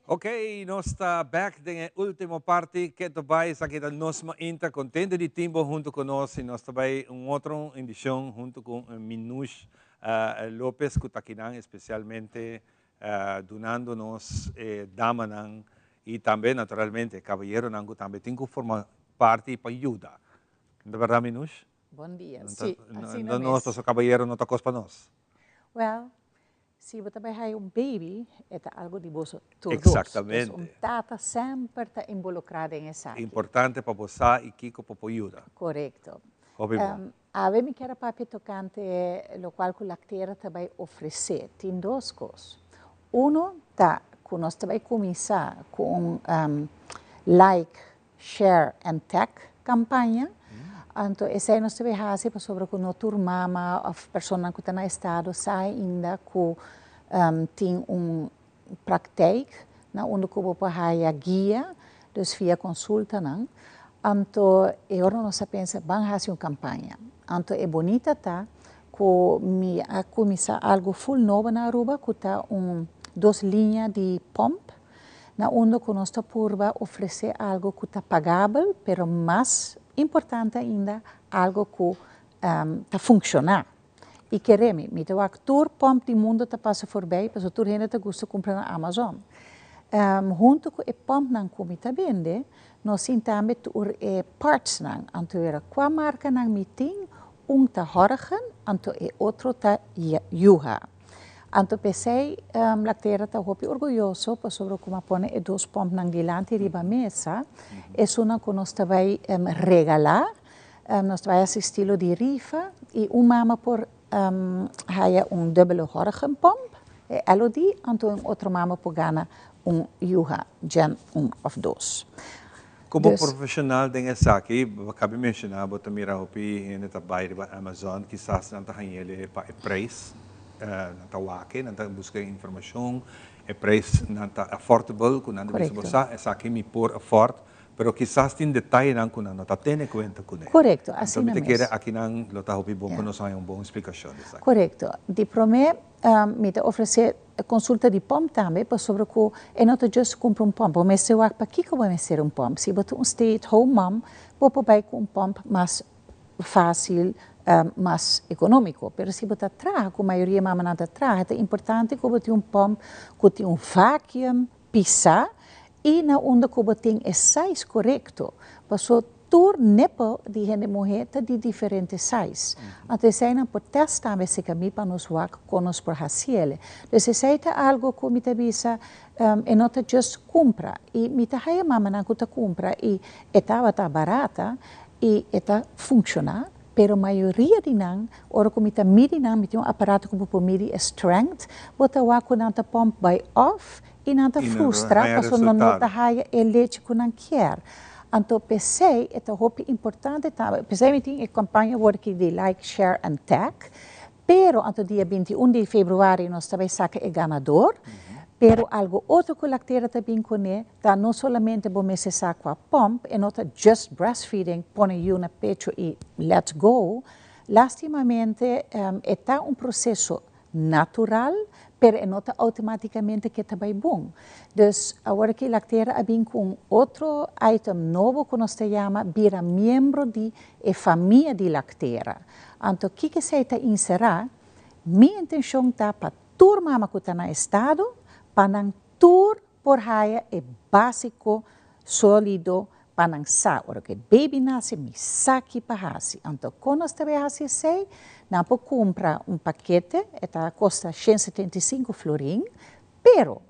Ok, nos ta back den e ultimo parti. Keto bai, esaki ta Nos Mainta. Contento di tin bo hunto cu nos y nos ta bai un otro edicion hunto cu Minouche Lopez cu ta akinan especialmente dunando nos e damanan y tambe naturalmente e caballeronan cu tambe tin cu forma parti pa yuda. No ta berdad Minouche? Bon dia. Si, asina mes. No nos pasobra caballero no ta cos pa nos. Well, si bo ta bay haya un baby, e ta algo di boso tur dos. Exactamente. Dus un tata semper ta involucra den esaki. Importante pa bo sa y kico pa por yuda. Corecto. Hopi bon. Awe mi kier a papia tocante locual cu Lactera ta bay ofrece. Tin dos cos. Uno ta cu nos ta bay cuminsa cu un like, share and tag campaña. Anto esey nos ta bay haci pasobra cu no tur mama of personanan cu ta na estado sa ainda cu tin un praktijk na unda cu bo por haya guia, dus via consultanan. Anto e ora nos a pensa ban haci un campaña. Anto e bonita ta cu mi a cuminsa algo full nobo na Aruba cu ta un dos liña di pomp na unda cu nos ta purba ofrece algo cu ta pagabel pero mas importante ainda algo cu ta funciona. I kere mi, mi ta wak tur pòmp di mundu ta pasa forbei pasobra tur hende ta gusta kumpra na Amazon. Huntu ku e pòmpnan ku mi ta bende, nos tin tambe tur e partsnan. Anto wera kua markanan mi tin, un ta Horgen, anto e otro ta Juha. Anto p'esei Lactera ta hopi orguyoso pasobra ku mi a pone e dos pòmpnan dilanti riba mesa, esunnan ku nos ta bai regalá. Nos ta bai hasi stilo di rifa i un mama por haya un dubbele horgenpomp, e LOD, anto un otro mama por gana un Juha Gen un of dos. Komo profeshonal den esaki, bo kabi menshoná bo ta mira hopi hende ta bai riba Amazon, kisas nan ta hañ'el pa e preis, nan ta wak, nan ta buska informashon, e preis nan ta affordable ku nan ta bisa bo sa esaki mi por afford. Pero kisas tin detayenan ku nan no ta tene kuenta kuné. Korekto, asina mes. Anto mi ta kere akinan lo ta hopi bon ku nos haña un bon splikashon di esaki. Korekto. Di promé mi ta ofresé konsulta di pòmp tambe pasobra ku e no ta just kumpra un pòmp. Bo mester wak pakiko bo mester un pòmp. Si bo ta un stay at home mom bo por bai ku un pòmp mas fásil, mas ekonómiko. Pero si bo ta traha, ku mayoria mamanan ta traha, ta importante ku bo tin un pòmp ku tin un vacuum pisá i na unda ku bo tin e size korekto. Paso. Tur nipple di hende muhé ta di diferente size. Anto eseinan por test tambe si ka mi pa nos wak kon nos por hasiele. Dus esei ta algo ku mi ta bisa e no ta just kumpra. I mi ta haya mamanan ku ta kumpra i e tabata barata i e ta funshoná, pero mayoria di nan ora ku mi ta midi nan, mi tin un aparato ku bo por midi e strength, bo ta wak ku nan ta pòmp bai òf i nan ta frustra pasobra nan no ta haya e lechi ku nan kier. Anto p'esei e ta hopi importante tambe, p'esei mi tin e kampaña awor aki di like, share and tag, pero anto dia 21 di februari nos ta bai saka e ganador, pero algo otro ku Lactera ta bin kuné ta no solamente bo mester sa kua pòmp, e no ta just breastfeeding, pone yu na pecho i let's go, lastimamente e ta un proseso natural, pero e no ta automaticamente ke ta bay bon. Dus awor aki Lactera a bin cu un otro item nobo cu nos ta yama bira miembro di e famia di Lactera. Anto kiko esey ta encera? Mi intencion ta pa tur mama cu ta na estado, pa nan tur por haya e basico solido pa nan sa ora cu e baby nace mi sa ki pa haci. Anto con nos ta bay haci esey? Nan por cumpra un pakete, e ta costa 175 florin, pero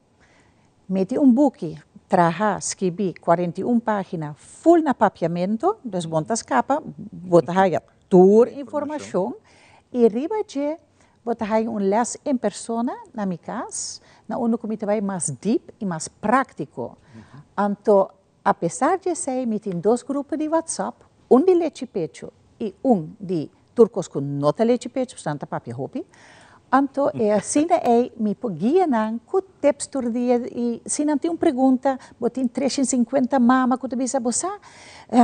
meti un buki traha, skibi 41 pagina full na papiamento, dus bon ta scapa, bo ta haya tur informacion y riba dje Bo ta haya un les en persona na mi cas, na unda cu mi ta bay mas diep y mas practico. Anto, apesar di esey, mi tin dos grupo di WhatsApp, un di lechi pecho y un di tur cos cu no ta lechi pecho, pasobra nan ta papia hopi. Anto, e asina ey mi por guia nan cu tips tur dia y si nan tin un pregunta, bo tin 350 mama cu ta bisa, bo sa,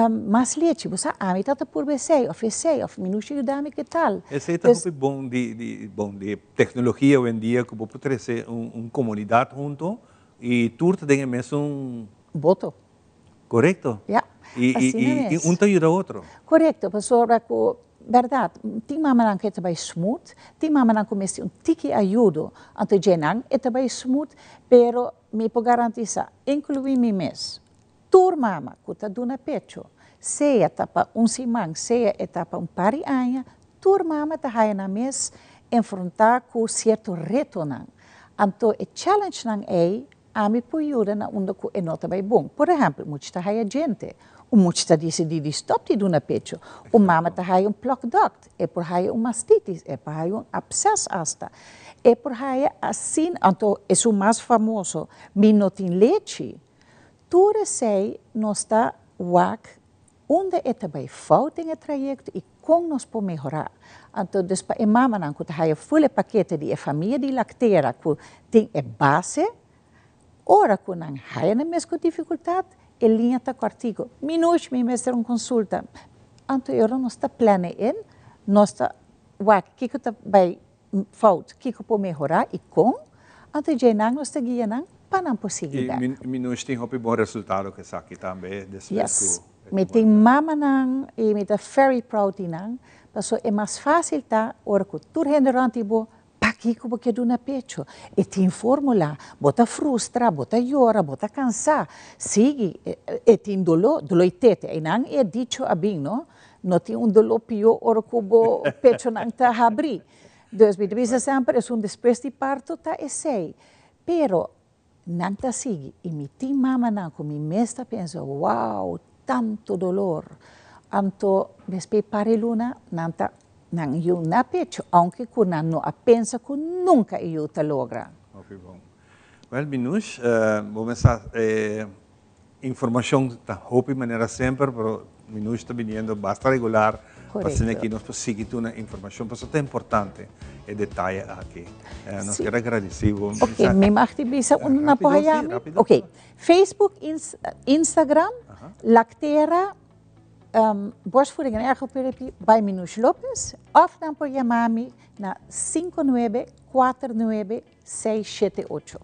mas lechi, bo sa, ami ta ta purba esey of esey of mi no yuda mi ke tal. Esey ta hopi bon di di bon di tecnologia hoy-en-dia cu bo por trece un un comunidad hunto y tur ta den e mesun. Boto. Corecto. Ja, Y y asina y mes. un ta yuda otro. Corecto, pasobra cu berdad, tin mamanan cu e ta bay smooth, tin mamanan cu mester un tiki ayudo, anto djenan e ta bay smooth, pero mi por garantisa, inclui mi mes, Tur mama ku ta duna pecho, sea ta pa un siman, sea e ta pa un par di aña, tur mama ta haya nan mes enfrontá ku sierto retonan. Anto e challengenan ei ami por yuda na unda ku e no ta bai bon. Por ehèmpel, mucha ta haya djente, un mucha ta disidí di stòp di duna pecho, un mama ta haya un plug duct, e por haya un mastitis, e por haya un absès asta, e por haya asina, anto esun mas famoso, mi no tin lechi. Tur esei nos ta wak unda e ta bai fout den e trayekto i kon nos por mehorá. Anto dus pa e mamanan ku ta haya ful e pakete di e famia di Lactera ku tin e base, ora ku nan haya nan mes ku difikultat, e liña ta kòrtiku. Minush, mi mester un konsulta. Anto e ora nos ta plane in, nos ta wak kiko ta bai fout, kiko por mehorá i kon, anto dje nan nos ta guia nan pa nan por sigui bèk. I Minush tin hopi bon resultado ku esaki tambe despues ku. Yes. Mi tin mamanan i mi ta very proud di nan, pasobra e mas fásil ta ora ku tur hende rònt di bo, pakiko bo ke duna pecho? E tin fórmula, bo ta frustra, bo ta yora, bo ta kansá, sigui, e tin doló, doló i tete, einan e dicho a bin, no? No tin un doló pió ora ku bo pechonan ta habrí. Dus mi ta bisa semper esun despues di parto ta esei. Pero nan ta sigui i mi tin mamanan ku mi mes ta pensa wow tantu dolor. Anto despues par e luna nan ta nan yu na pecho aunke ku nan no a pensa ku nunka e yu ta logra. Hopi bon. Well Minouche, bo mester sa Informacion ta hopi manera semper, pero Minouche ta biniendo basta regular pa asina aki nos por sigui tuna informacion, pasobra ta importante e detaye aki. Nos kier a gradeci bo. Ok, mi mag di bisa unda nan por haya mi? Ok, Facebook, Instagram, Lactera, Borstvoeding en Ergotherapie by Minouche Lopez, of nan por yama mi na 5949 6, 7, 8.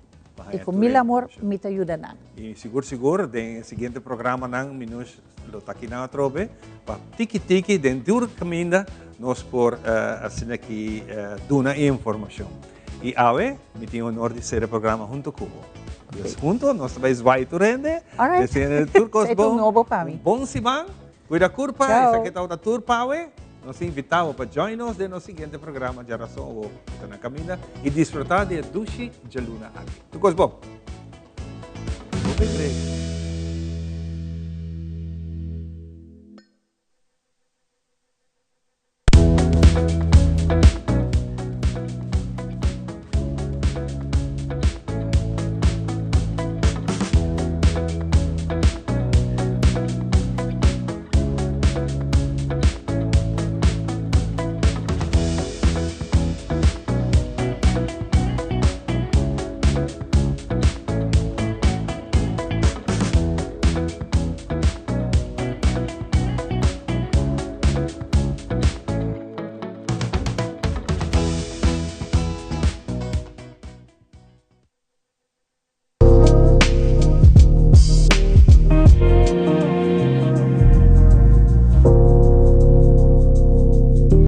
I ku mil amor mi ta yuda nan. I sigur sigur den e siguiente programanan Minouche lo ta akinan atrobe pa tiki tiki den tur kaminda nos por asina aki duna e informashon. I awe mi tin honor di sera e programa hunto ku bo. Dus hunto nos ta bai zwaai tur hende, Alright. Desea tur kos Esei ta un bon, nobo pa mi. un bon siman. Cuida curpa, Ciao. esaki ta tur pa awe. Nos ta invita bo pa join nos den nos siguiente programa Djarason Awo ta na caminda y disfruta di e dushi djaluna aki. Tur cos bon. Hopi break.